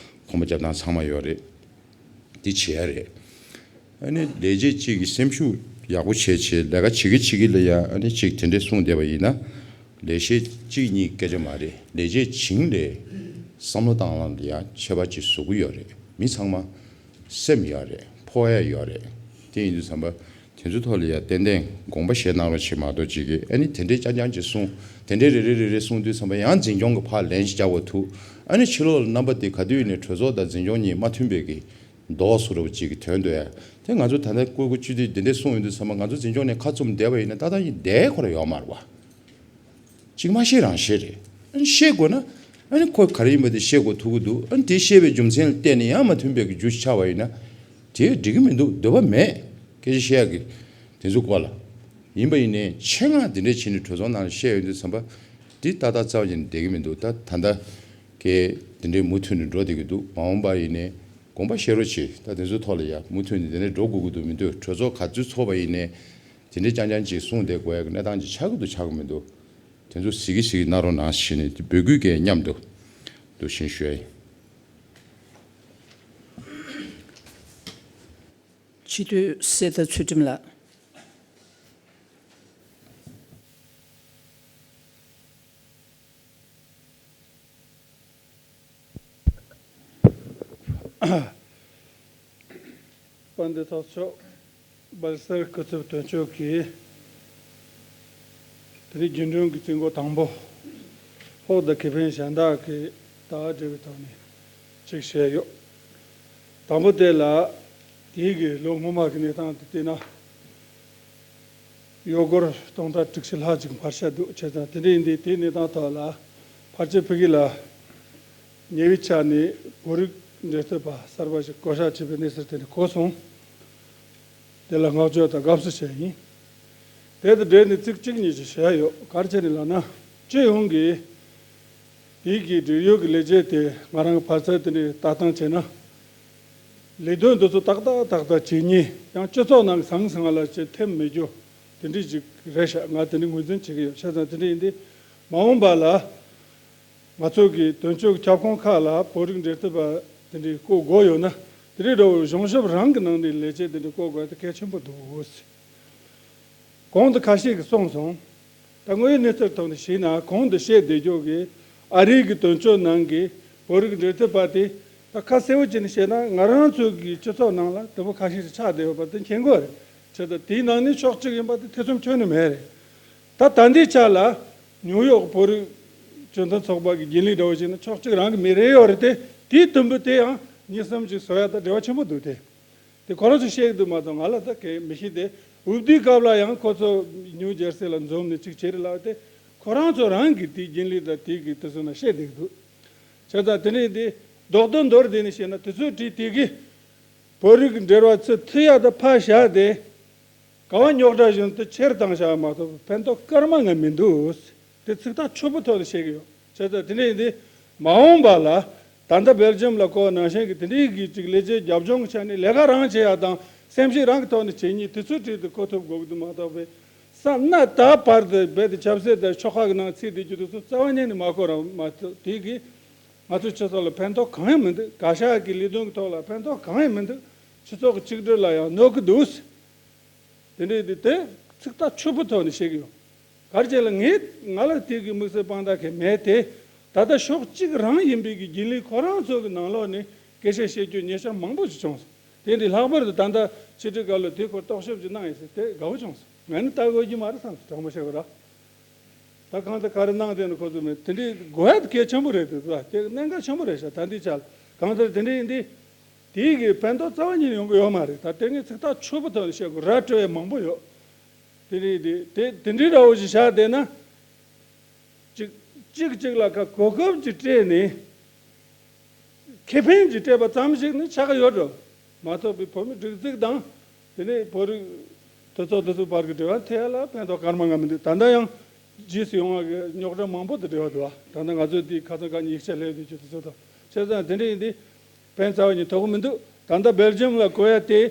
གོམ་པ་རྒྱབ་སྟངས་ཚང་མ་ཡོད་རེད། འདི་བྱེད་ཡ་རེད། ཨ་ནི་ལས་བྱེད་གཅིག་གིས་སེམས་ཤུགས་ཡག་པོ་བྱས་བྱས་ལས་ཀ་བྱེད་ཀྱི་བྱེད་ཀྱི་ལ་ཡ་ཨ་ནི་གཅིག་དེ་འདྲས་གསུངས་བསྡད་པ་ཡིན་ན། ལས་བྱེད་གཅིག་གཉིས་སྐད་ཆ་མ་རེད། ལས་བྱེད་བྱིངས་ལས་བསམ་བློ་བཏང་ལ་ཡ་ཁྱད་པར་ཅིག་བཟོ་གི་ཡོད་རེད། མི་ཚང་མ་སེམས་ཡོད་རེད། ཕོག་ཡ་ཡོད་རེད། དེ་ཡིན་དུས་ཙམ་པ་དེ་ཚོའི་ཐོག་ལ་ཡ་ཏན་ཏན་དགོངས་པ་བཞེས་གནང་རོགས་བྱེད་མ་གཏོགས་ཅིག་གིས་ཨ་ནི་དེ་འདྲས་རྐྱང་རྐྱང་ཅིག་གསུངས། དེ་འདྲས་རེ་རེ་རེ་རེ་གསུངས་དུས་ཙམ་པ་ཡང་འཛིན་སྐྱོང་གི་ཕར་ལན་ཞིག་རྒྱག་དགོས་ཐུག་ཨ་ནི་ཕྱི་ལོགས་ལ་རྣམ་པ་དེ་ག་དུས་ཡིན་ནའི་གྲོས་ཚོགས་དང་འཛིན་སྐྱོང་གཉིས་མ་མཐུན་པའི་གི་མདོག་བཟོ་འདྲ་པོ་ཅིག་གི་དོན་དུ་ཡ། དེ་ང་ཚོ་ད་ལྟ་སྐུ་སྐུ་སྤྱི་འཐུས་འདི་འདྲས་གསུངས་ཡོང་དུས་ཙམ་པ་ང་ཚོ་འཛིན་སྐྱོང་ནས་ཁ་བཙུམ་བསྡད་པ་ཡིན་ན་ཏག་ཏག་ཡིན་བསྡད་ཁོ་ར་ཡོད་མ་རེད་བ། གཅིག་མ་ཤེས་རང་ཤེས་རེད། ཨ་ནི་ཤེས་དགོས་ན་ཨ་ནི་ཁོ་ག་རེ་ཡིན་པ་དེ་ཤེས་དགོས་ཐུག་གི་འདུག་ཨ་ནི་དེ་ཤེས་པའི་རྒྱུ་མཚན་ལ་བརྟེན་ནས་ཡང་མ་མཐུན་པའི་གི་རྒྱུ་ཞིག་ཆགས་པ་ཡིན་ན་དེ་འགྲིག་གི་མི་འདུག་འདོད་པ་མེད། སྐད་ཆ་བཤད་ཡག་གི་དེ་ཚོ་སྐོར་ལ་ཡིན་པ་ཡིན་ནའི་ཆེད་མངགས་དེ་འདྲས་བྱས་ནས་གྲོས་ཚོགས་ནང་ལ་བཤད་ཡོང་དུས་ཙམ་པ་དེ་ཏག་ཏག་རྩ་བ་ཉིད་ནས་བསྡད་ཀྱི་མི་འདུག་ད་ད་ལྟ་གི་དེ་འདྲའི་མུ་མཐུད་ནས་འགྲོ་བསྡད་ཀྱི་འདུག་མ་འོངས་པ་ཡིན་ནའི་དགོངས་པ་བཞེས་རོགས་བྱེད། ད་དེ་ཚོའི་ཐོག་ལ་ཡ་མུ་མཐུད་ནས་དེ་འདྲས་འགྲོ་དགོས་ཀྱི་འདུག་མི་འདུག་གྲོས་ཚོགས་ག་ཚོད་ཚོགས་པ་ཡིན་ནའི་དེ་འདྲས་རྐྱང་རྐྱང་ཅིག་གསུངས་བསྡད་དགོས་ཡ་གི་གནས་སྟངས་ཅིག་ཆགས་ཀྱི་འདུག་ཆགས་ཀྱི་མི་འདུག་དེ་ཚོ་གཟིགས་ཀྱི་གཟིགས་ཀྱི་གནང་རོགས་གནང་ཞེས་ནས་འབོད་སྐུལ་གྱི་མཉམ་དུ་འདུག་ཞེས་ཞུ་ཡ་ཡིན། སྤྱི་འཐུས་གསེར་རྟ་ཚུལ་ཁྲིམས་ལགས། དཔལ་ལྡན་ཚོགས་གཙོ། སྦེལ་སར་སྐུ་ཚབ་དོན་གཅོད་ཀྱིས་དེ་རིང་རྒྱུན་གྲོན་གྱི་རྩིས་འགོ་དང་པོ་ཕོགས་དང་ཁེ་ཕན་གཞན་དག་གི་ལྟ་བ་འབྲེལ་བའི་ཐོག་ནས་ཅིག་བཤད་ཡོད། དང་པོ་དེ་ལ་དེའི་གི་ལོ་སྔོན་མ་གི་གནས་སྟངས་དེ་བལྟས་ན། གཡོ་སྒོར་སྟོང་ཕྲག་དྲུག་ཅུ་ལྷག་ཅིག་ཕར་ཆེར་འདུག་བྱས་ཙང་དེ་འདྲ་ཡིན་དུས་དེའི་གནས་སྟངས་ཐོག་ལ་ཕལ་ཆེར་ཕ་གི་ལ་ཉེ་བའི་ཆར་ནས་བོད་རིགས་འབྲེལ་མཐུད་པ་གསར་པ་ཞིག་བསྐོ་གཞག་བྱས་པའི་གནས་ཚུལ་དེ་འདྲ་གོ་སོང་། དེ་ལ་བསྔགས་བརྗོད་དང་དགའ་བསུ་བྱས་ཡིན། དེ་དང་འབྲེལ་ནས་ཚིག་གཅིག་གཉིས་ཅིག་བཤད་ཡོད། ག་རེ་བྱས་ནས་ལབ་ན་སྤྱི་ཡོངས་ཀྱི་དེའི་གི་འབྲེལ་ཡོད་ཀྱི་ལས་བྱེད་དེ་ང་རང་གི་ཕར་ཚུར་དེ་འདྲའི་ལྟ་སྟངས་བྱས་ན། ལས་དོན་འདི་ཚོ་ཏག་ཏག་ཏག་ཏག་བྱེད་མཁན་ཡང་སྤྱི་ཚོགས་ནང་གི་ཟང་ཟིང་ལ་ཅིག་འཐེབ་མེད་རྒྱུ་དེ་འདྲ་ཅིག་རེད་ཤག་ང་དེ་འདྲ་ངོས་འཛིན་བྱེད་ཀྱི་ཡོད། བྱས་ཙང་དེ་འདྲ་ཡིན་དུས་མ་འོངས་པ་ལ་ང་ཚོ་གི་དོན་གཅོད་ཀྱི་ཁྱབ་ཁོངས་ཁག་ལ་བོད་རིགས་འབྲེལ་མཐུད་པ་དེ་འདྲ་བསྐོ་དགོས་ཡོད་ན་དེ་འདྲའི་འདྲ་བོ་གཞུང་ཞབས་རང་གི་ནང་ནས་ལས་བྱེད་དེ་འདྲ་བསྐོ་དགོས་དེ་གལ་ཆེན་པོ་འདུག་གོང་དུ་ཁ་ཤས་ཀྱིས་གསུངས་སོང་། ད་དངོས་ཡོད་གནས་ཚུལ་ཐོག་ནས་བཤད་ན་གོང་དུ་བཤད་བསྡད་རྒྱུ་གི་ཨ་རིའི་གི་དོན་གཅོད་ནང་གི་བོད་རིགས་འབྲེལ་མཐུད་པ་དེ་ད་ཁ་གསལ་བོ་བྱས་ནས་བཤད་ན་ང་རང་ཚོའི་གི་སྤྱི་ཚོགས་ནང་ལ་དེ་པོ་ཁ་ཤས་ཤིག་ཆགས་བསྡད་ཡོད་པ་དེ་མཁྱེན་གྱི་ཡོད་རེད། བྱས་ཙང་དེའི་ནང་ནས་ཕྱོགས་གཅིག་ཡིན་པ་དེ་ཐེ་ཚོམ་ཁྱོན་ནས་མེད་རེད། ད་ད་ལྟའི་ཆ་ལ་ནིའུ་ཡོག་བོད་རིགས་སྤྱི་མཐུན་ཚོགས་པ་གི་རྒྱུན་ལས་འདྲ་བོ་བྱས་ན་ཕྱོགས་གཅིག་རང་གི་མི་རེ་ཡོད་རེད་དེ། དེའི་དུམ་བུ་དེ་ཡང་གཉིས་གསུམ་ཅིག་བཟོ་ཡ་ད་འབྲེལ་བ་ཆེན་པོ་འདུག་དེ། དེ་ཁོ་རང་ཚོས་བཤད་ཀྱི་འདུག་མ་གཏོགས་ང་ལ་ད་གས་མི་ཤེས་ཏེ། འོས་བསྡུའི་སྐབས་ལ་ཡང་ཁོ་ཚོ་ནིའུ་ཇར་སི་ལ་འཛོམས་ནས་ཅིག་བྱེད་རེད་ལབ་སྟེ། ཁོ་རང་ཚོ་རང་གིས་དེའི་རྒྱུན་ལས་དང་དེའི་གི་དེ་ཚོ་ན་བཤད་བསྡད་ཀྱི་འདུག་བྱས་ཙང་དེ་ནས་དེ་རྡོག་རྡོག་མདོར་བསྡུས་ནས་བཤད་ན་དེ་ཚོའི་གྲས་དེ་གིས་བོད་རིགས་འབྲེལ་བ་ཚུར་མཐུད་ཡ་ད་ཕར་བཞག་སྟེ། ག་བ་རྙོག་དྲ་བཞིན་དུ་ཆེར་བཏང་བཞག་མ་གཏོགས་ཕན་ཐོགས་སྐར་མ་ང་མི་འདུག་དེ་ཚིག་ཐག་ཆོད་པོ་ཐོག་ནས་བཤད་ཀྱི་ཡོད། བྱས་ཙང་དེ་འདྲ་ཡིན་དུས་མ་འོངས་པ་ལ་ད་ལྟ་སྦེལ་ཇམ་ལ་བསྐོ་བ་ནང་བཞིན་གྱི་དེ་འདྲའི་གི་ཅིག་ལས་བྱེད་རྒྱབ་ལྗོངས་ཀྱི་ཆ་ནས་ལས་ཀ་རང་བྱེད་ཡ་དང་སེམས་ཤེས་རང་གི་ཐོག་ནས་བྱེད་མཁན་དེ་ཚོའི་གྲས་དུ་བསྐོ་ཐུབ་དགོས་ཀྱི་འདུག་མ་གཏོགས་པའི་བསམ་ན་ད་བར་དུ་རྦད་དེ་ཆབ་སྲིད་དང་ཕྱོགས་ཁག་གི་ནང་ཚུད་བསྡད་རྒྱུ་དེ་ཚོ་རྩ་བ་ཉིད་ནས་མ་གོ་རང་མ་ཐུབ་དེ་གིས་ང་ཚོའི་སྤྱི་ཚོགས་ལ་ཕན་ཐོགས་གང་ཡང་མི་འདུག་བཀའ་ཤག་གི་ལས་དོན་གྱི་ཐོག་ལ་ཕན་ཐོགས་གང་ཡང་མི་འདུག་སྤྱི་ཚོགས་ཀྱི་གཅིག་སྒྲིལ་ལ་ཡང་གནོད་ཀྱི་འདུག་དེ་འདྲའི་དེ་དེ་ཚིག་ཐག་ཆོད་པོ་ཐོག་ནས་བཤད་ཀྱི་ཡོད། ག་རེ་བྱས་ལ་ངས་ང་ལ་དེ་གི་དམིགས་བསལ་དཔང་རྟགས་གང་ཡང་མེད་དེ། ད་ལྟ་ཕྱོགས་གཅིག་རང་ཡིན་པའི་གི་རྒྱུན་ལས་ཁོ་རང་ཚོ་གི་ནང་ལོགས་ནས་སྐད་ཆ་བཤད་རྒྱུ་ཉེ་ཆར་མང་པོ་ཞིག་བྱུང་སོང་། དེ་འདི་ལྷག་པར་དུ་ད་ལྟ་ཕྱི་དྲིལ་སྐབས་ལ་དེ་སྐོར་རྟོག་ཞིབ་ཅིག་གནང་ཡིན་ཟེར་དེ་དགའ་བོ་བྱུང་སོང་། ང་ནི་ལྟ་དགོས་ཀྱི་མ་རེད་བསམ་སོང་། དྲང་པོ་བཤད་དགོས་ར། ད་གང་ལྟར་ག་རེ་གནང་བསྡད་ན་ཁོ་ཚོ་མེད་དེ་འདྲའི་དགོས་ཡ་དེ་གལ་ཆེན་པོ་རེད་དེ་ད་དེ་གནད་འགག་ཆེན་པོ་རེད་ཤག་ད་འདི་ཆ་ལ་གང་ལྟར་དེ་འདྲའི་ཡིན་དེ། དེའི་གི་ཕན་ཐོགས་རྩ་བ་ཉིད་ནས་ཡོང་གི་ཡོད་མ་རེད། ད་དེ་ངས་ཚིག་ཐག་ཆོད་པོ་ཐོག་ནས་བཤད་དགོས་ར་སྤྲོད་ཡ་མང་པོ་ཡོད། དེ་རེད་དེ་དེ་དེ་འདྲའི་འདྲ་བོ་ཞིག་བཞག་བསྡད་ན། གཅིག་གཅིག་གཅིག་ལ་ཁ་གོ་སྐབས་ཅིག་སྤྲད་ནས། ཁེ་ཕན་ཅིག་སྤྲད་པ་ཙམ་ཞིག་ནི་ཆགས་ཀྱི་ཡོད་འགྲོ། མ་གཏོགས་པའི་བོད་མི་སྒྲིག་འཛུགས་དང་། དེ་ནས་བོད་རིགས་དེ་ཚོ་དེ་ཚོ་བར་གྱི་འབྲེལ་བ་ཐད་ལ་ཕན་ཐོགས་སྐར་མ་ང་མི་འདུག་ད་ལྟ་ཡང་རྗེས་སུ་ཡོང་བ་གི་རྙོག་དྲ་མང་པོ་དང་འབྲེལ་བ་འདུག་ད་ལྟ་ང་ཚོས་དེའི་ཁ་སང་ཁ་ཉིན་ཡིག་ཆ་སླེབས་ཡོད་དུས་ཚོད་དེ་ཚོ་དང་བྱས་ཙང་དེ་འདྲ་ཡིན་དུས་ཕན་རྩ་བ་ཉིད་ཐོགས་ཀྱི་མི་འདུག་ད་ལྟ་སྦེལ་ཇམ་ལ་བསྐོ་ཡ་དེ།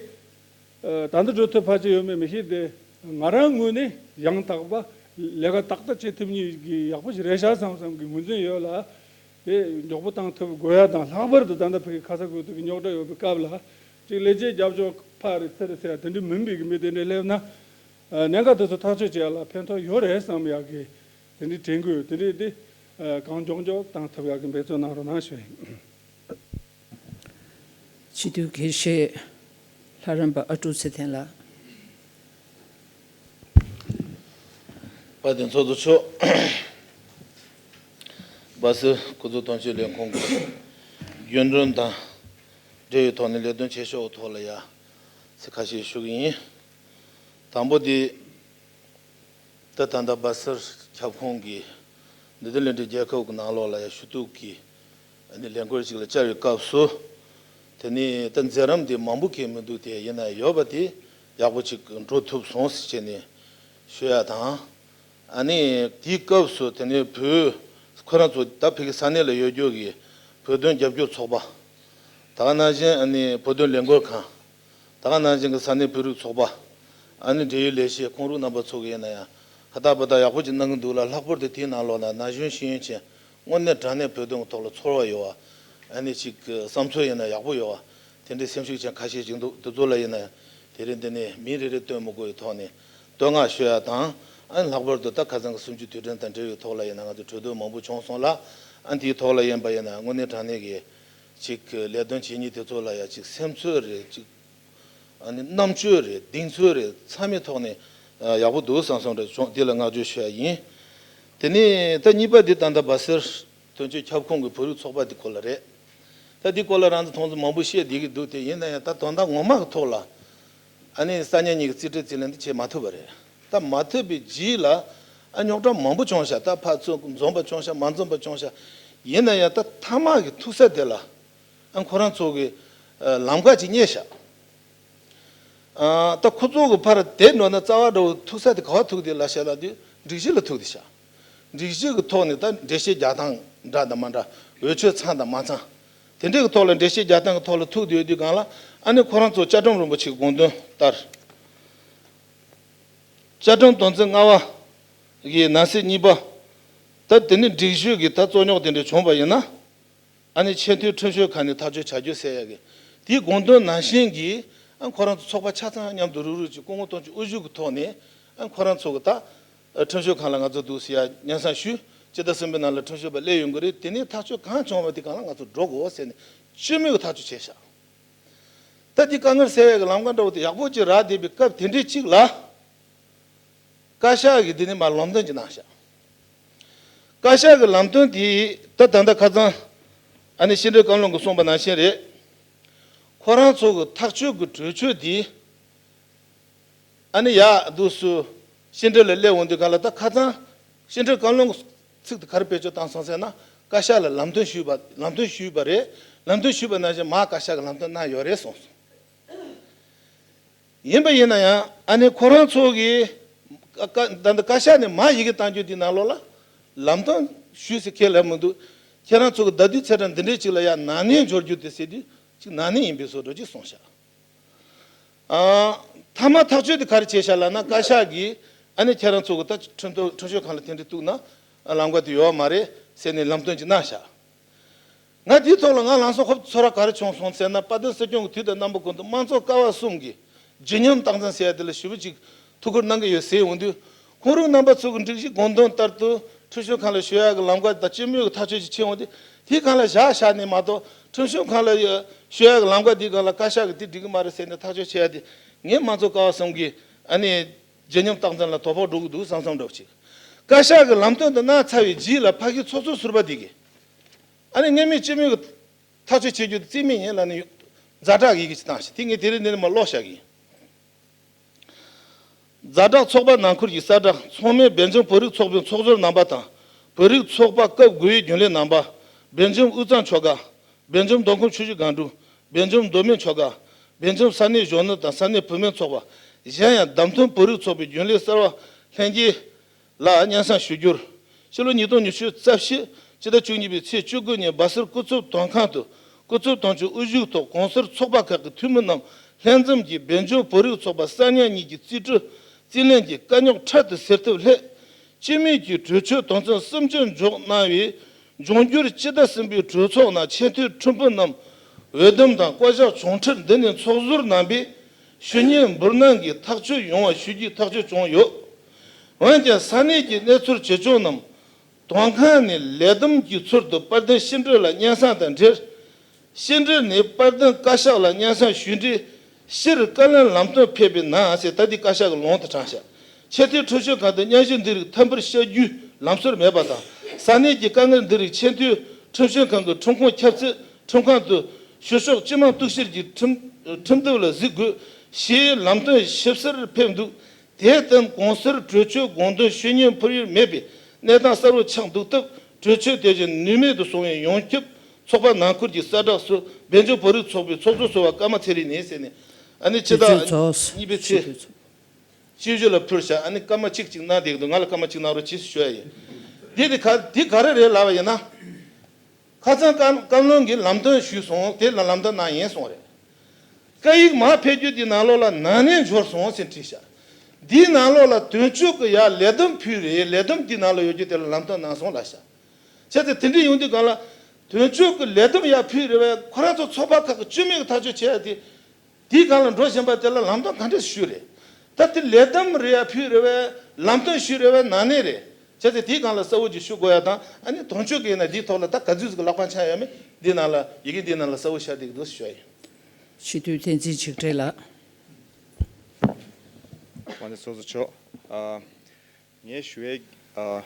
ད་ལྟ་འགྲོ་ཐུབ་ཕལ་ཆེར་ཡོད་མེད་མི་ཤེས་ཏེ། ང་རང་ངོས་ནས་ཡང་དག་པ་ལས་ཀ་ཏག་ཏག་བྱེད་ཐུབ་མཁན་གྱི་ཡག་པོ་ཞིག་རེད་ཤག་བསམ་བསམ་གྱི་ངོས་འཛིན་ཡོད་ལ། དེ་མགྱོགས་པོ་བཏང་ཐུབ་དགོས་ཡ་དང་ལྷག་པར་དུ་ད་ལྟ་ཕ་གི་ཁ་ས་ཁུལ་དུ་གི་རྙོག་དྲ་ཡོད་པའི་སྐབས་ལ་ཅིག་ལས་བྱེད་རྒྱབ་ལྗོངས་ ཕ་རེད་ཚེ་རེད་ཟེར་ཡ་དེ་འདྲ་མིན་པའི་གི་མི་དེ་འདྲ་སླེབས་ན། ཨ། གནད་འགག་དེ་ཚོ་ཐག་གཅོད་བྱེད་ཡ་ལ་ཕན་ཐོགས་ཡོད་རེད་བསམ་ཡ་གི་དེ་འདྲའི་དྲན་སྐུལ་དེ་འདྲའི་དེ། ཨ། གང་མགྱོགས་མགྱོགས་བཏང་ཐུབ་ཡ་གི་འབད་བརྩོན་གནང་རོགས་གནང་ཞུ་ཡ་ཡིན། སྤྱི་འཐུས་དགེ་བཤེས་ལྷ་རམས་པ་ཨ་ཀྲུག་ཚེ་བརྟན་ལགས། དཔལ་ལྡན་ཚོགས་གཙོ་མཆོག་སྦ་སེར་སྐུ་ཚབ་དོན་གཅོད་ལས་ཁུངས་ཀྱི་རྒྱུན་གྲོན་དང་འབྲེལ་ཡོད་ཐོག་ནས་ལས་དོན་ཆེ་ཤོས་ཐོག་ལ་ཡ་ཚིག་ཁ་ཤས་ཞུ་གི་ཡིན། དང་པོ་དེ། ད་ད་ལྟ་སྦ་སེར་ཁྱབ་ཁོངས་ཀྱི་འདི་དོན་ལས་འབྲེལ་རྒྱལ་ཁབ་ཀྱི་ནང་ལོགས་ལ་ཡ་ཞུ་གཏུག་གི་ཨ་ནི་ལས་འགུལ་ཅིག་ལ་བཅར་བའི་སྐབས་སུ། དེ་ནི་ད་མཛད་རིམ་དེ་མང་པོ་གང་མི་འདུག་དེ་ཡིན་ན་ཡོད་པ་དེ་ཡག་པོ་ཅིག་འགྲོ་ཐུབ་སོང་ཟེར་བྱས་ནས་ཞུ་ཡ་དང་། ཨ་ནི་དེའི་སྐབས་སུ་དེ་ནི་བོད་ཁོ་རང་ཚོ་ད་ཕ་གི་ས་གནས་ལ་ཡོད་རྒྱུ་གི་བོད་དོན་རྒྱབ་སྐྱོར་ཚོགས་པ། ད་ག་ནང་བཞིན་ཨ་ནི་བོད་དོན་ལས་འགུལ་ཁང་། ད་ག་ནང་བཞིན་གྱི་ས་གནས་བོད་རིགས་ཚོགས་པ། ཨ་ནི་འབྲེལ་ཡོད་ལས་བྱེད་ཁོང་རང་རྣམ་པ་ཚོ་གི་ཡིན་ན་ཡང་ཧ་ད་པ་ད་ཡག་པོ་ཅིག་གནང་གི་འདུག་ལ། ལྷག་པར་དུ་དེའི་ནང་ལོགས་ན་ན་གཞོན་ཤེས་ཡོན་ཅན་དངོས་གནས་དྲང་གནས་བོད་དོན་གྱི་ཐོག་ལ་ཚོར་བ་ཡོད་བ། ཨ་ནི་ཅིག་བསམ་ཚུལ་ཡིན་ན་ཡག་པོ་ཡོད་བ། དེ་འདྲའི་སེམས་ཤུགས་ཅན་ཁ་ཤས་ཅིག་འདུག་དེ་ཚོ་ལ་ཡིན་ན་ཡང་དེ་རིང་འདི་ནས་མིང་རེ་རེ་བཏོན་མི་དགོས་པའི་ཐོག་ནས་བསྟོད་བསྔགས་ཞུ་ཡ་དང་། ཨ་ནི་ལྷག་པར་དུ་ད་ཁ་སང་གི་གསུམ་བཅུའི་དུས་དྲན་དང་འབྲེལ་བའི་ཐོག་ལ་ཡིན་ན་ང་ཚོ་གྲོས་བསྡུར་མང་པོ་བྱུང་སོང་ལ། ཨ་ནི་དེའི་ཐོག་ལ་ཡིན་པ་ཡིན་ན་དངོས་གནས་དྲང་གནས་ཀྱི་ཅིག་ལས་དོན་བྱེད་མཁན་དེ་ཚོ་ལ་ཡ་ཅིག་སེམས་ཚོར་རེད་ཅིག་ཨ་ནི་རྣམ་དཔྱོད་རེད་གདེང་ཚོད་རེད་ཚང་མའི་ཐོག་ནས་ཡག་པོ་འདུག་བསམ་སོང་རེད། བྱུང་འདི་ལ་བསྔགས་བརྗོད་ཞུ་ཡ་ཡིན། དེ་ནས་ད་གཉིས་པ་འདི་ད་ལྟ་སྦ་སེར་དོན་གཅོད་ཁྱབ་ཁོངས་ཀྱི་བོད་རིགས་ཚོགས་པ་འདི་སྐོར་ལ་རེད། ད་འདི་སྐོར་ལ་རང་ཚོ་མཐོང་ཚོ་མང་པོ་བཤད་བསྡད་ཀྱི་འདུག་དེ་ཡིན་ན་ཡང་ད་དོན་དག་ངོ་མ་གི་ཐོག་ལ་ཨ་ནི་ས་གནས་གཉིས་ཀྱི་རྩིས་ཁྲའི་རྩིས་ལེན་འདི་བྱེད་མ་ཐུབ་པ་རེད། ད་མ་ཐུབ་པའི་རྗེས་ལ་ཨ་རྙོག་དྲ་མང་པོ་བྱུང་ཤག་ད་ཕར་ཚུར་འཛོམས་པ་བྱུང་ཤག་མ་འཛོམས་པ་བྱུང་ཤག་ཡིན་ན་ཡང་ད་མཐའ་མ་གི་ཐུག་ས་དེ་ལ་ཨ་ཁོ་རང་ཚོ་གི་ལམ་ཁ་ཅིག་རྙེད་ཤག་ཨ་ད་ཁོ་ཚོ་གི་ཕར་དེད་འགྲོ་ན་རྩ་བ་འདྲ་བོ་ཐུག་ས་དེ་ག་བ་ཐུག་དེ་ལ་བཤད་ན་དེ་སྒྲིག་གཞི་ལ་ཐུག་དེ་ཤག་སྒྲིག་གཞི་གི་ཐོག་ནས་ད་འགྲེལ་བཤད་རྒྱག་སྟངས་འདྲ་དང་མ་འདྲ་འོས་ཆོས་ཚང་དང་མ་ཚང་། དེ་འདྲའི་གི་ཐོག་ལ་འགྲེལ་བཤད་རྒྱག་སྟངས་ཀྱི་ཐོག་ལ་ཐུག་དུས་དུས་སྒང་ལ་ཨ་ནི་ཁོ་རང་ཚོ་བཅའ་ཁྲིམས་རིན་པོ་ཆེའི་དགོངས་དོན་ལྟར། བཅའ་ཁྲིམས་དོན་ཚན་ལྔ་བ་གི་ནང་གསེས་གཉིས་པ། ད་དེ་ནི་སྒྲིག་གཞི་གི་ད་རྩོད་རྙོག་དེ་འདྲ་བྱུང་བ་ཡིན་ན། ཨ་ནི་ཆེས་མཐོའི་ཁྲིམས་ཞིབ་ཁང་ནས་ཐག་གཅོད་བྱ་རྒྱུ་ཟེར་ཡ་གི། དེའི་དགོངས་དོན་ནང་བཞིན་གྱི་ཨ་ཁོ་རང་ཚོ་ཚོགས་པ་ཆ་ཚང་མཉམ་དུ་རུག་རུག་ཅིག་སྐུ་ངོ་དོན་གཅོད་དབུ་བཞུགས་ཀྱི་ཐོག་ནས་ཨ་ཁོ་རང་ཚོ་གི་ད་ཁྲིམས་ཞིབ་ཁང་ལ་ང་ཚོ་འདུག་ཟེར་ཡ་སྙན་སེང་ཞུས། སྤྱི་ཟླ་གསུམ་པའི་ནང་ལ་ཁྲིམས་ཞིབ་པ་སླེབས་ཡོང་གི་རེད། དེ་ནས་ཐག་གཅོད་གང་བྱུང་བ་དེ་སྒང་ལ་ང་ཚོ་འགྲོ་དགོས་ཟེར་ནས་སྤྱི་མོས་ཀྱི་ཐག་གཅོད་བྱས་ཤག་ད་འདི་དཀའ་ངལ་སེལ་ཡ་གི་ལམ་ཁ་འདྲ་བོ་དེ་ཡག་པོ་ཅིག་རག་བསྡད་པའི་སྐབས་དེ་འདྲའི་ཅིག་ལ། བཀའ་ཤག་གིས་འདི་ནས་མར་ལམ་སྟོན་ཅིག་གནང་ཤག་བཀའ་ཤག་གི་ལམ་སྟོན་དེ་ད་ད་ལྟ་ཁ་སང་ཨ་ནི་ཕྱི་འབྲེལ་བཀའ་བློན་གྱིས་གསུངས་པ་ནང་བཞིན་རེད། ཁོ་རང་ཚོ་གི་ཐག་གཅོད་ཀྱི་གྲོས་ཆོད་དེ་ཨ་ནི་ཡག་འདུག་སུ་ཕྱི་འབྲེལ་ལ་སླེབས་འོང་དུས་ག་ལ་ད་ཁ་སང་ཕྱི་འབྲེལ་བཀའ་བློན་གྱི་ཚིག་དེ་ག་རེ་བེད་སྤྱོད་བཏང་སོང་ཟེར་ན། བཀའ་ཤག་ལ་ལམ་སྟོན་ཞུས་པ་ལམ་སྟོན་ཞུས་པ་རེད། ལམ་སྟོན་ཞུས་པ་ནང་བཞིན་མར་བཀའ་ཤག་གི་ལམ་སྟོན་གནང་ཡོད་རེད་གསུངས་སོང་། ཡིན་པ་ཡིན་ན་ཡང་ཨ་ནི་ཁོ་རང་ཚོ་གིས་ཀ་ཀ་ད་ལྟ་བཀའ་ཤག་ནས་མར་ཡི་གེ་བཏང་རྒྱུ་དེ་ནང་ལོགས་ལ་ལམ་སྟོན་ཞུས་ཟེར་ཁས་ལེན་མི་འདུག་ཁྱེད་རང་ཚོ་གི་ཟླ་དུས་ཚེས་གྲངས་འདི་འདྲའི་ཅིག་ལ་ཡང་ནག་ཉེས་འབྱོར་རྒྱུ་དེ་ཟེར་དུས་ཅིག་ནག་ཉེས་ཡིན་པའི་བཟོ་འདྲ་ཅིག་གསུངས་ཤག་ཨ་མཐའ་མ་ཐག་གཅོད་དེ་ག་རེ་བྱས་ཤག་ལབ་ན། བཀའ་ཤག་གིས་ཨ་ནི་ཁྱེད་རང་ཚོ་གི་ད་ཁྲིམས་ཐོག་ཁྲིམས་ཞིབ་ཁང་ལ་དེ་འདྲ་གཏུག་ན་ལམ་ཁ་དེ་ཡོད་མ་རེད་ཟེར་ནས་ལམ་སྟོན་ཅིག་གནང་ཤག་ང་དེའི་ཐོག་ལ་ང་ལམ་སང་ཧོབ་ཚོར་བ་ག་རེ་བྱུང་སོང་ཟེར་ན། དཔལ་ལྡན་སྲིད་སྐྱོང་གི་དུས་དང་རྣམ་པ་ཀུན་ཏུ་དམངས་གཙོ་ཀ་བ་གསུམ་གྱི་བརྗིད་ཉམས་རྟགས་མཚན་ཟེར་ཡ་དེ་ལ་ཞེ་པོ་ཅིག་ཐུགས་ཁུར་གནང་གི་ཡོད་ཟེར་འོང་དུས། ཁོང་རང་རྣམ་པ་ཚོ་གི་སྒྲིག་གཞི་དགོངས་དོན་ལྟར་དུ་ཁྲིམས་ཞིབ་ཁང་ལ་ཞུ་ཡ་གི་ལམ་ཁ་དང་སྤྱི་མོས་ཀྱི་ཐག་གཅོད་ཅིག་ཕྱིན་འོང་དུས། དེའི་སྒང་ལ་བཞག་བཞག་ནས་མ་གཏོགས་ཁྲིམས་ཞིབ་ཁང་ལ་ཞུ་ཡ་གི་ལམ་ཁ་དེའི་སྒང་ལ་བཀའ་ཤག་གིས་དེ་འགྲིག་གི་མ་རེད་ཟེར་ནས་ཐག་གཅོད་བྱས་ཡ་དེ་ངས་དམངས་གཙོ་ཀ་བ་གསུམ་གྱི་ཨ་ནི་བརྗིད་ཉམས་རྟགས་མཚན་ལ་དོ་ཕོག་འགྲོ་གི་འདུག་བསམ་བསམ་འདྲ་བོ་ཅིག་བཀའ་ཤག་གིས་ལམ་སྟོན་དེ་གནང་ཚར་བའི་རྗེས་ལ་ཕ་གིའི་ཚོགས་གཙོ་ཟུར་པ་དེ་གིས། ཨ་ནི་སྔོན་མའི་སྤྱི་མོས་ཀྱི་ཐག་གཅོད་བྱེད་རྒྱུ་དེ་རྩིས་མེད་ཡིན་ལབ་ནས་ཛ་དྲག་ཡི་གེ་ཅིག་བཏང་ཞིག་དེ་ངས་དེ་རིང་འདི་ནས་མར་ཀློག་བཞག་གི་ཡིན། ཛ་དྲག་ཚོགས་པ་ནང་ཁུལ་གྱི་གསལ་བསྒྲགས། ཚང་མས་སྦེལ་ཇམ་བོད་རིགས་ཚོགས་པའི་ཚོགས་ཟུར་རྣམ་པ་དང་། བོད་རིགས་ཚོགས་པ་སྐབས་དགུ་པའི་རྒྱུན་ལས་རྣམ་པ། སྦེལ་ཇམ་དབུས་གཙང་ཆོལ་ཁ། སྦེལ་ཇམ་མདོ་ཁམས་ཆུ་བཞི་སྒང་དྲུག་སྦེལ་ཇམ་མདོ་སྨད་ཆོལ་ཁ། སྦེལ་ཇམ་ས་གནས་གཞོན་ནུ་དང་ས་གནས་བུད་མེད་ཚོགས་པ། གཞན་ཡང་བདམས་ཐོན་བོད་རིགས་ཚོགས་པའི་རྒྱུན་ལས་གསར་པ་ལྷན་རྒྱས། ལ་སྙན་སེང་ཞུ་རྒྱུར། ཕྱི་ལོ་ཉིས་སྟོང་ཉི་ཤུ་རྩ་བཞི་སྤྱི་ཟླ་བཅུ་གཉིས་པའི་ཚེས་བཅུ་དགུ་ཉིན་སྦ་སེར་སྐུ་ཚབ་དོན་ཁང་དུ་སྐུ་ཚབ་དོན་གཅོད་དབུ་བཞུགས་ཐོག་གོང་གསལ་ཚོགས་པ་ཁག་གི་འཐུས་མི་རྣམས་ལྷན་འཛོམས་ཀྱིས་སྦེལ་ཇམ་བོད་རིགས་ཚོགས་པ་གསར་རྙིང་གཉིས་ཀྱི་རྩིས་སྤྲོད་རྩིས་ལེན་གྱི་དཀའ་རྙོག་འཕྲལ་དུ་སེལ་ཐབས་སླད། སྤྱི་མོས་ཀྱི་གྲོས་ཆོད་དོན་ཚན་གསུམ་ཅན་འཇོག་གནང་བའི་འབྱུང་འགྱུར་སྤྱི་ཟླ་གསུམ་པའི་གྲོས་ཚོགས་ནང་ཆེས་མཐོའི་ཁྲིམས་དཔོན་རྣམས་འོས་འདེམས་དང་བསྐོ་གཞག་བྱུང་འཕྲལ་འདི་ནས་ཚོགས་ཟུར་རྣམ་པས། ཤུལ་ཉེས་འབུར་ནག་གི་ཐག་གཅོད་ཡོང་བ་ཞུ་རྒྱུའི་ཐག་གཅོད་བྱུང་ཡོད། འོན་ཀྱང་ས་གནས་ཀྱི་གནས་ཚུལ་བྱེད་ཕྱོགས་རྣམས་དོན་ཁང་ནས་ལས་བསྡོམས་ཀྱི་ཚུལ་དུ་དཔལ་ལྡན་ཤིང་འབྲས་ལ་སྙན་སེང་དང་འབྲེལ། ཤིང་འབྲས་ནས་དཔལ་ལྡན་བཀའ་ཤག་ལ་སྙན་སེང་ཞུས་འབྲས་ཕྱིར་བཀའ་ལན་ལམ་སྟོན་ཕེབས་པའི་ནང་ཟེར། ད་འདི་བཀའ་ཤག་གི་ལུང་དུ་དྲངས་ཤག་ཆེས་མཐོའི་ཁྲིམས་ཞིབ་ཁང་དུ་སྙན་ཞུ་འདི་རིགས་ཐད་འཕུར་བཤད་རྒྱུའི་ལམ་སྲོལ་མེད་པ་དང་། ས་གནས་ཀྱི་དཀའ་ངལ་འདི་རིགས་ཆེས་མཐོའི་ཁྲིམས་ཞིབ་ཁང་གི་ཁྲིམས་ཁང་ཁྱབ་ཚད་ཁྲིམས་ཁང་དུ་ཞུ་ཕྱོགས་སྤྱི་དམངས་གཏུག་བཤེར་གྱི་ཁྲིམས་ཁྲིམས་དེབ་ལ་གཟིགས་དགོས་ཞེས་ལམ་སྟོན་ཞིབ་གསལ་ཕེབས་འདུག་དེར་བརྟེན་གོང་གསལ་གྲོས་ཆོད་དགོངས་དོན་ཤུལ་ཉེས་འཕུར་ཡུལ་མེད་པའི་གནས་སྟངས་གསལ་བོ་ཆགས་འདུག་སྟབས། གྲོས་ཆོད་དེ་བཞིན་ནུས་མེད་དུ་སོང་བའི་ཡོངས་ཁྱབ་ཚོགས་པ་ནང་ཁུལ་གྱི་གསལ་བསྒྲགས་སུ་དཔལ་འབྱོར་བོད་རིགས་ཚོགས་པའི་ཚོགས་གཙོ་ཟུར་པ་ཀརྨ་ཚེ་རིང་ནས་ཟེར་ནས། ཨ་ནི་ཕྱི་དྲུང་ཆེ་ཟླ་ཚོགས་གཉིས་པའི་ཚེས་ཆེས་མཐོའི་ཚོགས་བཅུ་བཞི་ལ་ཕུལ་བྱ། ཨ་ནི་སྐར་མ་གཅིག་གཅིག་གནང་བསྡད་ཀྱི་འདུག་ང་ལ་སྐར་མ་གཅིག་གནང་རོགས་གྱིས་ཞུ་ཡ་ཡིན། འདི་དེ་ག་འདི་ག་རེ་རེད་ལབ་པ་ཡིན་ན། ཁ་སང་བཀའ་བཀའ་བློན་གྱིས་ལམ་སྟོན་ཞུས་སོང་། དེ་ལ་ལམ་སྟོན་གནང་ཡིན་གསུངས་རེད། བཀའ་ཡིག་མར་ཕེབས་རྒྱུ་དེ་ནང་ལོགས་ལ་ནང་གནས་འབྱོར་སོང་ཟེར་བྲིས་ཤག་འདིའི་ནང་ལོགས་ལ་དོན་གཅོད་ཀྱི་ཡར་ལས་བསྡོམས་ཕུལ་རེད། ལས་བསྡོམས་འདི་ནང་ལ་ཡོད་རྒྱུ་དེ་ལ་ལམ་སྟོན་གནང་སོང་ལབ་ཤག་བྱས་ཙང་དེ་འདྲ་ཡོང་དུས་སྒང་ལ་དོན་གཅོད་ཀྱི་ལས་བསྡོམས་ཡར་ཕུལ་རེད་པས། ཁོ་རང་ཚོ་ཚོགས་པ་ཁག་གི་བཅུད་མེད་ཀྱི་ཐག་གཅོད་བྱས་ཏེ། དེའི་སྒང་ལ་འགྲོ་བཞིན་པ་དེ་ལ་ལམ་སྟོན་ག་འདྲས་ཞུས་རེད། ད་དེ་ལས་བསྡོམས་རེད་ཡ་ཕུལ་རེད་པས། ལམ་སྟོན་ཞུས་རེད་པས། ནང་གནས་རེད། བྱས་ཙང་དེའི་སྒང་ལ་གསལ་བོ་ཅིག་ཞུ་དགོས་ཡ་དང་། ཨ་ནི་དོན་གཅོད་ཀྱི་ཡིན་ན་འདིའི་ཐོག་ལ་ད་ག་ཚོད་ཅིག་ལག་པ་འཆང་ཡོད་མེད་འདི་ནང་ལ་ཡི་གེ་འདི་ནང་ལ་གསལ་བོ་ཤར་བསྡད་ཀྱི་འདུག་ཞུ་ཡ་ཡིན། སྤྱི་འཐུས་བསྟན་འཛིན་ཆིག་ཁྲི་ལགས། དབང་འདུས་ཚོགས་གཙོ་མཆོག་ཨ། ངས་ཞུ་ཡས་ཨ།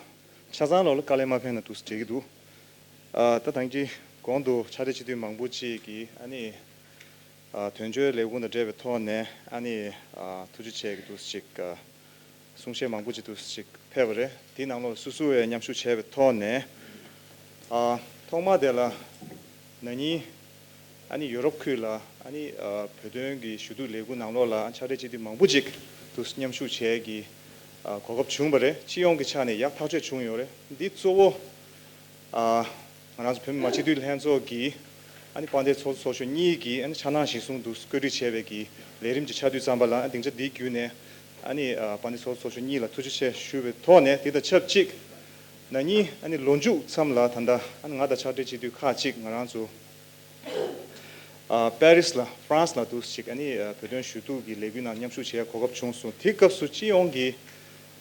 ཆ་ཚང་ལོག་ལ་དཀའ་ལས་མ་ཕན་ན་འདུག་སེ་བྲིས་ཀྱི་འདུག་ཨ། ད་ཐེངས་ཀྱི་གོང་དུ་ཕྱག་སྦྲེལ་སྤྱི་འཐུས་མང་པོ་ཅིག་གིས་ཨ་ནི་ཨ། དོན་གཅོད་ལས་ཁུངས་དང་འབྲེལ་བའི་ཐོག་ནས་ཨ་ནི་ཨ། ཐུགས་རྗེ་ཆེ་གི་འདུག་སེ་ཅིག་ཨ། གསུང་བཤད་མང་པོ་ཅིག་འདུག་སེ་ཅིག་ཕེབས་པ་རེད། དེའི་ནང་ལོགས་སུ་སུ་ཡང་མཉམ་ཞུགས་བྱས་པའི་ཐོག་ནས་ཨ། ཐོག་མ་དེ་ལ་ན་ནིང་ཨ་ནི་ཡོ་རོབ་ཁུལ་ལ་ཨ་ནི་ཨ། བོད་དོན་གྱི་ཞུ་གཏུག་ལས་འགུལ་ནང་ལོགས་ལ་ཕྱག་སྦྲེལ་སྤྱི་འཐུས་མང་པོ་ཅིག་ཏུ་མཉམ་ཞུགས་བྱས་ཀྱི་ཨ། གོ་སྐབས་བྱུང་བ་རེད། སྤྱི་ཡོངས་ཀྱི་ཆ་ནས་ཡག་ཐག་ཆོད་བྱུང་ཡོད་རེད། འདི་གཙོ་བོ་ཨ། ང་རང་ཚོ་བོད་མི་མང་སྤྱི་འཐུས་ལྷན་ཚོགས་ཀྱིས་ཨ་ནི་དཔལ་ལྡན་ཚོགས་གཙོ་ཚོགས་གཞོན་གཉིས་ཀྱིས་ཨ་ནི་འཆར་སྣང་གཞིར་བཟུང་དུ་བཀོད་སྒྲིག་བྱས་པའི་གི་ལས་རིམ་གྱི་ཆ་དུས་ཙམ་པ་ལ། སྡིངས་ཆ་འདིའི་བརྒྱུད་ནས་ཨ་ནི་ཨ། དཔལ་ལྡན་ཚོགས་གཙོ་ཚོགས་གཞོན་གཉིས་ལ་ཐུགས་རྗེ་ཆེ་ཞུ་བའི་ཐོག་ནས། དེ་དང་ཆབས་ཅིག་ན་ནིང་ཨ་ནི་ལོ་མཇུག་མཚམས་ལ་ད་ལྟ་ཨ་ནི་ང་དང་ཕྱག་སྦྲེལ་སྤྱི་འཐུས་ཁག་ཅིག་ང་རང་ཚོ་ཨ། པེ་རིས་ལ་ཧྥ་རན་སི་ལ་འདུག་སེ་ཅིག་ཨ་ནི་ཨ། བོད་དོན་ཞུ་གཏུག་གི་ལས་འགུལ་ནང་མཉམ་ཞུགས་བྱེད་ཡ་གོ་སྐབས་བྱུང་སོང་། དེའི་སྐབས་སུ་སྤྱི་ཡོངས་ཀྱི་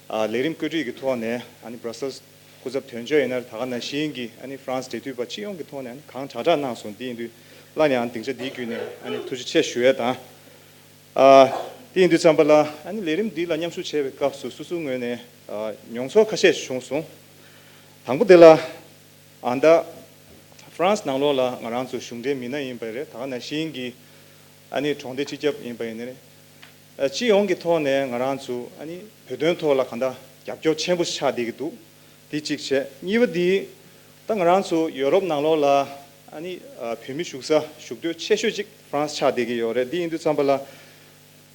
ཨ། ལས་རིམ་བཀོད་སྒྲིག་གི་ཐོག་ནས་ཨ་ནི་སྦྲ་སེལ་སི་སྐུ་ཚབ་དོན་གཅོད་ཡིན་ན་རེད། ད་ག་ནང་བཞིན་གྱི་ཨ་ནི་ཧྥ་རན་སི་འབྲེལ་མཐུད་པ་སྤྱི་ཡོངས་ཀྱི་ཐོག་ནས་ཨ་ནི་གང་དྲག་དྲག་གནང་སོང་། དེ་ཡིན་དུས་སླར་ཡང་སྡིངས་ཆ་འདིའི་བརྒྱུད་ནས་ཨ་ནི་ཐུགས་རྗེ་ཆེ་ཞུ་ཡས་དང་། ཨ། དེ་ཡིན་དུས་ཙམ་པ་ལ་ཨ་ནི་ལས་རིམ་འདི་ལ་མཉམ་ཞུགས་བྱས་པའི་སྐབས་སུ་སོ་སོའི་ངོས་ནས་ཨ། མྱོང་ཚོར་ཁ་ཤས་ཤིག་བྱུང་སོང་། དང་པོ་དེ་ལ་ཨ་ད་ཧྥ་རན་སི་ནང་ལོགས་ལ་ང་རང་ཚོ་གཞུང་འབྲེལ་མི་སྣ་ཡིན་པ་རེད། ད་ག་ནང་བཞིན་གྱི་ཨ་ནི་གྲོང་སྡེ་སྤྱི་ཁྱབ་ཡིན་པ་ཡིན་ནའི་རེད། ཨ། སྤྱི་ཡོངས་ཀྱི་ཐོག་ནས་ང་རང་ཚོ་ཨ་ནི་བོད་དོན་ཐོག་ལ་གང་ལྟར་རྒྱབ་སྐྱོར་ཆེན་པོ་ཆགས་བསྡད་ཀྱི་འདུག་དེ་གཅིག་བྱས། གཉིས་པ་དེ་ད་ང་རང་ཚོ་ཡོ་རོབ་ནང་ལོགས་ལ་ཨ་ནི་ཨ། བོད་མི་བཞུགས་ས་བཞུགས་སྡོད་ཆེ་ཤོས་ཅིག་ཧྥ་རན་སི་ཆགས་བསྡད་ཀྱི་ཡོད་རེད། དེ་ཡིན་དུས་ཙམ་པ་ལ་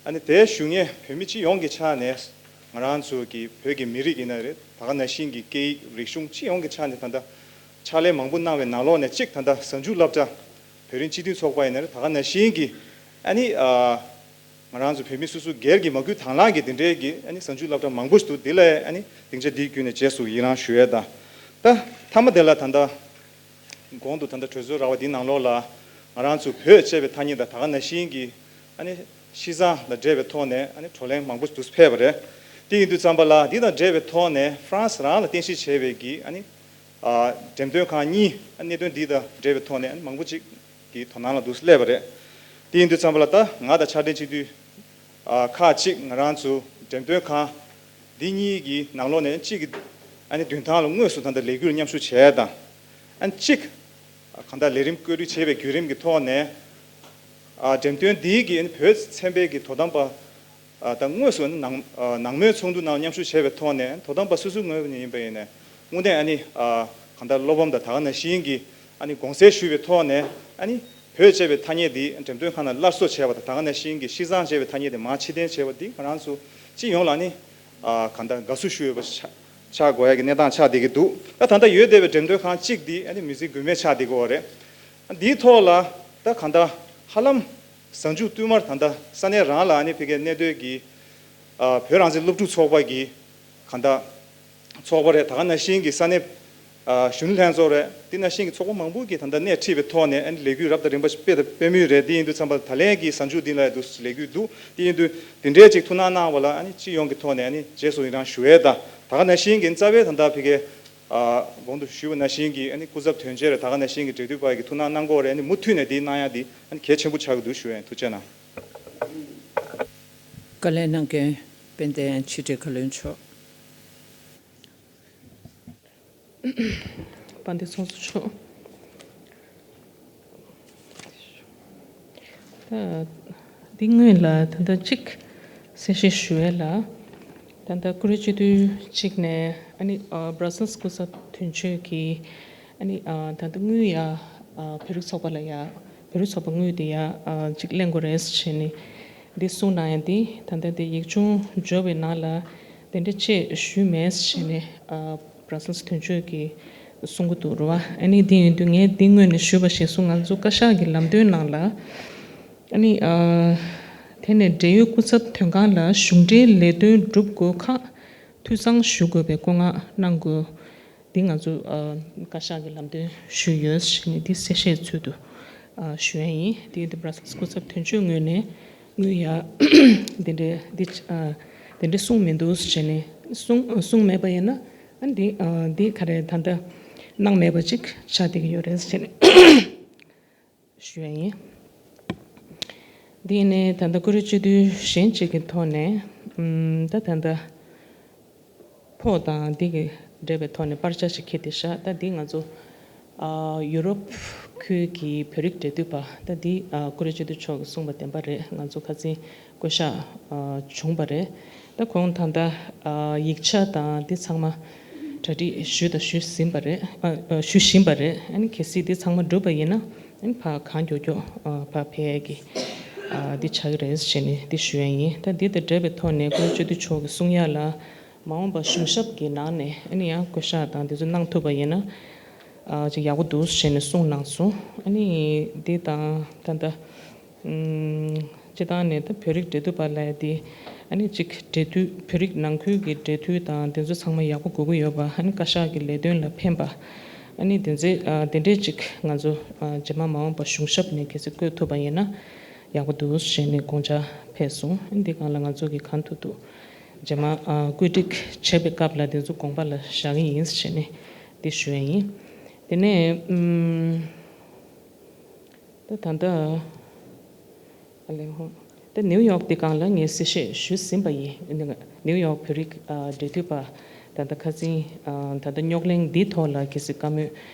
ཨ་ནི་དེའི་བཞུགས་མཁན་བོད་མི་སྤྱི་ཡོངས་ཀྱི་ཆ་ནས་ང་རང་ཚོ་གི་བོད་ཀྱི་མི་རིགས་ཡིན་ན་རེད། ད་ག་ནང་བཞིན་གྱི་སྐད་ཡིག་རིག་གཞུང་སྤྱི་ཡོངས་ཀྱི་ཆ་ནས་ད་ལྟ་ཕྱག་ལས་མང་པོ་གནང་བའི་ནང་ལོགས་ནས་གཅིག་ད་ལྟ་གཟའ་མཇུག་སློབ་གྲྭ་བོད་རིགས་སྤྱི་མཐུན་ཚོགས་པ་ཡིན་ན་རེད། ད་ག་ནང་བཞིན་གྱི་ཨ་ནི་ཨ། ང་རང་ཚོ་བོད་མི་སོ་སོ་སྒེར་གྱི་མ་བསྐུལ་དང་བླངས་ཀྱི་དེ་འདྲའི་གི་ཨ་ནི་གཟའ་མཇུག་སློབ་གྲྭ་མང་པོ་ཞིག་འདུག་དེ་ལ་ཨ་ནི་སྡིངས་ཆ་འདིའི་བརྒྱུད་ནས་རྗེས་སུ་ཡི་རང་ཞུ་ཡས་དང་། ད་མཐའ་མ་དེ་ལ་ད་ལྟ་གོང་དུ་ད་ལྟ་གྲོས་ཚོགས་ར་བ་འདིའི་ནང་ལོགས་ལ་ང་རང་ཚོ་བོད་ཅེས་པའི་ཐ་སྙད་དང་ད་ག་ནང་བཞིན་གྱི་ཨ་ནི་ཤི་གསོན་དང་འབྲེལ་བའི་ཐོག་ནས་ཨ་ནི་བགྲོ་གླེང་མང་པོ་ཞིག་འདུག་ཕེབས་པ་རེད། དེ་ཡིན་དུས་ཙམ་པ་ལ་འདི་དང་འབྲེལ་བའི་ཐོག་ནས་ཧྥ་རན་སི་རང་ལ་རྟེན་གཞི་བྱས་པའི་གི་ཨ་ནི་ཨ། འགྲེམས་སྟོན་ཁང་གཉིས་ཨ་ནི་གནད་དོན་འདི་དང་འབྲེལ་བའི་ཐོག་ནས་ཨ་ནི་མང་པོ་ཅིག་གི་དོ་སྣང་ལ་འདུག་སླེབས་པ་རེད། དེ་ཡིན་དུས་ཙམ་པ་ལ་ད་ང་དང་ཕྱག་སྦྲེལ་སྤྱི་འཐུས་ཨ། ཁག་ཅིག་ང་རང་ཚོ་འགྲེམས་སྟོན་ཁང་འདི་གཉིས་ཀྱི་ནང་ལོགས་ནས་གཅིག་གི་ཨ་ནི་མདུན་ཐང་ལ་དངོས་སུ་ད་ལྟ་ལས་འགུལ་མཉམ་ཞུགས་བྱས་དང་། ཨ་ནི་གཅིག་གང་ལྟར་ལས་རིམ་བཀོད་སྒྲིག་བྱས་པའི་བརྒྱུད་རིམ་གྱི་ཐོག་ནས་ཨ། འགྲེམས་སྟོན་འདིའི་གི་ཨ་ནི་བོད་ཚན་པའི་གི་དོ་དམ་པ་ཨ། ད་དངོས་སུ་ནང་ཨ། ནང་མོལ་ཚོགས་འདུ་ནང་མཉམ་ཞུགས་བྱས་པའི་ཐོག་ནས་དོ་དམ་པ་སོ་སོའི་ངོས་ནས་ཡིན་པ་ཡིན་ནའི་དངོས་གནས་ཨ་ནི་ཨ། གང་ལྟར་བློ་ཕམ་དང་ད་ག་ནང་བཞིན་གྱི་ཨ་ནི་དགོངས་སེལ་ཞུས་པའི་ཐོག་ནས་ཨ་ནི་བོད་ཅེས་པའི་ཐ་སྙད་འདི་འགྲེམས་སྟོན་ཁང་ནང་སླར་གསོ་བྱས་པ་དང་ད་ག་ནང་བཞིན་གྱི་ཤི་གསོན་ཅེས་པའི་ཐ་སྙད་འདི་མར་ཕྱིར་འཐེན་བྱས་པ་འདི་ང་རང་ཚོ་སྤྱི་ཡོངས་ལ་ཨ་ནི་ཨ། གང་ལྟར་དགའ་བསུ་ཞུ་འོས་པ་ཆགས་ཆགས་དགོས་ཡ་གི་གནས་སྟངས་ཆགས་བསྡད་ཀྱི་འདུག་ད་ད་ལྟ་ཡོད་བསྡད་པའི་འགྲེམས་སྟོན་ཁང་གཅིག་འདི་ཨ་ནི་མི་ཚེ་རྒྱུན་མེད་ཆགས་བསྡད་ཀྱི་ཡོད་རེད། འདིའི་ཐོག་ལ་ད་གང་ལྟར་ཧ་ལམ་གཟའ་མཇུག་བསྟུད་མར་ད་ལྟ་ས་གནས་རང་ལ་ཨ་ནི་ཕ་གིའི་གནས་སྡོད་ཀྱི་ཨ། བོད་རང་བཙན་སློབ་ཕྲུག་ཚོགས་པ་གི་གང་ལྟར་ཚོགས་པ་རེད། ད་ག་ནང་བཞིན་གྱི་ས་གནས་ ཨ་གཞོན་ནུ་ལྷན་ཚོགས་རེད། དེ་ནང་བཞིན་གྱི་ཚོགས་པ་མང་པོ་གིས་ད་ལྟ་སྣེ་ཁྲིད་པའི་ཐོག་ནས་ཨ་ནི་ལས་འགུལ་རབ་དང་རིམ་པ་ཞིག་སྤེལ་དང་སྤེལ་མུས་རེད། དེ་ཡིན་དུས་ཙམ་པ་ད་ལན་གྱི་གཟའ་མཇུག་འདི་ལ་འདུག་ལས་འགུལ་འདུག་དེ་ཡིན་དུས་དེ་འདྲའི་ཅིག་ཐུགས་སྣང་གནང་བ་ལ་ཨ་ནི་སྤྱི་ཡོངས་ཀྱི་ཐོག་ནས་ཨ་ནི་རྗེས་སུ་ཡི་རང་ཞུ་ཡས་དང་། ད་ག་ནང་བཞིན་གྱི་རྩ་བའི་ད་ལྟ་ཕ་གིའི་ཨ་གོང་དུ་ཞུས་པ་ནང་བཞིན་གྱི་ཨ་ནི་སྐུ་ཚབ་དོན་གཅོད་རེད། ད་ག་ནང་བཞིན་གྱི་འབྲེལ་མཐུད་པ་གི་ཐུགས་སྣང་གནང་དགོས་རེད། ཨ་ནི་མུ་མཐུད་ནས་དེ་གནང་ཡ་དེ་ཨ་ནི་གལ་ཆེན་པོ་ཆགས་ཀྱི་འདུག་ཞུ་ཡ་ཡིན། ཐུགས་རྗེ་གནང་། བཀའ་ལན་གནང་མཁན་དཔལ་ལྡན་ཕྱི་དྲིལ་བཀའ་བློན་མཆོག་དཔལ་ལྡན་ཚོགས་གཙོ་མཆོག་ད་འདི་སྔོན་ལ་ད་ལྟ་གཅིག་གསལ་བཤད་ཞུ་ཡས་ལ། ད་ལྟ་ཀུ་རེ་སྤྱི་འཐུས་གཅིག་ནས་ཨ་ནི་ཨ་Brussels་སྐུ་ཚབ་དོན་གཅོད་ཀྱིས་ཨ་ནི་ཨ་ད་ལྟ་དངུལ་ཡ་ཨ་བོད་རིགས་ཚོགས་པ་ལ་ཡ་བོད་རིགས་ཚོགས་པ་དངུལ་དེ་ཡ་ཨ་གཅིག་ལེན་དགོས་རེད་ཟེར་བྱས་ནས་འདི་གསུངས་གནང་ཡ་འདི་ད་ལྟ་འདི་ཡིག་ཆུང་འབྱོར་བའི་ནང་ལ་དེ་འདྲ་ཅིག་ཞུས་མེད་ཟེར་བྱས་ནས་ཨ་Brussels་དོན་གཅོད་ཀྱིས་གསུང་གི་འདུག་རེད་བ། ཨ་ནི་འདི་ཡིན་དུས་ངས་འདི་སྔོན་ནས་ཞུས་པ་བཞིན་སུ་ང་ཚོ་བཀའ་ཤག་གི་ལམ་སྟོན་ནང་ལ་ཨ་ནི་ཨ་དེ་ནས་འབྲེལ་ཡོད་སྐུ་ཚབ་དོན་ཁང་ལ་གཞུང་འབྲེལ་ལས་དོན་སྒྲུབ་དགོས་ཁག་ཐུགས་གཙང་ཞུ་དགོས་པའི་བཀོད་མངགས་གནང་དགོས། འདི་ང་ཚོ་ཨ་བཀའ་ཤག་གི་ལམ་སྟོན་ཞུས་ཡོད་ཟེར་ནས་འདི་གསལ་བཤད་ཚུལ་དུ་ཨ་ཞུ་ཡ་ཡིན། དེ་འདི་Brussels་སྐུ་ཚབ་དོན་གཅོད་ངོས་ནས་དངུལ་ཡ་དེ་འདྲའི་འདི་ཨ་དེ་འདྲའི་གསུངས་མི་འདུག་ཟེར་ནས་གསུངས་གསུངས་མེད་པ་ཡིན་ན་ཨ་འདི་ཨ་འདི་ག་རེ་ད་ལྟ་གནང་མེད་པ་ཅིག་ཆགས་བསྡད་ཀྱི་ཡོད་རེད་ཟེར་ནས་ཞུ་ཡ་ཡིན། འདི་ནས་ད་ལྟ་ཀུ་རེ་སྤྱི་འཐུས་གཞན་གཅིག་གི་ཐོག་ནས་ཨམ་ད་ད་ལྟ་ཕོགས་དང་འདི་གི་འབྲེལ་བའི་ཐོག་ནས་པར་ཆ་ཞིག་འཁྱེར་ཏེ་བཞག་ད་འདི་ང་ཚོ་ཨ་ཡུ་རོབ་ཁུལ་གྱི་བོད་རིགས་འབྲེལ་མཐུད་པ་ད་འདི་ཨ་ཀུ་རེ་སྤྱི་འཐུས་མཆོག་གིས་གསུངས་པ་བདེན་པ་རེད། ང་ཚོ་ཁ་སང་བསྐོ་བཞག་ཨ་བྱུང་བ་རེད། ད་ཁོང་ད་ལྟ་ཨ་ཡིག་ཆ་དང་འདི་ཚང་མ་གྲ་སྒྲིག་ཞུས་དང་ཞུས་ཟིན་པ་རེད། ཨ་ཨ་ཞུ་བཞིན་པ་རེད། ཨ་ནི་གལ་སྲིད་འདི་ཚང་མ་འགྲུབ་པ་ཡིན་ན་ཨ་ནི་ཕར་གང་མགྱོགས་མགྱོགས་ཨ་ཕར་ཕེབས་ཡས་ཀྱི་ཨ་འདི་ཆགས་ཀྱི་རེད་ཟེར་ནས་འདི་ཞུ་ཡ་ཡིན། ད་འདི་དང་འབྲེལ་བའི་ཐོག་ནས་ཀུ་རེ་སྤྱི་འཐུས་མཆོག་གིས་གསུང་ཡ་ལ་མ་འོངས་པ་གཞུང་ཞབས་ཀྱི་ནང་ནས་ཨ་ནི་ཡང་བསྐོ་བཞག་དང་འདི་ཚོ་གནང་ཐུབ་པ་ཡིན་ན་ཨ་ཅིག་ཡག་པོ་འདུག་ཟེར་ནས་གསུངས་གནང་སོང་། ཨ་ནི་འདི་དང་ད་ལྟ་ཨམ་སྤྱི་བཏང་ནས་ད་བོད་རིགས་འབྲེལ་མཐུད་པ་ལབ་ཡ་དེ་ཨ་ནི་གཅིག་འབྲེལ་མཐུད་བོད་རིགས་ནང་ཁུལ་གྱི་འབྲེལ་མཐུད་དང་དེ་ཚོ་ཚང་མ་ཡག་པོ་དགོས་ཀྱི་ཡོད་པ། ཨ་ནི་བཀའ་ཤག་གི་ལས་དོན་ལ་ཕན་པ། ཨ་ནི་དེ་ཚོ་ཨ་དེ་འདྲས་གཅིག་ང་ཚོ་ཨ་རྗེས་མ་མ་འོངས་པ་གཞུང་ཞབས་ནས་གལ་སྲིད་བསྐོ་ཐུབ་པ་ཡིན་ན་ཡག་པོ་འདུག་ཟེར་ནས་དགོངས་འཆར་ཕེབས་སོང་། ཨ་ནི་འདི་སྒང་ལ་ང་ཚོ་གིས་གང་ཐུབ་ཐུབ་རྗེས་མ་ཨ་བཀོད་སྒྲིག་བྱེད་པའི་སྐབས་ལ་དེ་ཚོ་དགོངས་པ་ལ་བཞག་གི་ཡིན་ཟེར་ནས་འདི་ཞུ་ཡ་ཡིན། དེ་ནས་ཨམ། ད་ད་ལྟ་ཨ་ལེ་ཧོ། ད་ནིའུ་ཡོག་འདི་སྒང་ལ་ངས་གསལ་བཤད་ཞུས་ཟིན་པ་ཡིན། ནིའུ་ཡོག་བོད་རིགས་ཨ་འབྲེལ་མཐུད་པ་ད་ལྟ་ཁ་སང་ཨ་ད་ལྟ་རྙོག་གླེང་འདིའི་ཐོག་ལ་གལ་སྲིད་བཀའ་མོལ་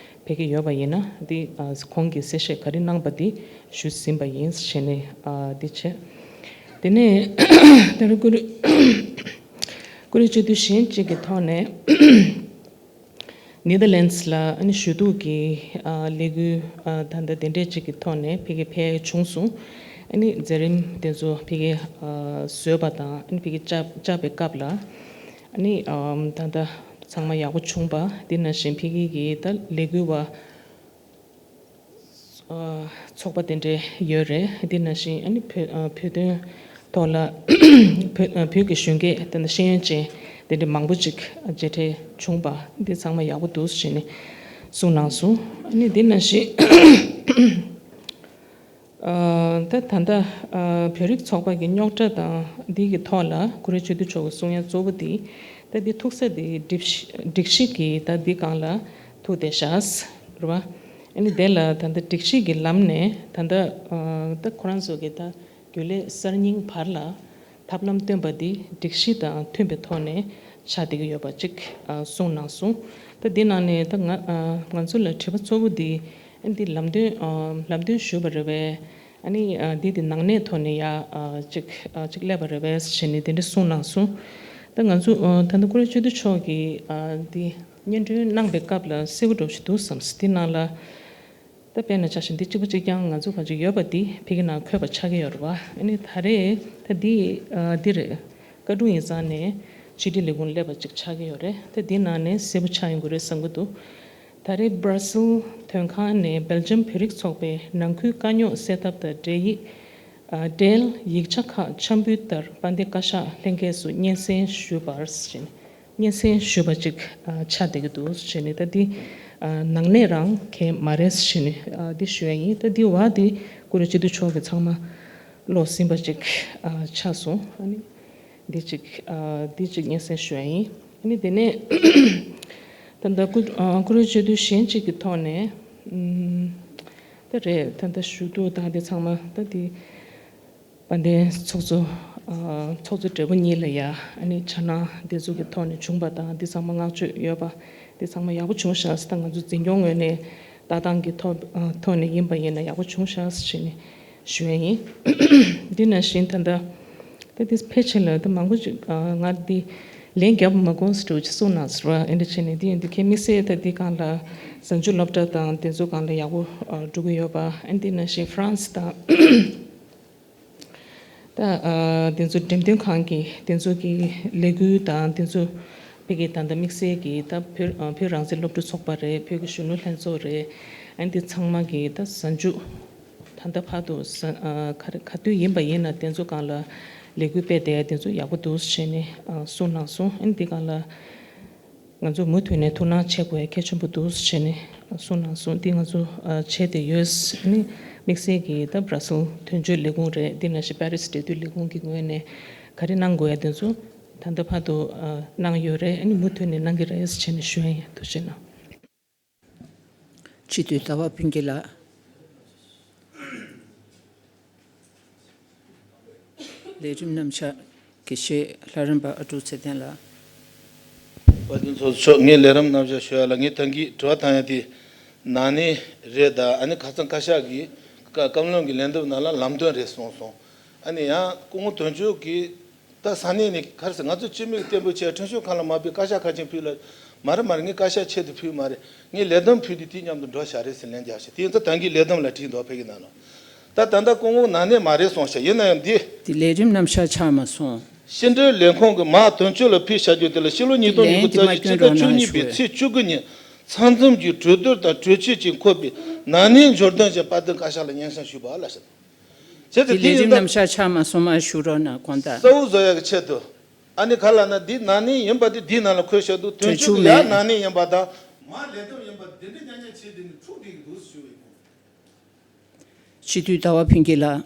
ཕེབས་ཀྱི་ཡོད་པ་ཡིན་ན་འདི་ཨ་ཁོང་གིས་གསལ་བཤད་ག་རེ་གནང་པ་འདི་ཞུས་ཟིན་པ་ཡིན་ཟེར་ནས་ཨ་འདི་བྱས། དེ་ནས་ད་རུང་ཀུ་རེ་ཀུ་རེ་སྤྱི་འཐུས་གཞན་གཅིག་གི་ཐོག་ནས། ནེ་དར་ལེན་སི་ལ་ཨ་ནི་ཞུ་གཏུག་གི་ཨ་ལས་འགུལ་ཨ་ད་ལྟ་དེ་འདྲས་ཅིག་གི་ཐོག་ནས་ཕ་གིར་ཕེབས་བྱུང་སོང་། ཨ་ནི་མཛད་རིམ་དེ་ཚོ་ཕ་གིར་ཨ་བཟོས་པ་དང་ཨ་ནི་ཕ་གིར་བཅར་བཅར་བའི་སྐབས་ལ་ཨ་ནི་ཨམ་ད་ལྟ་ཚང་མ་ཡག་པོ་བྱུང་པ། དེ་ནང་བཞིན་ཕ་གི་གི་ད་ལས་འགུལ་བ། ཚོགས་པ་དེ་འདྲ་ཡོད་རེད། དེ་ནང་བཞིན་ཨ་ནི་བོད་བོད་དོན་ཐོག་ལ་བོད་བོད་ཀྱི་གཞོན་སྐྱེས་དེ་འདྲ་ཤེས་ཡོན་ཅན་དེ་འདྲ་མང་པོ་ཅིག་མཇལ་འཕྲད་བྱུང་པ་འདི་ཚང་མ་ཡག་པོ་འདུག་ཟེར་ནས་གསུངས་གནང་སོང་། ཨ་ནི་དེ་ནང་བཞིན་ད་ད་ལྟ་བོད་རིགས་ཚོགས་པ་གི་རྙོག་དྲ་དང་འདི་གི་ཐོག་ལ་ཀུ་རེ་སྤྱི་འཐུས་མཆོག་གི་གསུང་ཡ་གཙོ་བོ་འདི་ད་འདི་ཐུག་ས་འདི་སྒྲིག་སྒྲིག་གཞི་གི་ད་འདི་སྒང་ལ་ཐུག་བསྡད་ཤག་རེད་བ། ཨ་ནི་དེ་ལ་ད་ལྟ་སྒྲིག་གཞི་གི་ལམ་ནས་ད་ལྟ་ཨ་ད་ཁོ་རང་ཚོ་གི་ད་རྒྱུན་ལས་གསར་རྙིང་བར་ལ་ཐབས་ལམ་སྟོན་པ་འདི་སྒྲིག་གཞི་དང་མཐུན་པའི་ཐོག་ནས་ཆགས་བསྡད་ཀྱི་ཡོད་པ་གཅིག་ཨ་གསུངས་གནང་སོང་། ད་འདི་ནང་ནས་ད་ང་ཨ་ང་ཚོ་ལ་དྲི་བ་གཙོ་བོ་འདི་ཨ་འདི་ལམ་སྟོན་ཨ་ལམ་སྟོན་ཞུས་པ་རེད་པས། ཨ་ནི་ཨ་འདི་དེ་ནང་གནས་ཐོག་ནས་ཡ་ཨ་གཅིག་ཨ་གཅིག་སླེབས་པ་རེད་པས་ཟེར་ནས་དེ་འདྲ་གསུངས་གནང་སོང་། ད་ང་ཚོ་ཨ་ད་ལྟ་ཀུ་རེ་སྤྱི་འཐུས་མཆོག་གིས་ཨ་འདི་སྙན་སྒྲོན་གནང་པའི་སྐབས་ལ་གསལ་པོ་འདྲ་པོ་ཞིག་འདུག་བསམ། འདི་ནང་ལ་ད་དཔེར་ན་ཆ་བཞག་འདི་གཅིག་པ་གཅིག་རྐྱང་ང་ཚོ་གང་ཅིག་ཡོད་པ་འདི་ཕ་གི་ནང་འཁོད་པ་ཆགས་ཀྱི་ཡོད་རེད་བ། ཨ་ནི་ད་རེས་ད་འདི་ཨ་འདི་རེད། བཀའ་དྲུང་ཡིག་ཚང་ནས་ཕྱི་དྲིལ་ལས་ཁུངས་སླེབས་པ་ཅིག་ཆགས་ཀྱི་ཡོད་རེད། ད་འདི་ནང་ནས་གསལ་པོ་ཆགས་ཡོང་གི་རེད་བསམ་གྱི་འདུག་ད་རེས་Brussels་དོན་ཁང་ནས་Belgium་བོད་རིགས་ཚོགས་པའི་ནང་ཁུལ་དཀའ་རྙོག་སེལ་ཐབས་དང་འབྲེལ་ཡིག་ཨ་འབྲེལ་ཡིག་ཆ་ཁག་འཆམ་འབུལ་ལྟར་དཔལ་ལྡན་བཀའ་ཤག་ལྷན་རྒྱས་སུ་སྙན་སེང་ཞུས་པར་ཟེར་ནས་སྙན་སེང་ཞུས་པ་ཅིག་ཨ་ཆགས་བསྡད་ཀྱི་འདུག་ཟེར་ནས། ད་འདི་ ཨ་ནང་ནས་རང་གལ་མ་རེད་ཟེར་ནས་ཨ་འདི་ཞུ་ཡ་ཡིན། ད་འདི་བ་འདི་ཀུ་རེ་སྤྱི་འཐུས་མཆོག་གི་ཚང་མ་ཀློག་ཟིན་པ་ཅིག་ཨ་ཆགས་སོང་། ཨ་ནི་འདི་ཅིག་ཨ་འདི་ཅིག་སྙན་སེང་ཞུ་ཡ་ཡིན། ཨ་ནི་དེ་ནས་ད་ལྟ་ཀུ་ཨ་ཀུ་རེ་སྤྱི་འཐུས་གཞན་ཅིག་གི་ཐོག་ནས་ཨམ་ད་རེད། ད་ལྟ་ཞུ་གཏུག་དང་འདི་ཚང་མ་ད་འདི་དཔལ་ལྡན་ཚོགས་གཙོ་ཨ་ཚོགས་གཙོ་སྦྲེལ་པོ་གཉིས་ལ་ཡ་ཨ་ནི་འཆར་སྣང་འདི་ཚོ་གི་ཐོག་ནས་བྱུང་པ་དང་འདི་ཚང་མ་བསྔགས་བརྗོད་ཡོད་པ་འདི་ཚང་མ་ཡག་པོ་བྱུང་ཤག་ཟེར། ད་ང་ཚོ་འཛིན་སྐྱོང་ངོས་ནས་ལྟ་སྟངས་ཀྱི་ཐོག་ཨ་ཐོག་ནས་ཡིན་པ་ཡིན་ན་ཡག་པོ་བྱུང་ཤག་ཟེར་བྱས་ནས་ཞུ་ཡ་ཡིན། འདི་ནང་བཞིན་ད་ལྟ་ད་འདི་ཕལ་ཆེར་ལ་ད་མང་པོ་ཅིག་ཨ་ང་འདི་ལན་རྒྱབ་མ་དགོས་ཟེར་འགྲོ་ཅིག་གསུངས་གནང་ཟེར་བ། ཨེ་འདྲ་བྱས་ནས་འདི་ཡིན་འདི་ཁྱེད་དམིགས་བསལ་ད་འདི་སྒང་ལ་གཟའ་མཇུག་སློབ་གྲྭ་དང་དེ་ཚོ་སྒང་ལ་ཡག་པོ་ཨ་འགྲོ་གི་ཡོད་པ། ཨ་འདི་ནང་བཞིན་ཧྥ་རན་སི་དང་། ད་ཨ་དེ་ཚོ་འགྲེམས་སྟོན་ཁང་གི་དེ་ཚོ་གི་ལས་འགུལ་དང་དེ་ཚོ་ཕ་གི་ད་ལྟ་དམིགས་བསལ་གྱི་ད་བོད་ཨ་བོད་རང་བཙན་སློབ་ཕྲུག་ཚོགས་པ་རེད། བོད་ཀྱི་གཞོན་ནུ་ལྷན་ཚོགས་རེད། ཨ་འདི་ཚང་མ་གི་ད་གཟའ་མཇུག་ད་ལྟ་བར་དུ་གཟའ་ཨ་ག་རེ་ག་དུས་ཡིན་པ་ཡིན་ན་དེ་ཚོ་སྒང་ལ་ལས་འགུལ་སྤེལ་བསྡད་ཡ་དེ་ཚོ་ཡག་པོ་འདུག་ཟེར་ནས་ཨ་གསུངས་གནང་སོང་། ཨ་འདི་སྒང་ལ། ང་ཚོ་མུ་མཐུད་ནས་ཐུགས་སྣང་བྱེད་དགོས་ཡ་གལ་ཆེན་པོ་འདུག་ཟེར་ནས་གསུངས་གནང་སོང་། འདི་ང་ཚོ་ཨ་བྱས་ཏེ་ཡོད། ཨ་ནི་དམིགས་བསལ་གྱིས་ད་བྷ་ར་སེལ་དོན་གཅོད་ལས་ཁུངས་རེད། འདི་ནང་བཞིན་པེ་རིས་འབྲེལ་མཐུད་ལས་ཁུངས་ཀྱི་ངོས་ནས་ག་རེ་གནང་དགོས་ཡ་དེ་ཚོ་ད་ལྟ་བར་དུ་ཨ་གནང་ཡོད་རེད། ཨ་ནི་མུ་མཐུད་ནས་གནང་གི་རེད་ཟེར་ནས་ཞུ་ཡ་ཡིན། ཐུགས་རྗེ་གནང་། སྤྱི་འཐུས་ཟླ་བ་ཕུན་སྐྱིད་ལགས། ལས་རིམ་རྣམ་གཞག་དགེ་བཤེས་ལྷ་རམས་པ་ཨ་ཀྲུག་ཚེ་བརྟན་ལགས། དཔལ་ལྡན་ཚོགས་གཙོ་མཆོག་ངས་ལས་རིམ་རྣམ་གཞག་ཞུ་ཡ་ལ། ངས་ད་གིན་དྲི་བ་བཏང་ཡ་དེ་ན་ནིང་རེད། ད་ཨ་ནི་ཁ་སང་བཀའ་ཤག་གིས་བཀའ་བཀའ་བློན་གྱི་ལན་འདེབས་ནང་ལ་ལམ་སྟོན་རེད་གསུངས་སོང་། ཨ་ནི་ཡང་སྐུ་ངོ་དོན་གཅོད་ཀྱིས་ད་ས་གནས་ནས་ག་རེ་ཟེར། ང་ཚོ་སྤྱི་མོས་བརྟན་པོ་བྱས་ཁྲིམས་ཞིབ་ཁང་ལ་མ་ཕུལ། བཀའ་ཤག་ཁ་ཆེམས་ཕུལ་ལ། མ་རེད་མ་རེད། ངས་བཀའ་ཤག་ཆེད་དུ་ཕུལ་མ་རེད། ངས་ལས་བསྡོམས་ཕུལ་དུས་དེ་མཉམ་དུ་འགྲོ་བཞག་རེད་ཟེར་ལན་རྒྱག་ཤག་དེ་ཡིན་ཙང་ད་གིན་ལས་བསྡོམས་ལ་བྲིས་འདུག་ཕ་གི་ནང་ལ། ད་ད་ལྟ་སྐུ་ངོ་ན་ནིང་མ་རེད་གསུངས་ཤག་ཡིན་ན་ཡང་འདི། དེ་ལས་རིམ་རྣམ་གཞག་ཆགས་མ་སོང་། ཕྱི་འབྲེལ་ལས་ཁུངས་ཀྱི་མར་དོན་གཅོད་ལ་ཕུལ་བྱ་རྒྱུ་དེ་ལ་ཕྱི་ལོ་ཉིས་སྟོང་ཉི་ཤུ་རྩ་གཅིག་ཕྱི་ཟླ་བཅུ་གཉིས་པའི་ཚེས་བཅུ་དགུ་ཉིན་ཚང་འཛོམས་ཀྱི་གྲོས་བསྡུར་དང་གྲོས་ཆོད་ཀྱིས་འཁོད་པའི་ན་ནིང་འབྱོར་ལྡན་ཅན་དཔལ་ལྡན་བཀའ་ཤག་ལ་སྙན་སེང་ཞུས་པ་ལ་ཟེར། བྱས་ཙང་དེ་ལས་རིམ་རྣམ་གཞག་ཆགས་མ་སོང་། མར་ཞུ་རོགས་གནང་། དགོངས་དག་གསལ་བོ་བཟོ་ཡག་གི་ཆེད་དུ། ཨ་ནི་ག་ལབ་ན་འདི་ན་ནིང་ཡིན་པ་དེ་འདིའི་ནང་ལ་འཁོད་བཞག་འདུག་དོན་གཅོད་ཀྱི་ཡང་ན་ནིང་ཡིན་པ་དང་མར་ལས་བསྡོམས་ཡིན་པ་འདི་འདྲ་རྐྱང་རྐྱང་བྱས་དེ་ནི་འཁྲུག་བསྡད་ཀྱི་འདུག་ཞུ་བའི། སྤྱི་འཐུས་ཟླ་བ་ཕུན་སྐྱིད་ལགས།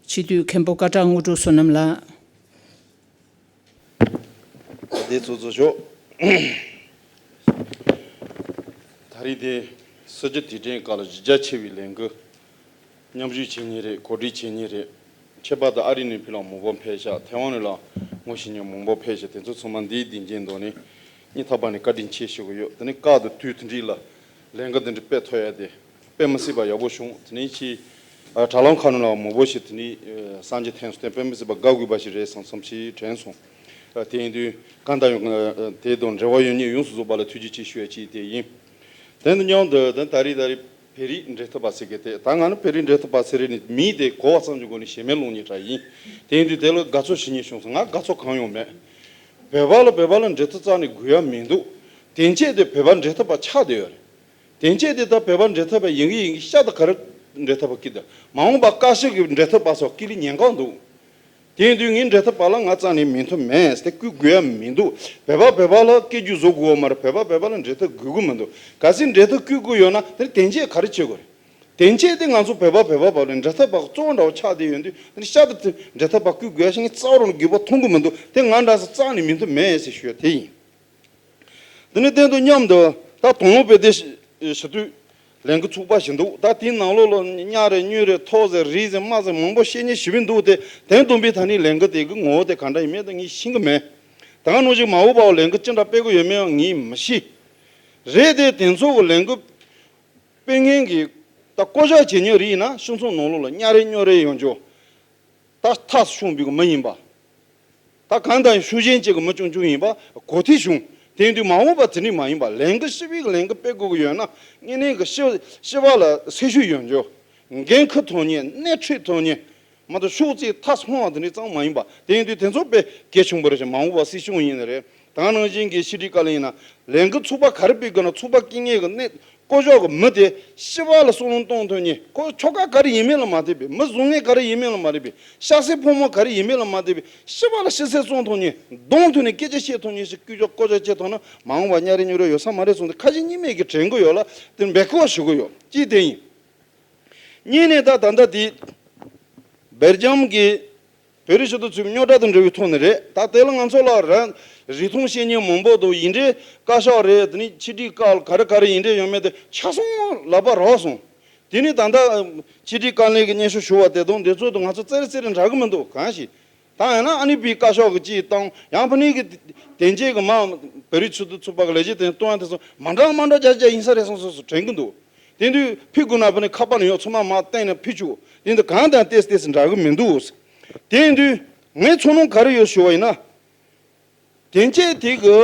སྤྱི་འཐུས་མཁན་པོ་སྐད་གྲགས་དངོས་གྲུབ་བསོད་ནམས་ལགས། དེ་ཚོ་ཚོ་ཞོག་ད་རེས་དེ་སྲིད་སྤྱི་དེ་དྲན་སྐབས་ལ་གཞི་རྒྱ་ཆེ་བའི་ལས་འགུལ་མཉམ་ཞུགས་བྱེད་མཁན་རེད། གོ་སྒྲིག་བྱེད་མཁན་རེད། ཁྱད་པར་དུ་ཨ་རི་ནས་ཕེབས་ལ་མང་པོ་ཕེབས་ཤག་ཐའེ་ཝན་ནས་ལ་ངོ་ཤེས་མཁན་མང་པོ་ཕེབས་ཤག་དེ་ཚོ་ཚང་མ་འདིའི་སྡིངས་ཆའི་ཐོག་ནས་སྙིང་ཐག་པ་ནས་བཀའ་དྲིན་ཆེ་ཞུ་གི་ཡོད། དེ་ནས་སྐབས་དང་དུས་དེ་འདྲ་ལ་ལས་འགུལ་འདི་འདྲ་སྤེལ་ཐུབ་ཡ་དེ་དཔེ་མི་སྲིད་པ་ཡག་པོ་བྱུང་། དེ་ནས་ཕྱི་ཨ་དྲ་ལམ་ཁག་ནང་ལ་མང་པོ་ཞིག་དེ་ནས་ཨ་གསར་འགྱུར་ཐོན་སོང་། དེ་དཔེ་མི་སྲིད་པ་དགའ་དགོས་པ་ཞིག་རེད་བསམ་བསམ་ཞིག་དྲན་སོང་། ཨ་དེ་ཡིན་དུས་གང་ལྟར་ཡང་ཨ་དེ་དང་འབྲེལ་བ་ཡོད་མཁན་ཡོངས་སུ་རྫོགས་པ་ལ་ཐུགས་རྗེ་ཆེ་ཞུ་ཡ་གཅིག་དེ་ཡིན། དེ་དང་མཉམ་དུ་ད་ད་རེས་ད་རེས་བོད་རིགས་འབྲེལ་མཐུད་པ་ཟེར་གི་དེ། ད་ང་ནི་བོད་རིགས་འབྲེལ་མཐུད་པ་ཟེར་རེད་ནི་མིང་དེ་གོ་བ་ཙམ་གྱི་སྒོ་ནས་ཞེ་མེར་ལོག་ཉེས་དྲག་ཡིན། དེ་ཡིན་དུས་དེ་ལ་དགའ་ཚོར་བྱེད་མཁན་བྱུང་སོང་། ང་དགའ་ཚོར་གང་ཡང་མེད། བོད་པ་ལ་བོད་པ་ལ་འབྲེལ་མཐུད་རྩ་ནས་དགོས་ཡ་མི་འདུག་དེ་འཕྲལ་དེ་བོད་པ་འབྲེལ་མཐུད་པ་ཆགས་བསྡད་ཡོད་རེད། དེ་འཕྲལ་དེ་ད་བོད་པ་འབྲེལ་མཐུད་པ་ཡིན་གི་ཡིན་གི་ཤ་ད་ག་རེ་འབྲེལ་མཐུད་པ་སྐྱིད་ད། མ་འོངས་པ་བཀའ་ཤག་གི་འབྲེལ་མཐུད་པ་སོགས་སྐྱིད་ལི་ཉེན་ཁ་འདུག་དེ་ཡིན་དུས་ངས་འབྲེལ་མཐུད་པ་ལ་ང་རྩ་ནས་མོས་མཐུན་མེད། དེ་བསྐུལ་དགོས་ཡ་མི་འདུག་བོད་པ་བོད་པ་ལ་སྐད་རྒྱུ་བཟོ་དགོས་པ་མ་རེད། བོད་པ་བོད་པ་ལ་འབྲེལ་མཐུད་དགོས་ཀྱི་མི་འདུག་གལ་སྲིད་འབྲེལ་མཐུད་བསྐུལ་དགོས་ཡོད་ན་དེ་ནི་དེ་འཕྲལ་ག་རེ་བྱེད་དགོས་རེད། དེ་འཕྲལ་དེ་ང་ཚོ་བོད་པ་བོད་པ་བར་ལ་འབྲེལ་མཐུད་པ་གཙོ་བོ་འདྲ་བོ་ཆགས་བསྡད་ཡོད་དུས་དེ་ནི་ཤ་སྟག་འབྲེལ་མཐུད་པ་བསྐུལ་དགོས་ཡ་ཞིག་ངས་རྩ་བ་རང་གི་རྒྱུད་པ་མཐོང་གི་མི་འདུག་དེ་ང་འདྲ་ས་རྩ་ནས་མོས་མཐུན་མེད་ཟེར་ཞུ་ཡ་དེ་ཡིན། དེ་ནི་དེ་དང་མཉམ་དུ་ད་དང་བླངས་དཔེ་དེ་ཞུ་དུས། ལས་འགུལ་ཚོགས་པ་ཞིག་འདུག་ད་དེའི་ནང་ལོགས་ལ་གཉའ་རེད་སྨྱོ་རེད་ཐོག་ཟེར་རིགས་ཟེར་དམག་ཟེར་མང་པོ་བཤད་མཁན་ཞེ་པོ་འདུག་དེ་དོན་དམ་པའི་ཐོག་ནས་ལས་འགུལ་དེ་གི་ངོ་བོ་དེ་ག་འདྲ་ཡིན་མིན་དེ་ངས་ཤེས་ཀྱི་མེད། ད་ག་ནང་བཞིན་མ་འོངས་པར་ལས་འགུལ་ཅི་འདྲ་སྤེལ་གྱི་ཡོད་མེད་ངས་མི་ཤེས། རེད་དེ་དེ་ཚོ་གི་ལས་འགུལ་སྤེལ་མཁན་གྱི་ད་བསྐོ་བཞག་བྱེད་མཁན་རིགས་ཡིན་ན་སྤྱི་ཚོགས་ནང་ལོགས་ལ་གཉའ་རེད་སྨྱོ་རེད་ཡོང་རྒྱུ། ད་ཐག་ཆོད་པའི་མི་ཡིན་པ། ད་གང་ལྟར་ཤུགས་རྐྱེན་ཅིག་གི་མི་ཆུང་ཆུང་ཡིན་པ་གོ་ཐོས་བྱུང་། དེ་ཡིན་དུས་མ་འོངས་པ་དེ་འདྲ་མ་ཡིན་པ་ལས་འགུལ་ཞི་བའི་ལས་འགུལ་སྤེལ་དགོས་ཀྱི་ཡོད་ན་དངོས་གནས་ཀྱི་ཞི་ཞི་བ་ལ་སེམས་ཤུགས་ཡོང་རྒྱུ། འགན་འཁུར་ཐོབ་མཁན་སྣེ་ཁྲིད་ཐོབ་མཁན་མ་གཏོགས་ཕྱོགས་གཅིག་མཐའ་སྤངས་པ་དེ་འདྲ་ཙམ་མ་ཡིན་པ། དེ་ཡིན་དུས་དེ་ཚོ་དཔེ་གལ་ཆེན་པོ་རེད་ཤག་མ་འོངས་པ་སྲིད་སྐྱོང་ཡིན་ན་རེད། ད་ག་ནང་བཞིན་གྱི་ཕྱི་དྲིལ་བཀའ་བློན་ཡིན་ན་ལས་འགུལ་ཚོགས་པ་ག་རེ་སྤེལ་དགོས་ན་ཚོགས་པ་སྐྱིད་ངེས་ཀྱི་གནས་ བསྐོ་གཞག་གི་མི་དེ་ཤི་བ་ལ་སྲོག་ལུང་གཏོང་ཐུབ་མཁན། ཁོ་ཁྱོ་ག་ག་རེ་ཡིན་མིན་ལ་མ་ལྟོས་པའི། མི་བཟང་ངན་ག་རེ་ཡིན་མིན་ལ་མ་ལྟོས་པའི། ཤ་ཟའི་ཕོ་མོ་ག་རེ་ཡིན་མིན་ལ་མ་ལྟོས་པའི། ཤི་བ་ལ་ཤི་གསོན་གཏོང་ཐུབ་མཁན། གདོང་ཐུག་ནས་སྐད་ཆ་བཤད་ཐུབ་མཁན་ཞིག་བསྐོ་གཞག་བསྐོ་གཞག་བྱེད་ཐུབ་ན། མ་འོངས་པ་གཉའ་རེ་སྨྱོ་རེ་ཡོད་ས་མ་རེད་གསུངས་ཏེ། ཁ་ཞེ་གཉིས་མེད་ཀྱིས་དྲན་གྱི་ཡོད་ལ། དེ་འབད་བསྐོ་ཞུ་གི་ཡོད། གཅིག་དེ་ཡིན། གཉིས་ནས་ད་ད་ལྟ་དེ་སྦེལ་ཇམ་གྱི་བོད་རིགས་སྤྱི་མཐུན་ཚོགས་པའི་རྙོག་དྲ་དང་འབྲེལ་བའི་ཐོག་ནས་རེད། ད་དེ་ལ་ང་ཚོ་ལ་ར་རིགས་མཐོང་བཤེས་གཉེན་མང་པོ་འདུག། ཡིན་འདྲའི་བཀའ་ཤག་རེད། དེ་ནས་ཕྱི་དྲིལ་བཀའ་ག་རེ་ག་རེ་ཡིན་འདྲའི་ཡོད་མེད་དེ་ཆ་ཚང་ལག་པ་རག་སོང་། དེ་ནས་ད་ལྟ་ཕྱི་དྲིལ་བཀའ་བློན་གྱི་སྙན་ཞུ་ཞུ་བ་དེ་དང་དེ་ཚོ་དང་ང་ཚོ་རྩེ་རེ་རྩེ་རེ་འདྲ་གི་མི་འདུག། གང་ཞིག་ད་ཡང་ན་ཨ་ནི་བའི་བཀའ་ཤག་གི་ཅིག་བཏང་། ཡང་ཕ་ནི་གི་དེ་འབྲེལ་གྱི་མ་བོད་རིགས་སྤྱི་མཐུན་ཚོགས་པ་གི་ལས་བྱེད་དེ་གཏོང་ཡ་དེ་ཚོ་མ་འདྲ་མ་འདྲ་རྒྱ་ཆེ་ཡིན་ས་རེད་བསམ་སོ་སོ་དྲན་གི་འདུག། དེ་དུས་ཕི་དགོས་ན་ཕ་ནི་ཁ་པར་ནང་ཡོད། ཚང་མ་མར་བཏོན་ནས་ཕུལ་ཆོག། དེ་འདི་གང་དང་ཏེས་ཏེས་འདྲ་གི་མི་འདུག། དེ་དུས་ངའི་ཚོར་སྣང་ག་རེ་ཡོད་ཞུ་བ་ཡིན་ན། དེ་འབྲེལ་དེ་གི་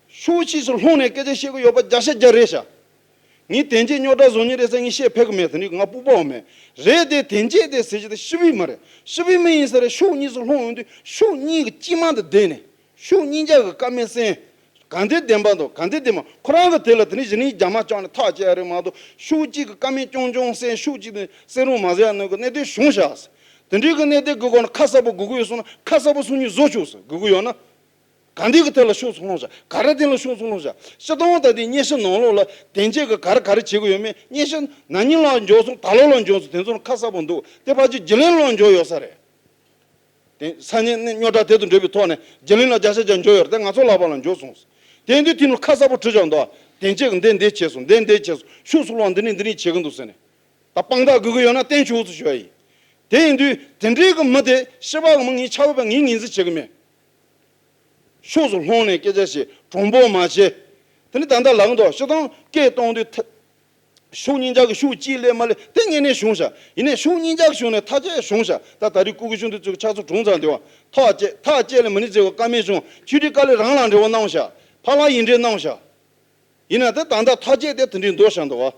ཕྱོགས་གཅིག་སུ་ལྷུང་ནས་སྐད་ཆ་བཤད་གི་ཡོད་པ་བརྒྱ་ཆ་བརྒྱ་རེད་ཤག། ངས་དེ་འབྲེལ་རྙོག་དྲ་བཟོ་མཁན་རེད་ཟེར་ངས་བཤད་ཕོད་གི་མེད། དེ་ནི་ང་སྤོབས་པ་ཡོད་མེད་རེད། དེ་དེ་འབྲེལ་དེ་ཟེར་གྱི་དེ་ཤི་བའི་མི་རེད། ཤི་བའི་མི་ཡིན་ས་རེད། ཕྱོགས་གཉིས་སུ་ལྷུང་ཡོང་དུས་ཕྱོགས་གཉིས་ཀྱི་དཀྱིལ་མ་དུ་བསྡད་ནས། ཕྱོགས་གཉིས་ཀ་གི་བཀའ་མོལ་གསན། ག་འདྲ་བདེན་པ་འདུག། ག་འདྲ་བདེན་མ། ཁོ་རང་གི་དེ་ལ་དེ་ནི་གཞི་ནས་རྒྱ་མ་བཅག་ནས་ཐག་བཅད་ཡ་རེད་མ་གཏོགས། ཕྱོགས་གཅིག་གི་བཀའ་མོལ་རྐྱང་རྐྱང་གསན། ཕྱོགས་གཅིག་ནས་གསན་རུང་མ་གསན་ཡ་ནང་གི་གནད་དོན་བྱུང་ཤག། དེ་འདྲའི་གི་གནད་དོན་གི་སྒོ་ནས་ཁ་གསལ་པོ་དགོས་ཀྱི་ཡོད་སོང་ན་ཁ་གསལ་པོ་གསུང་མཁན་བཟོ་ཆོག་ཟེར། དགོས་ཀྱི་ཡོད་ན། ག་འདྲ་གི་ཐད་ལ་ཕྱོགས་སུ་ལྷུང་ཤག། ག་རེ་ཐད་ལ་ཕྱོགས་སུ་ལྷུང་ཤག། སྤྱིར་བཏང་ད་ལྟའི་སྙན་ཞུ་ནང་ལོགས་ལ་དེ་འབྲེལ་གི་ག་རེ་ག་རེ་བྱེད་ཀྱི་ཡོད་མེད། སྙན་ཞུ་ན་ནིང་ལ་འབྱོར་སོང་། ད་ལོ་ལ་འབྱོར་སོང་། དེ་ཚོ་ཁ་གསལ་པོ་འདུག། དེ་ཕལ་ཆེར་རྒྱུན་ལས་ལ་འབྱོར་ཡོད་ས་རེད། དེ་ས་གནས་ནས་རྙོག་དྲ་དེ་དང་འབྲེལ་བའི་ཐོག་ནས་རྒྱུན་ལས་ལ་བརྒྱ་ཆ་བརྒྱ་འབྱོར་ཡོད་རེད། ང་ཚོ་ལག་པ་ལ་འབྱོར་སོང་། དེ་དུས་དེ་ནི་ཁ་གསལ་པོ་བྲིས་བཞག་འདུག། དེ་འབྲེལ་གི་འདི་འདི་བྱས་སོང་། འདི་འདི་བྱས་སོང་། ཕྱོགས་སུ་ལྷུང་། འདི་ནི་འདི་ནི་བྱེད་ཀྱི་འདུག་ཟེར་ནས། ད་དཔང་རྟགས་དགོས་ཀྱི་ཡོད་ན་བསྟན་ཆོག་ཟེར་ཞུ་ཡ་ཡིན། དེ་ཡིན་དུས་དེ་འདྲའི་གི་མི་དེ་ཤི་བ་གི་མི་ངའི་ཆ་བོད་པ་ངའི་ངོས་འཛིན་བྱེད་ཀྱི་མེད། ཕྱོགས་སུ་ལྷུང་ནས་སྐད་ཆ་བཤད། གྲོང་པོ་མ་བྱེད། དེ་ནི་ད་ལྟ་ལབ་འདུག། སྤྱིར་བཏང་སྐད་གཏོང་དུས་ཐ་ཕྱོགས་གཉིས་ཆ་གི་ཕྱོགས་གཅིག་ལས་མ་ལས་དེ་ངེས་ནས་བྱུང་ཤག། ཡིན་ནའི་ཕྱོགས་གཉིས་ཆ་གི་ཕྱོགས་ནས་ཐག་བཅད་བྱུང་ཤག། ད་ད་རེས་སྐུ་སྒེར་གཞུང་དུ་ཚུགས་ཆགས་ཚུགས་གྲོང་ཚང་འདི་བ་ཐག་བཅད། ཐག་བཅད་ལས་མི་ནི་ཟེར་བ་བཀའ་མོལ་བྱུང་། ཆོས་སྒྲིག་བཀའ་བློན་རང་ལ་འབྲེལ་བ་གནང་ཤག། ཕ་ལ་ཡིན་འདྲེ་གནང་ཤག། ཡིན་ན་དེ་ད་ལྟ་ཐག་བཅད་དེ་དེ་འདྲའི་འདོད་བཞག་འདུག་བ།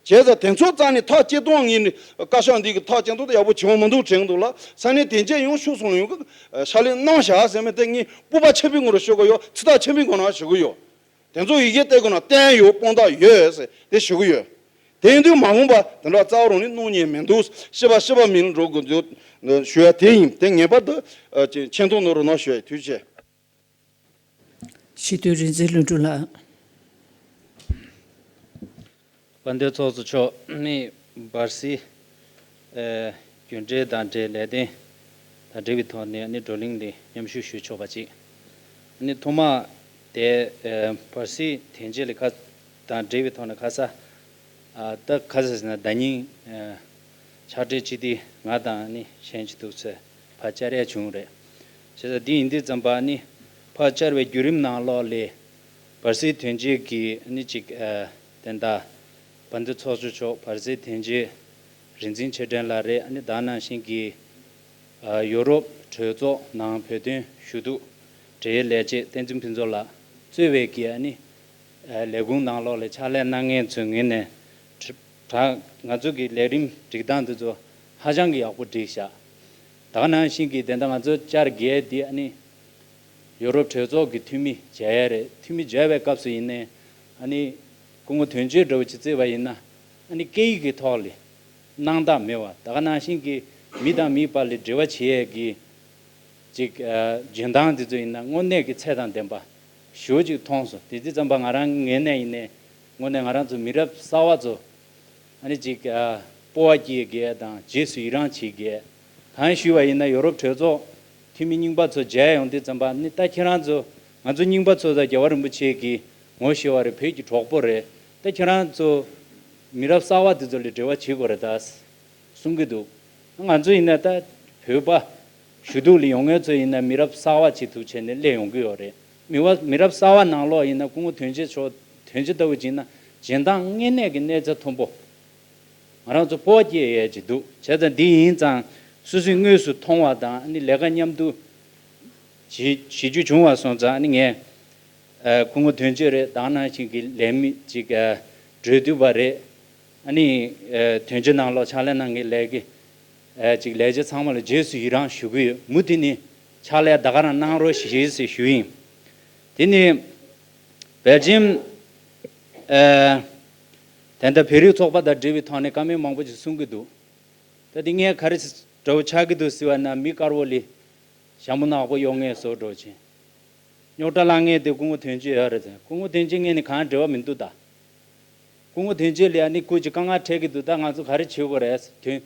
བྱས་ཙང་དེ་ཚོ་རྩ་ནས་ཐག་བཅད་སྟངས་ངས་ནི་བཀའ་ཤག་འདི་གི་ཐག་བཅད་སྟངས་དེ་ཡག་པོ་བྱུང་མི་འདུག་དྲན་འདུག་ལ། ས་གནས་དེ་འབྲེལ་ཡང་ཕྱོགས་སུ་ལྷུང་ཡོང་གི་ཕྱག་ལས་གནང་བཞག་ཟེར་མི་དེ་ངས་སྤོབས་པ་ཆེན་པོའི་ངང་ནས་ཤོད་ཀྱི་ཡོད། ཚིག་ཐག་ཆོད་པོའི་ངང་ནས་ཞུ་གི་ཡོད། དེ་ཚོ་ཡི་གེ་བལྟས་དགོས་ན་བསྟན་ཡོད། དཔང་རྟགས་ཡོད་ཟེར་དེ་ཞུ་གི་ཡོད། དེ་ཡིན་དུས་མ་འོངས་པ་དེ་འདྲ་རྩ་བ་རང་ནས་གནང་ཉན་མི་འདུག། ཤི་བ་ཤི་བ་མིན་འགྲོ་དགོས་འདུག་ཞུ་ཡ་དེ་ཡིན། དེ་ངེས་པར་དུ་ཆེ་མཐོང་ནོར་རོ་ན་ཞུ་ཡ། ཐུགས་རྗེ་ཆེ། སྤྱི་འཐུས་རིག་འཛིན་ལྷུན་གྲུབ་ལགས། དཔལ་ལྡན་ཚོགས་གཙོ་མཆོག་ནི་བར་སྲིད་ཨེ་རྒྱུན་འབྲེལ་དང་འབྲེལ་ལས་དོན་དང་འབྲེལ་བའི་ཐོག་ནས་ནི་བགྲོ་གླེང་ལ་མཉམ་ཞུགས་ཞུ་ཆོག་པ་ཅིག། ནི་ཐོག་མ་དེ་ཨེ་བར་སྲིད་དོན་གཅོད་ལས་ཁང་དང་འབྲེལ་བའི་ཐོག་ནས་ཁ་ས་ཨ་ད་ཁ་ས་ཟེར་ན་ཟླ་ཉིན་ཨེ་ཕྱག་སྦྲེལ་སྤྱི་འཐུས་ང་དང་ནི་གཞན་གཅིག་འདུག་ཚེ་ཕར་བཅར་ཡ་བྱུང་རེད། བྱས་ཙང་འདི་ཡིན་དུས་ཙམ་པ་ནི་ཕར་བཅར་བའི་བརྒྱུད་རིམ་ནང་ལོགས་ལས་བར་སྲིད་དོན་གཅོད་ཀྱི་ནི་ཅིག་ཨ་དེ་འདྲ་དཔལ་ལྡན་ཚོགས་གཙོ་མཆོག་བར་སྲིད་དོན་གཅོད་རིག་འཛིན་ཆོས་སྒྲོན་ལགས་རེད། ཨ་ནི་ད་ནང་བཞིན་གྱི་ཨ་ཡོ་རོབ་གྲོས་ཚོགས་ནང་བོད་དོན་ཞུ་གཏུག་འབྲེལ་ཡོད་ལས་བྱེད་བསྟན་འཛིན་ཕུན་ཚོགས་ལགས་གཙོས་པའི་གི་ཨ་ནི་ཨ་ལས་ཁུངས་ནང་ལོགས་ལ་ཕྱག་ལས་གནང་མཁན་ཚོའི་ངོས་ནས་དྲ་ང་ཚོ་གི་ལས་རིམ་སྒྲིག་སྟངས་འདི་ཚོ་ཧ་ཅང་གི་ཡག་པོ་བསྒྲིགས་ཤག། ད་ག་ནང་བཞིན་གྱི་དེ་འདྲ་ང་ཚོ་བཅར་དགོས་དེ་ཨ་ནི་ཡོ་རོབ་གྲོས་ཚོགས་ཀྱི་འཐུས་མི་མཇལ་ཡ་རེད། འཐུས་མི་མཇལ་བའི་སྐབས་སུ་ཡིན་ནའི་ཨ་ནི་སྐུ་ངོ་དོན་གཅོད་འདྲ་བོ་ཅིག་བརྩིས་པ་ཡིན་ན་ཨ་ནི་སྐད་ཡིག་གི་ཐོག་ལ་སྣང་དག་མེད་པ། ད་ག་ནང་བཞིན་གྱི་མི་དང་མིའི་བར་ལ་འབྲེལ་བ་བྱེད་ཡས་ཀྱི་ཅིག་ཨ་འཇོན་ཐང་དེ་ཚོ་ཡིན་ན་དངོས་གནས་ཀྱི་ཚད་དང་ལྡན་པ་ཞེ་པོ་ཅིག་མཐོང་སོང་། དེ་དུས་ཙམ་པ་ང་རང་ངོས་ནས་ཡིན་ནའི་དངོས་གནས་ང་རང་ཚོ་མི་རབས་གསར་པ་ཚོ་ཨ་ནི་ཅིག་ཨ་སྤོབས་པ་སྐྱེ་དགོས་དང་རྗེས་སུ་ཡི་རང་བྱེད་དགོས། གང་ཞུས་པ་ཡིན་ན་ཡོ་རོབ་གྲོས་ཚོགས་འཐུས་མི་རྙིང་པ་ཚོ་མཇལ་ཡོང་དུས་ཙམ་པ་ནི་ད་ཁྱེད་རང་ཚོ་ང་ཚོ་རྙིང་པ་ཚོ་ད་རྒྱལ་བ་རིན་པོ་ཆེ་གི་ངོ་ཤེས་པ་རེད། བོད་ཀྱི་གྲོགས་པོ་རེད། ད་ཁྱེད་རང་ཚོ་མི་རབས་གསར་པ་དེ་ཚོ་ལ་འབྲེལ་བ་བྱེད་དགོས་རེད་ད། གསུང་གི་འདུག། ང་ཚོ་ཡིན་ན་ད་བོད་པ་ཞུ་གཏུག་ལ་ཡོང་མཁན་ཚོ་ཡིན་ན་མི་རབས་གསར་པ་ཅིག་ཐུག་བྱས་ནས་སླེབས་ཡོང་གི་ཡོད་རེད། མི་བ་མི་རབས་གསར་པ་ནང་ལོགས་ཡིན་ན་སྐུ་ངོ་དོན་གཅོད་མཆོག་དོན་གཅོད་ལྟ་བུ་ཅིག་ཡིན་ན་འཇོན་ཐང་དངོས་གནས་ཀྱི་གནས་ཚད་མཐོན་པོ། ང་རང་ཚོ་སྤོབས་པ་སྐྱེ་ཡས་ཅིག་འདུག། བྱས་ཙང་འདི་ཡིན་ཙང་སོ་སོས་དངོས་སུ་མཐོང་བ་དང་ནི་ལས་ཀ་མཉམ་དུ་བྱེད་བྱེད་རྒྱུ་བྱུང་བ་སོང་ཙང་ནི་ངས་ཨ་སྐུ་ངོ་དོན་གཅོད་རེད། ད་ག་ནང་བཞིན་གྱི་ལས་མི་ཅིག་ཨ་འབྲེལ་མཐུད་པ་རེད། ཨ་ནི་ཨ་དོན་གཅོད་ནང་ལོགས་ཕྱག་ལས་གནང་མཁན་ལས་ཀྱི་ཨ་ཅིག་ལས་བྱེད་ཚང་མ་ལ་རྗེས་སུ་ཡི་རང་ཞུ་གི་ཡོད། མུ་མཐུད་ནས་ཕྱག་ལས་ད་ག་རང་གནང་རོགས་ཞེས་ཞེས་ཞུ་ཡིན། དེ་ནི་སྦེལ་ཇམ་ཨ་ ད་ལྟ་བོད་རིགས་ཚོགས་པ་དང་འབྲེལ་བའི་ཐོག་ནས་བཀའ་མོལ་མང་པོ་ཞིག་གསུང་གི་འདུག་ད་དེ་ངས་ག་རེ་འདྲ་བོ་ཆགས་ཀྱི་འདུག་ཟེར་བ་ན། མི་དཀར་པོ་ལ་ཞྭ་མོ་ནག་པོ་གཡོག་མཁན་བཟོ་འདྲ་བོ་བྱས། རྙོག་དྲ་བསླང་མཁན་དེ་སྐུ་ངོ་དོན་གཅོད་ཡོད་རེད་ཟེར། སྐུ་ངོ་དོན་གཅོད་ངས་ནི་གང་འབྲེལ་བ་མི་འདུག་ད། སྐུ་ངོ་དོན་གཅོད་ལ་ཨ་ནི་སྐུ་མཁྱེན་དཀའ་ངལ་འཕྲད་ཀྱི་འདུག་ད་ང་ཚོ་ག་རེ་བྱེད་དགོས་རེད་ཟེར། དོན།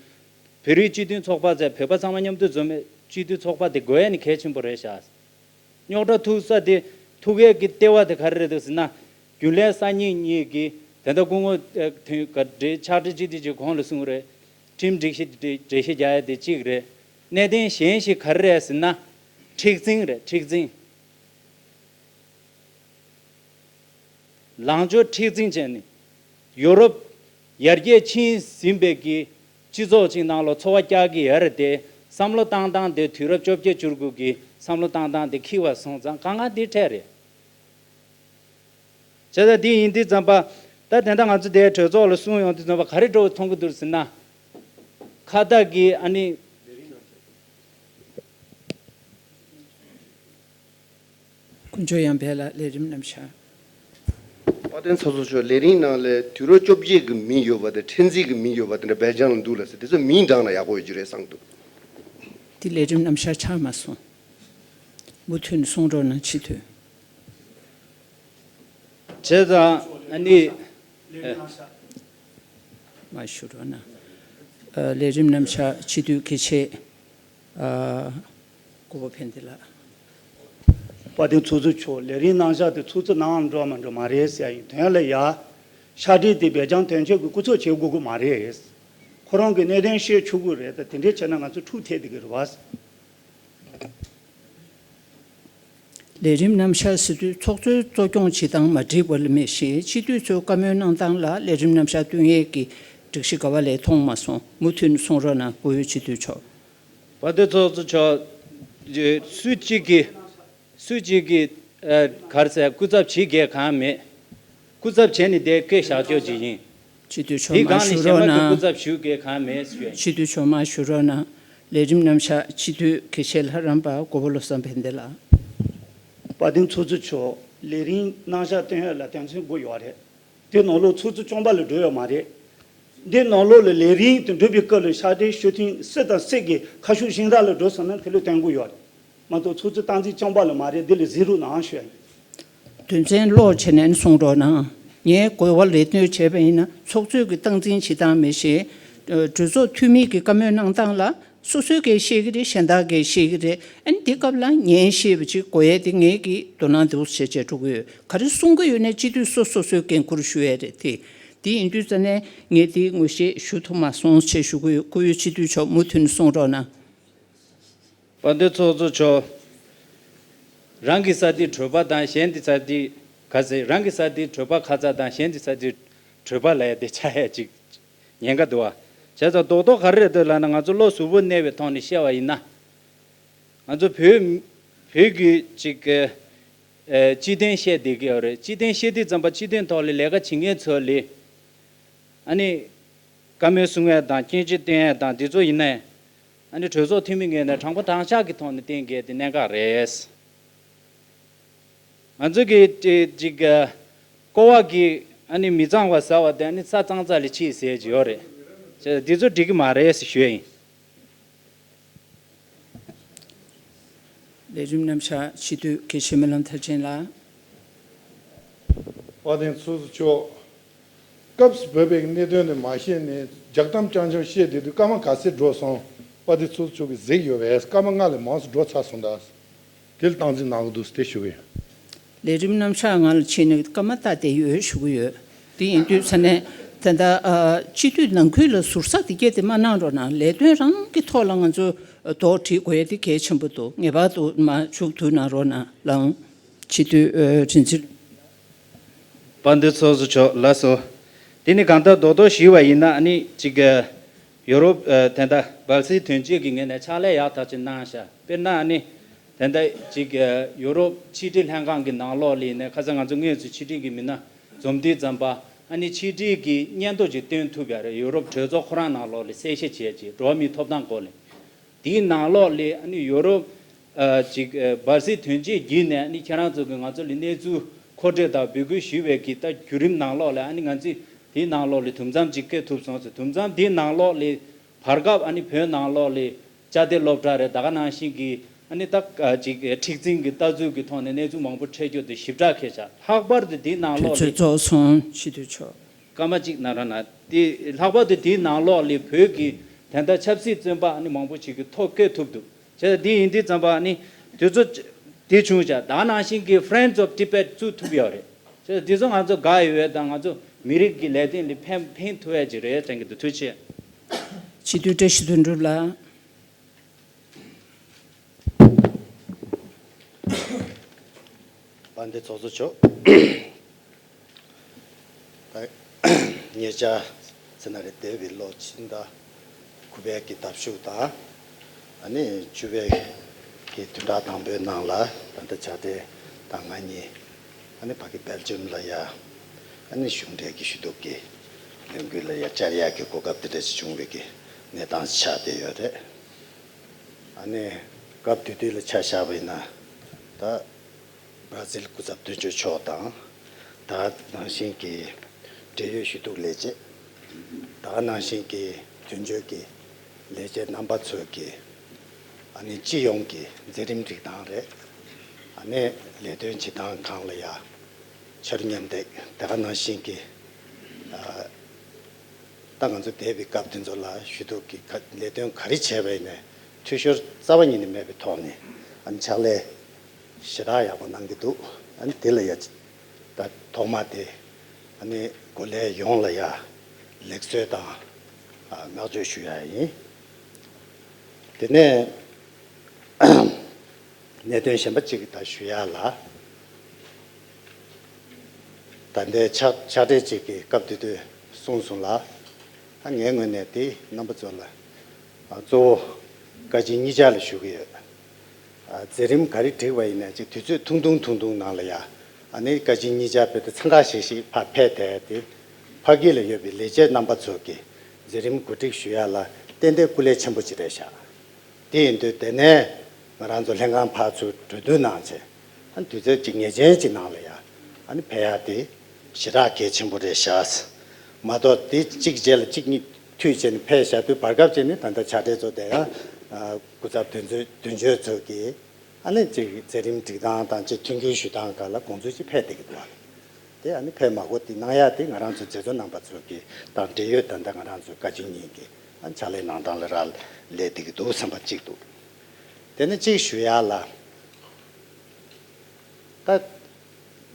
བོད་རིགས་སྤྱི་མཐུན་ཚོགས་པ་ཟེར། བོད་པ་ཚང་མ་མཉམ་དུ་འཛོམས་པའི་སྤྱི་མཐུན་ཚོགས་པ་དེ་དགོས་ཡ་ནི་གལ་ཆེན་པོ་རེད་ཤག་རྙོག་དྲ་ཐུག་ས་དེ་ཐུག་ཡས་ཀྱི་ལྟེ་བ་དེ་ག་རེ་རེད་འདུག་ཟེར་ན། རྒྱུན་ལས་གསར་རྙིང་གཉིས་ཀྱིས་དེ་འདྲ་སྐུ་ངོ་ཨ་དོན་ག་འདྲའི་ཕྱག་བྲིས་ཅིག་དེ་ཅིག་གོང་ལ་གསུངས་རེད། ཁྲིམས་སྒྲིག་གཞི་དེ་འགྲེལ་བཤད་རྒྱག་ཡ་དེ་གཅིག་རེད། གནད་དོན་གཞན་ཞིག་ག་རེ་རེད་ཟེར་ན། མཁྲེགས་འཛིན་རེད། མཁྲེགས་འཛིན། ལངས་ཕྱོགས་མཁྲེགས་འཛིན་བྱས་ནས། ཡོ་རོབ་ཡར་རྒྱས་ཕྱིན་ཟིན་པའི་གི་སྤྱི་ཚོགས་ཅིག་ནང་ལ་འཚོ་བ་བསྐྱལ་གྱི་ཡོད་རེད་དེ། བསམ་བློ་བཏང་སྟངས་དེ་དུས་རབས་བཅོ་བརྒྱད་བཅུ་དགུ་གི་བསམ་བློ་བཏང་སྟངས་དེ་འཁྱེར་བ་སོང་ཙང་དཀའ་ངལ་འདི་འཕྲད་རེད། བྱས་ཙང་འདི་ཡིན་དུས་ཙམ་པ། ད་དེ་འདྲ་ང་ཚོ་དེ་གྲོས་ཚོགས་ལ་གསུང་ཡོང་དུས་ཙམ་པ་ག་རེ་འདྲ་བོ་མཐོང་གི་འདུག་ཟེར་ན། ཁ་བཏགས་ཀྱི་ཨ་ནི། དཀོན་མཆོག་ཡང་འཕེལ་ལགས། ལས་རིམ་རྣམ་གཞག་དཔལ་ལྡན་ཚོགས་གཙོ་མཆོག་ལས་རིམ་ནང་ལ་དུས་རབས་བཅོ་བརྒྱད་ཀྱི་མིང་ཡོད་པ་དང་མཁྲེགས་འཛིན་གྱི་མིང་ཡོད་པ་དེ་འདྲ་སྦེལ་ཇམ་ལ་འདུག་ལ་ཟེར། དེ་ཚོ་མིང་བགྲངས་ན་ཡག་པོ་ཡོད་ཀྱི་རེད་བསམ་གྱི་འདུག་དེ་ལས་རིམ་རྣམ་གཞག་ཆགས་མ་སོང་། མུ་མཐུད་ནས་གསུང་རོགས་གནང་། སྤྱི་འཐུས། བྱས་ཙང་ཨ་ནི། ཨེ། མར་ཞུ་རོགས་གནང་། ཨ། ལས་རིམ་རྣམ་གཞག་སྤྱི་འཐུས་དགེ་བཤེས། ཨ། གོ་བོ་ཕན་བདེ་ལགས། དཔལ་ལྡན་ཚོགས་གཙོ་མཆོག་ལས་རིམ་གནང་བཞག་དེ་ཚོགས་གཙོ་གནང་འགྲོ་མ་འགྲོ་མ་རེད་ཟེར་ཡ་ཡིན། དོན་ལ་ཡ། ཕྱག་བྲིས་དེ་སྦེལ་ཇམ་དོན་གཅོད་ཀྱི་སྐུ་ཚབ་བྱེད་དགོས་ཀྱི་མ་རེད། ཁོ་རང་གི་གནད་དོན་བཤད་ཆོག་གི་རེད། ད་དེ་འདྲས་བྱས་ན་ང་ཚོ་འཁྲུག་ཐེབས་བསྡད་ཀྱི་རེད་བ། ལས་རིམ་རྣམ་གཞག་ཟེར་དུས་ཚོགས་གཙོའི་གཙོ་སྐྱོང་བྱེད་སྟངས་མ་འགྲིག་པ་ལ་མེད་ཞེས་སྤྱི་འཐུས་ཚོས་བཀའ་མོལ་གནང་སྟངས་ལ་ལས་རིམ་རྣམ་གཞག་བསྟུན་ཡས་ཀྱི་སྒྲིག་གཞི་ག་བ་ལས་མཐོང་མ་སོང་། མུ་མཐུད་ནས་གསུང་རོགས་གནང་། གོ་ཡོད་སྤྱི་འཐུས་མཆོག་དཔལ་ལྡན་ཚོགས་གཙོ་མཆོག་སུ་གཅིག་གིས། སུ་གཅིག་གིས། ཨ། ག་རེ་ཟེར། སྐུ་ཚབ་བྱེད་དགོས་གང་མེད། སྐུ་ཚབ་བྱས་ནས་དེ་སྐད་བཞག་ཆོག་ཅིག་ཡིན། སྤྱི་འཐུས་མཆོག་དེའི་སྒང་མར་ནས་ཞུ་གཞན་རོགས་པ་གིས་སྐུ་གནང་། ཚབ་ཞུ་དགོས་གང་མེད་ཞུ་ཡ་ཡིན། སྤྱི་འཐུས་མཆོག་མར་ཞུ་རོགས་གནང་། ལས་རིམ་རྣམ་གཞག་སྤྱི་འཐུས་དགེ་བཤེས་ལྷ་རམས་པ་གོ་བོ་བློ་བཟང་ཕན་བདེ་ལགས། དཔལ་ལྡན་ཚོགས་གཙོ་མཆོག་ལས་རིམ་རྣམ་གཞག་བཏོན་ཡོད་ལ་དོན་ཚན་དགུ་ཡོད་རེད། དེ་ནང་ལོགས་ཚོགས་གཙོ་རྐྱང་པ་ལ་འགྲོ་ཡོད་མ་རེད། འདི་ནང་ལོགས་ལ་ལས་རིམ་དུ་འགྲུབ་པའི་སྐབས་ལ་ཕྱག་སྦྲེལ་ཞུ་མཁན་སུ་དང་སུ་གིས་ཁ་ཤུགས་གཞན་དག་ལ་འགྲོ་སོང་ན་དེ་ལ་སྟོན་དགོས་ཡོད་རེད། མ་གཏོགས་ཚོགས་གཙོ་སྟངས་འཛིན་རྐྱང་པ་ལ་མ་རེད། འདི་ལ་གཟིགས་རོགས་གནང་ཞུ་ཡ་ཡིན། དོན་ཚན་ཀློག་བྱས་ནས་གསུང་རོགས་གནང་། ངས་གོ་བ་ལེན་སྟངས་བྱས་པ་ཡིན་ན་ཚོགས་གཙོས་ཀྱི་སྟངས་འཛིན་བྱེད་སྟངས་མེད་ཞེས། གྲོས་ཚོགས་འཐུས་མི་གི་བཀའ་མོལ་གནང་སྟངས་ལ་སོ་སོས་གས་ཤེས་ཀྱི་རེད། གཞན་དག་གས་ཤེས་ཀྱི་རེད། ཨ་ནི་འདི་སྐབས་ལ་ངས་ཤེས་པ་ཅིག་གོ་ཡས་དེ་ངས་ཀྱི་དོ་སྣང་འདུག་བྱས་བྱས་འགྲོ་གི་ཡོད། ག་རེ་གསུང་གི་ཡོད་ནས་སྤྱི་འཐུས་སོ་སོ་སོའི་འགན་ཁུར་ཞུ་ཡས་རེད་དེ། དེ་ཡིན་དུས་ཙ་ནས་ངས་དེའི་ངོ་ཤེས་ཞུ་ཐུབ་མ་སོང་ཞེས་ཞུ་གི་ཡོད། སྐུ་ཡོད་སྤྱི་འཐུས་མཆོག་མུ་མཐུད་ནས་གསུང་རོགས་གནང་། དཔལ་ལྡན་ཚོགས་གཙོ་མཆོག་རང་གི་ས་དེ་གྲོད་པ་དང་གཞན་དེ་ས་དེ་ག་ཟེ། རང་གི་ས་དེ་གྲོད་པ་ཁ་ཚ་དང་གཞན་དེ་ས་དེ་གྲོད་པ་ལ་ཡ་དེ་ཆགས་ཡ་ཅིག་ཉེན་ཁ་འདུག་བ། བྱས་ཙང་རྡོག་རྡོག་ག་རེ་རེད་འདུག་ལབ་ན། ང་ཚོ་བློ་གཟུ་བོར་གནས་པའི་ཐོག་ནས་བཤད་པ་ཡིན་ན། ང་ཚོ་བོད་བོད་ཀྱི་ཅིག་ཨ་སྤྱི་དོན་བཤད་བསྡད་ཀྱི་ཡོད་རེད། སྤྱི་དོན་བཤད་དུས་ཙམ་པ་སྤྱི་དོན་ཐོག་ལ་ལས་ཀ་བྱེད་མཁན་ཚོ་ལ་ཨ་ནི་བཀའ་མོལ་གསུང་ཡ་དང་སྐྱོན་བརྗོད་བཏོན་ཡ་དང་དེ་ཚོ་ཡིན་ན། ཨ་ནི་གྲོས་ཚོགས་འཐུས་མི་ངོས་ནས་དྲང་པོ་དྲང་བཞག་གི་ཐོག་ནས་བསྟན་དགོས་དེ་གནད་འགག་རེད། ང་ཚོ་གི་ཅི་ཅིག་ཀོ་བ་གི་ཨ་ནི་མི་གཙང་བ་ཟ་བ་དེ་ཨ་ནི་ས་གཙང་ས་ལ་ཕྱིས་ཟེར་གྱི་ཡོད་རེད། བྱས་ཙང་འདི་ཚོ་འགྲིག་གི་མ་རེད་ཟེར་ཞུ་ཡ་ཡིན། ལས་རིམ་རྣམ་གཞག་སྤྱི་འཐུས་དགེ་བཤེས་སྨོན་ལམ་མཐར་ཕྱིན་ལགས། དཔལ་ལྡན་ཚོགས་གཙོ་མཆོག་སྐབས་སུ་བབས་པའི་གནད་དོན་དེ་མ་བཤད་ནས་རྒྱག་གཏམ་རྐྱང་རྐྱང་བཤད་བསྡད་དུས་སྐར་མ་ག་ཚོད་འགྲོ་སོང་། དཔལ་ལྡན་ཚོགས་གཙོ་མཆོག་གིས་གཟིགས་ཡོད་པས་སྐར་མ་ལྔ་ལས་མང་སུ་འགྲོ་ཚར་སོང་ད། དེ་ལ་སྟངས་འཛིན་གནང་གི་འདུག་ཟེར་དེ་ཞུ་གི་ཡོད། ལས་རིམ་རྣམ་གཞག་སྒང་ལ་ཕྱིན་ནས་སྐར་མ་ལྟ་བསྡད་ཡོད་ཞུ་གི་ཡོད། དེ་ཡིན་དུས་ས་ནས་ད་ལྟ་ཨ་སྤྱི་འཐུས་ནང་ཁུལ་ལ་ཟུར་ཟ་དེ་སྐད་དེ་མ་གནང་རོགས་གནང་། ལས་དོན་རང་གི་ཐོག་ལ་ང་ཚོ་དོགས་དྲི་དགོས་ཡ་དེ་གལ་ཆེན་པོ་འདུག་ངེས་པར་དུ་མ་འཇུག་ཐུབ་གནང་རོགས་གནང་ལགས། སྤྱི་འཐུས་ཨ་དྲིན་ཆེན། དཔལ་ལྡན་ཚོགས་གཙོ་མཆོག་ལགས་སོ། དེ་ནི་གང་ལྟར་རྡོག་རྡོག་ཞུས་པ་ཡིན་ན་ཨ་ནི་ཅིག་ཨ་ཡོ་རོབ་ཨ་ད་ལྟ་སྦལ་སིལ་དོན་གཅོད་ཀྱི་ངོས་ནས་ཕྱག་ལས་ཡག་ཐག་ཆོད་གནང་ཤག་དཔེར་ན་ཨ་ནི་ད་ལྟ་ཅིག་ཨ་ཡོ་རོབ་ཕྱི་འབྲེལ་ལྷན་ཁང་གི་ནང་ལོགས་ལ་ཡིན་ནའི་ཁ་སང་ང་ཚོ་དངོས་སུ་ཕྱི་འབྲེལ་གྱི་མི་སྣ་འཛོམས་དུས་ཙམ་པ་ཨ་ནི་ཕྱི་འབྲེལ་གྱི་སྙན་ཐོ་ཅིག་བཏོན་ཐུབ་ཡ་རེད། ཡོ་རོབ་གྲོས་ཚོགས་ཁོ་རང་ནང་ལོགས་ལ་གསལ་བཤད་བྱས་ཅིག་འགྲོ་བ་མིའི་ཐོབ་ཐང་སྐོར་ལ། དེའི་ནང་ལོགས་ལ་ཨ་ནི་ཡོ་རོབ་ཨ་ཅིག་ཨ་སྦལ་སིལ་དོན་གཅོད་བརྒྱུད་ནས་ཨ་ནི་ཁྱེད་རང་ཚོ་གིས་ང་ཚོ་ལ་གནས་ཚུལ་མཁོ་སྤྲོད་དང་འབོད་སྐུལ་ཞུས་པའི་གི་ད་བརྒྱུད་རིམ་ནང་ལོགས་ལ་ཨ་ནི་ང་ཚོས་ དེའི་ནང་ལོགས་ལ་དུམ་མཚམས་ཅིག་བཀལ་ཐུབ་སོང་ཟེར། དུམ་མཚམས་དེའི་ནང་ལོགས་ལ་བར་སྐབས་ཨ་ནི་བོད་ནང་ལོགས་ལ་བཅའ་སྡོད་སློབ་གྲྭ་རེད། ད་ག་ནང་བཞིན་གྱི་ཨ་ནི་ད་ཅིག་མཁྲེགས་འཛིན་གྱི་ལྟ་ཚུལ་གྱི་ཐོག་ནས་གནས་ཚུལ་མང་པོ་འཕྲད་རྒྱུ་དེ་ཞིབ་ཕྲ་ཁས་བཞག། ལྷག་པར་དུ་དེའི་ནང་ལོགས་ལ་དུས་ཚོད་རྫོགས་སོང་། སྤྱི་འཐུས་མཆོག་སྐར་མ་གཅིག་ནང་རང་ན་དེ་ལྷག་པར་དུ་དེའི་ནང་ལོགས་ལ་བོད་ཀྱི་ད་ལྟ་ཆབ་སྲིད་བཙོན་པ་ཨ་ནི་མང་པོ་ཞིག་གི་ཐོ་བཀོད་ཐུབ་འདུག། བྱས་ཙང་འདི་ཡིན་དུས་ཙམ་པ་ནི་དུས་ཚོད་དེ་བྱུང་བྱ། ད་ནང་བཞིན་གྱི་Friends of Tibet བཙུགས་ཐུབ་ཡོད་རེད། བྱས་ཙང་འདི་ཚོ་ང་ཚོ་དགའ་ཡོད་དང་ང་ཚོ་མི་རིགས་ཀྱི་ལས་དོན་ལ་ཕན་ཕན་ཐོགས་ཡ་ཅིག་རེད་དྲན་གྱི་འདུག། ཐུགས་རྗེ་ཆེ། སྤྱི་འཐུས་བཀྲ་ཤིས་དོན་གྲུབ་ལགས། དཔལ་ལྡན་ཚོགས་གཙོ་མཆོག། ད་ཉེ་ཆར་ཟེར་ན་རེད། འདས་པའི་ལོ་ཕྱི་ཟླ་དགུ་པའི་གི་ཟླ་གཞུག་དང་ཨ་ནི་བཅུ་པའི་གི་བདུན་ཕྲག་དང་པོའི་ནང་ལ་ད་ལྟ་བྱ་བྲལ་དང་ང་གཉིས་ཨ་ནི་ཕ་གི་སྦེལ་ཇམ་ལ་ཡ་ཨ་ནི་གཞུང་འབྲེལ་གྱི་ཞུ་གཏུག་གི་ལས་འགུལ་ལ་ཡ་བཅར་ཡག་གི་གོ་སྐབས་དེ་འདྲ་ཞིག་བྱུང་བའི་གི་གནས་སྟངས་ཆགས་བསྡད་ཡོད་རེད། ཨ་ནི་སྐབས་དེ་དུས་ལ་ཆ་བཞག་པ་ཡིན་ན་ད། བར་ཛིལ་སྐུ་ཚབ་དོན་གཅོད་མཆོག་དང་། ད་ག་ནང་བཞིན་གྱི་འབྲེལ་ཡོད་ཞུ་གཏུག་ལས་བྱེད། ད་ག་ནང་བཞིན་གྱི་དོན་གཅོད་ཀྱི་ལས་བྱེད་རྣམ་པ་ཚོས་ཀྱི་ཨ་ནི་སྤྱི་ཡོངས་ཀྱི་མཛད་རིམ་སྒྲིག་སྟངས་རེད། ཨ་ནི་ལས་དོན་བྱེད་སྟངས་སྒང་ལ་ཡ་ཕྱར་མཉམ་འདེགས། ད་ག་ནང་བཞིན་གྱི་ད་ང་ཚོ་འདས་པའི་སྐབས་དེ་ཚོ་ལ་ཞུ་གཏུག་གི་ལས་དོན་ག་རེ་བྱས་པ་ཡིན་ནའི་འཐུས་ཤོར་རྩ་བ་ཉིད་ནས་མེད་པའི་ཐོག་ནས་ཨ་ནི་ཕྱག་ལས་ཞེ་དྲག་ཡག་པོ་གནང་གི་འདུག། ཨ་ནི་དེ་ལ་ཡ་ད་ཐོག་མ་དེ་ཨ་ནི་འགོ་ལས་ཡོངས་ལ་ཡ་ལེགས་གསོལ་དང་བསྔགས་བརྗོད་ཞུ་ཡ་ཡིན། དེ་ནས་གནད་དོན་གཞན་པ་གཅིག་ད་ཞུ་ཡ་ལ། ད་ལྟའི་ཕྱག་ཕྱག་སྦྲེལ་གཅིག་གི་སྐབས་དེ་དུས་གསུངས་སོང་ལ། ཨ་ངའི་ངོས་ནས་དེ་རྣམ་པ་ཚོ་ལ་ཨ་གཙོ་བོ་བཀའ་སྤྱི་གཉིས་ཆར་ལ་ཞུ་གི་ཡོད། ཨ་མཛད་རིམ་ག་རེ་བསྒྲིགས་པ་ཡིན་ན་ཅིག་དུས་ཚོད་ཐུང་ཐུང་ཐུང་ཐུང་ནང་ལ་ཡ་ཨ་ནི་བཀའ་སྤྱི་གཉིས་ཆར་བོད་དུ་འཚང་ཁ་ཤིག་ཤིག་ཕར་ཕེབས་ཏེ་དེ་ཕ་གི་ལ་ཡོད་པའི་ལས་བྱེད་རྣམ་པ་ཚོ་གི་མཛད་རིམ་གོ་སྒྲིག་ཞུ་ཡ་ལ་ཏན་ཏན་སྐུ་ལས་ཆེན་པོ་ཅིག་རེད་ཤག། དེ་ཡིན་དུས་དེ་ནས་ང་རང་ཚོ་ལྷན་ཁང་ཕར་ཚུར་གྲོས་བསྡུར་གནང་བྱས་ཨ་ནི་དུས་ཚོད་ཅིག་ངེས་ཅན་ཅིག་ནང་ལ་ཡ་ཨ་ནི་ཕེབས་ཡ་དེ་ཞེ་དྲག་གལ་ཆེན་པོ་རེད་ཤག། མ་གཏོགས་དེ་གཅིག་རྗེས་ལ་གཅིག་གཉིས་མཐུད་བྱས་ནས་ཕེབས་བཞག་དུས་བར་སྐབས་བྱས་ནས་ད་ལྟ་བྱ་བྲལ་ཚོ་དེ་ཡང་སྐུ་ཚབ་དོན་གཅོད་དོན་གཅོད་ཚོ་གིས་ཨ་ནི་ཅིག་མཛད་རིམ་སྒྲིག་སྟངས་དང་ཅིག་མཐུན་འགྱུར་ཞུ་སྟངས་སྒང་ལ་དགོངས་ཚུལ་ཅིག་ཕེབས་བསྡད་ཀྱི་འདུག་བ། དེ་ཨ་ནི་ཕེབས་མ་དགོས་དེ་གནང་ཡ་དེ་ང་རང་ཚོ་མཛད་གཙོ་རྣམ་པ་ཚོ་གི་དང་འབྲེལ་ཡོད་ད་ལྟ་ང་རང་ཚོ་བཀའ་སྤྱི་གཉིས་ཀྱི་ཨ་ཕྱག་ལས་གནང་སྟངས་ལ་རག་ལས་བསྡད་ཀྱི་འདུག་བསམ་པ་གཅིག་འདུག། དེ་ནས་གཅིག་ཞུ་ཡ་ལ། ད་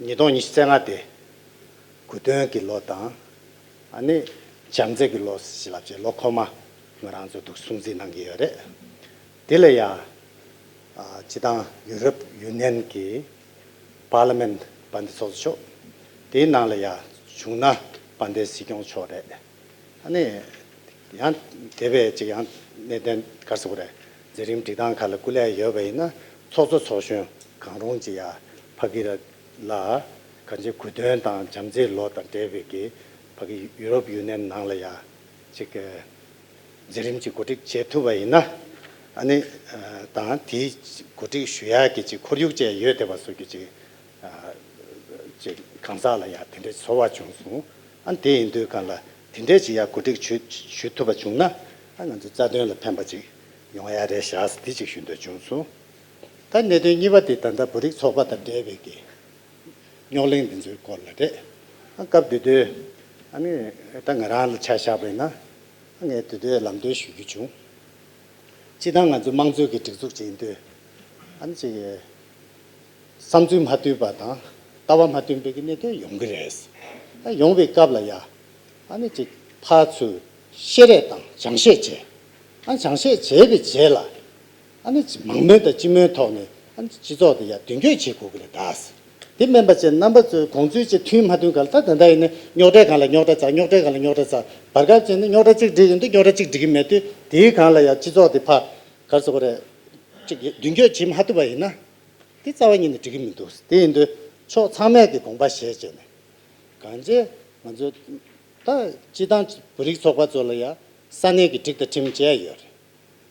ཉིས་སྟོང་ཉི་ཤུ་རྩ་ལྔ་དེ་གོ་སྟོན་གྱི་ལོ་དང་ཨ་ནི་བྱམས་བརྩེ་གི་ལོ་ཞེས་ལབ་བྱས་ལོ་འཁོར་མ་ང་རང་ཚོ་འདུག་སྲུང་བརྩི་གནང་གི་ཡོད་རེད། དེ་ལ་ཡ་ཨ་སྤྱི་བཏང་ཡུ་རོབ་ཡུ་ནི་ཡན་གྱི་པར་ལི་མེན་དཔལ་ལྡན་ཚོགས་གཙོ་མཆོག། དེའི་ནང་ལ་ཡ་བྱུང་ན་དཔལ་ལྡན་སྲིད་སྐྱོང་མཆོག་རེད། ཨ་ནི་ཡང་དེ་བས་ཅིག་ཡང་གནད་དོན་ག་རེ་ཟེར་དགོས་རེད། མཛད་རིམ་སྒྲིག་སྟངས་ཁག་ལ་སྐུ་ལས་ཡོད་པ་ཡིན་ན་ཚོགས་གཙོ་ཚོགས་གཞོན་གང་རུང་ཅིག་ཡ་ཕ་གི་ལ་གང་ཅི་གོ་སྟོན་དང་བྱམས་བརྩེའི་ལོ་དང་འབྲེལ་བའི་གི་ཕ་གི་ཡུ་རོབ་ཡུ་ནི་ཡན་ནང་ལ་ཡ་ཅིག་གི་མཛད་རིམ་ཅིག་གོ་སྒྲིག་བྱེད་ཐུབ་པ་ཡིན་ན་ཨ་ནི་དང་དེའི་གོ་སྒྲིག་ཞུ་ཡག་གི་ཅིག་ཁོར་ཡུག་ཅིག་ཡོད་བསྡད་པ་སོགས་ཀྱི་ཅིག་ཅིག་གང་ཟག་ལ་ཡ་དེ་འདྲའི་ཚོར་བ་བྱུང་སོང་། ཨ་དེ་ཡིན་དུས་གང་ལ་དེ་འདྲའི་ཅིག་ཡ་གོ་སྒྲིག་ཞུ་ཞུ་ཐུབ་པ་བྱུང་ན་ཨ་ང་ཚོ་རྩ་དོན་ལ་ཕན་པ་ཅིག་ཡོང་ཡ་རེད་ཤག་དེ་ཅིག་ཞུ་འདོད་བྱུང་སོང་། ད་གནད་དོན་གཉིས་པ་དེ་ད་ལྟ་བོད་རིགས་ཚོགས་པ་དང་འབྲེལ་བའི་གི་རྙོག་གླེང་འདི་ཚོའི་སྐོར་ལ་རེད། ཨ་སྐབས་དེ་དུས་ཨ་ནི་ད་ང་རང་ལ་ཆ་བཞག་པ་ཡིན་ན་ཨ་ངས་དེ་དུས་ལམ་སྟོན་ཞུ་རྒྱུ་བྱུང་། སྤྱིར་བཏང་ང་ཚོ་དམངས་གཙོའི་གི་སྒྲིག་འཛུགས་ཅིག་ཡིན་དུས་ཨ་ནི་ཅིག་བསམ་ཚུལ་མ་མཐུན་པ་དང་ལྟ་བ་མ་མཐུན་པའི་གི་གནད་དོན་ཡོང་གི་རེད། ཨ་ཡོང་བའི་སྐབས་ལ་ཡ་ཨ་ནི་ཅིག་ཕར་ཚུར་བཤད་རེས་དང་སྦྱང་བཤད་བྱས། ཨ་སྦྱང་བཤད་བྱས་པའི་རྗེས་ལ་ཨ་ནི་མང་མོས་དང་སྤྱི་མོས་ཐོག་ནས་ཨ་ནི་སྤྱི་ཚོགས་དེ་ཡ་མདུན་སྐྱོད་བྱེད་དགོས་ཀྱི་རེད་ད། དེ་མིན་པ་བྱས་རྣམ་པ་ཚོའི་དགོངས་ཚུལ་ཅིག་མཐུན་མ་མཐུན་ག་ལ་ད་ད་ལྟ་ཡིན་ན་རྙོག་དྲའི་སྒང་ལ་རྙོག་དྲ་རྩ་རྙོག་དྲའི་སྒང་ལ་རྙོག་དྲ་རྩ་བར་སྐབས་བྱས་ན་རྙོག་དྲ་གཅིག་འགྲིག་ཡོང་དུས་རྙོག་དྲ་གཅིག་འགྲིག་གི་མེད་དུས་དེའི་སྒང་ལ་ཡ་སྤྱི་ཚོགས་དེ་ཕར་ག་རེ་ཟེར་དགོས་རེད། ཅིག་མདུན་སྐྱོད་བྱེད་མ་ཐུབ་པ་ཡིན་ན་དེ་རྩ་བ་ཉིད་ནས་འགྲིག་གི་མི་འདུག། དེ་ཡིན་དུས་ཕྱོགས་ཚང་མས་ཀྱི་དགོངས་པ་བཞེས་བྱས་ནས་གང་བྱས་ང་ཚོ་ད་སྤྱིར་བཏང་བོད་རིགས་ཚོགས་པ་ཚོ་ལ་ཡ་ས་གནས་ཀྱི་སྒྲིག་དང་ཁྲིམས་བཅས་ཡོད་རེད།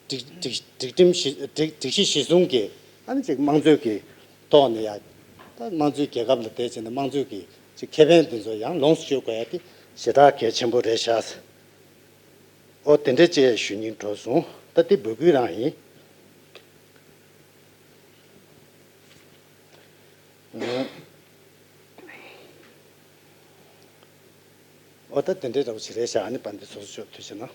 སྒྲིག་སྒྲིག་སྒྲིག་ཁྲིམས་གཞི་སྒྲིག་སྒྲིག་གཞི་གཞི་བཟུང་གི་ཨ་ནི་ཅིག་དམངས་གཙོའི་གི་ཐོག་ནས་ཡ། ད་དམངས་གཙོའི་རྒྱལ་ཁབ་ལ་བསྡད་བྱས་ནས་དམངས་གཙོའི་གི་ཅིག་ཁེ་ཕན་དེ་ཚོ་ཡང་ལོངས་སུ་སྤྱོད་དགོས་ཡ་དེ་ ཞེ་དྲག་གལ་ཆེན་པོ་རེད་ཤག། ཨོ་དེ་འདྲ་ཅིག་ཞུ་སྙིང་བྲོ་སོང་། ད་དེ་འབོད་སྐུལ་རང་ཡིན། ཨོ་ད་དེ་འདྲའི་འདྲ་བོ་ཞིག་རེད་ཤག། ཨ་ནི་དཔལ་ལྡན་ཚོགས་གཙོ་མཆོག་ཐུགས་རྗེ་གནང་།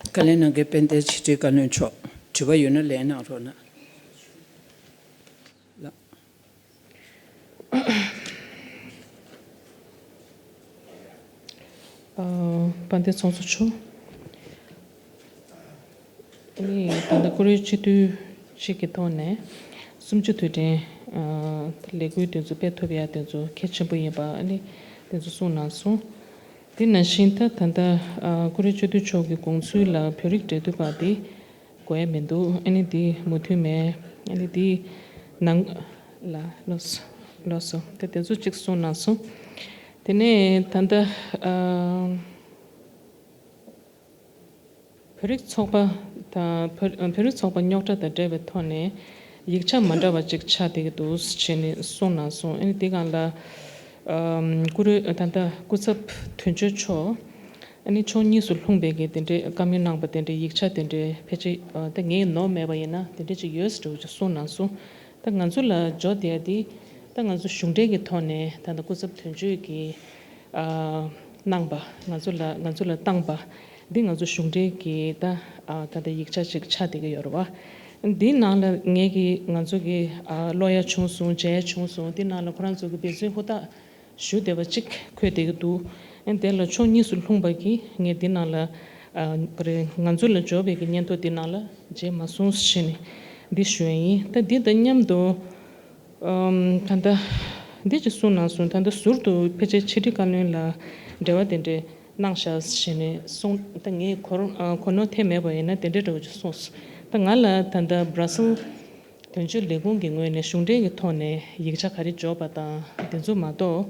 བཀའ་ལན་གནང་མཁན་དཔལ་ལྡན་ཕྱི་དྲིལ་བཀའ་བློན་མཆོག། དྲི་བ་ཡོད་ན་ལན་གནང་རོགས་གནང་། ཨ། དཔལ་ལྡན་ཚོགས་གཙོ་མཆོག། ཨ་ནི་ད་ལྟ་ཀུ་རེ་སྤྱི་འཐུས་གཅིག་གི་ཐོག་ནས་གསུམ་བཅུ་དུས་དྲན་ཨ་ལས་འགུལ་དེ་ཚོ་སྤེལ་ཐུབ་ཡ་དེ་ཚོ་གལ་ཆེན་པོ་ཡིན་པ་ཨ་ནི་དེ་ཚོ་གསུངས་གནང་སོང་། དེ་ནང་བཞིན་ད་ད་ལྟ་ཨ་ཀུ་རེ་སྤྱི་འཐུས་མཆོག་གི་དགོངས་ཚུལ་ལ་བོད་རིགས་འབྲེལ་མཐུད་པ་དེ་དགོས་ཡ་མི་འདུག། ཨ་ནི་དེ་མོས་མཐུན་མེད། ཨ་ནི་དེ་ནང་ལ་ལོགས་སོ་ལོགས་སོ་དེ་དེ་ཚོ་གཅིག་གསུངས་གནང་སོང་། དེ་ནས་ད་ལྟ་ཨ། བོད་རིགས་ཚོགས་པ་དང་བོད་བོད་རིགས་ཚོགས་པ་རྙོག་དྲ་དང་འབྲེལ་བའི་ཐོག་ནས་ཡིག་ཆ་མ་འདྲ་བ་ཅིག་ཆགས་བསྡད་ཀྱི་འདུག་ཅེས་ནས་གསུངས་གནང་སོང་། ཨ་ནི་དེ་སྒང་ལ་ཨམ་ཀུ་རེ་ད་ལྟ་སྐུ་ཚབ་དོན་གཅོད་མཆོག་ཨ་ནི་ཕྱོགས་གཉིས་སུ་ལྷུང་བའི་གི་དེ་འདྲའི་བཀའ་མོལ་གནང་པ་དེ་འདྲའི་ཡིག་ཆ་དེ་འདྲའི་ཕལ་ཆེར་ཨ་ད་ངས་ནོར་མེད་པ་ཡིན་ན་དེ་འདྲའི་ཅིག་ཡོད་ཟེར་འདྲ་བོ་ཅིག་གསུངས་གནང་སོང་། ད་ང་ཚོ་ལ་འབྱོར་བསྡད་ཡ་དེ་ད་ང་ཚོ་གཞུང་འབྲེལ་གྱི་ཐོག་ནས་ད་ལྟ་སྐུ་ཚབ་དོན་གཅོད་ཀྱིས་ཨ་གནང་པ། ང་ཚོ་ལ་ང་ཚོ་ལ་བཏང་པ་འདི་ང་ཚོ་གཞུང་འབྲེལ་གྱི་ད་ཨ་ད་ལྟ་ཡིག་ཆ་ཅིག་ཆགས་བསྡད་ཀྱི་ཡོད་རེད་བ། འདིའི་ནང་ལ་ངེད་ཀྱི་ང་ཚོ་གི་ཨ་ཀློག་ཡ་བྱུང་སོང་། མཇལ་ཡ་བྱུང་སོང་། འདི་ནང་ལ་ཁོ་རང་ཚོ་གི་འབད་བརྩོན་ཧུར་ཐག་ཞུ་བསྡད་པ་གཅིག་འཁོད་བསྡད་ཀྱི་འདུག། ཨ་དེ་ལ་ཕྱོགས་གཉིས་སུ་ལྷུང་པ་གིས་ངས་འདི་ནང་ལ་ཨ་ག་རེ་ང་ཚོ་ལ་འབྱོར་བའི་གི་སྙན་ཐོ་འདི་ནང་ལ་མཇལ་མ་སོང་ཞེས་ནས་འདི་ཞུ་ཡ་ཡིན། ད་འདི་དང་མཉམ་དུ་ཨམ་ད་ལྟ་འདི་ཅིག་གསུངས་གནང་སོང་། ད་ལྟ་ཟུར་དུ་ཕལ་ཆེར་ཕྱི་དྲིལ་བཀའ་བློན་ལ་འབྲེལ་བ་དེ་འདྲས་གནང་ཤག་ཞེས་ནས་གསུངས། ད་ངས་གོ་རུ་ཨ་གོ་ནོར་ཐེབས་མེད་པ་ཡིན་ན་དེ་འདྲས་འདྲ་བོ་ཅིག་གསུངས་སོང་། ད་ང་ལ་ད་ལྟ་Brussels་དོན་གཅོད་ལས་ཁུངས་ཀྱི་ངོས་ནས་གཞུང་འབྲེལ་གྱི་ཐོག་ནས་ཡིག་ཆ་ག་རེ་འབྱོར་པ་དང་དེ་ཚོ་མ་གཏོགས་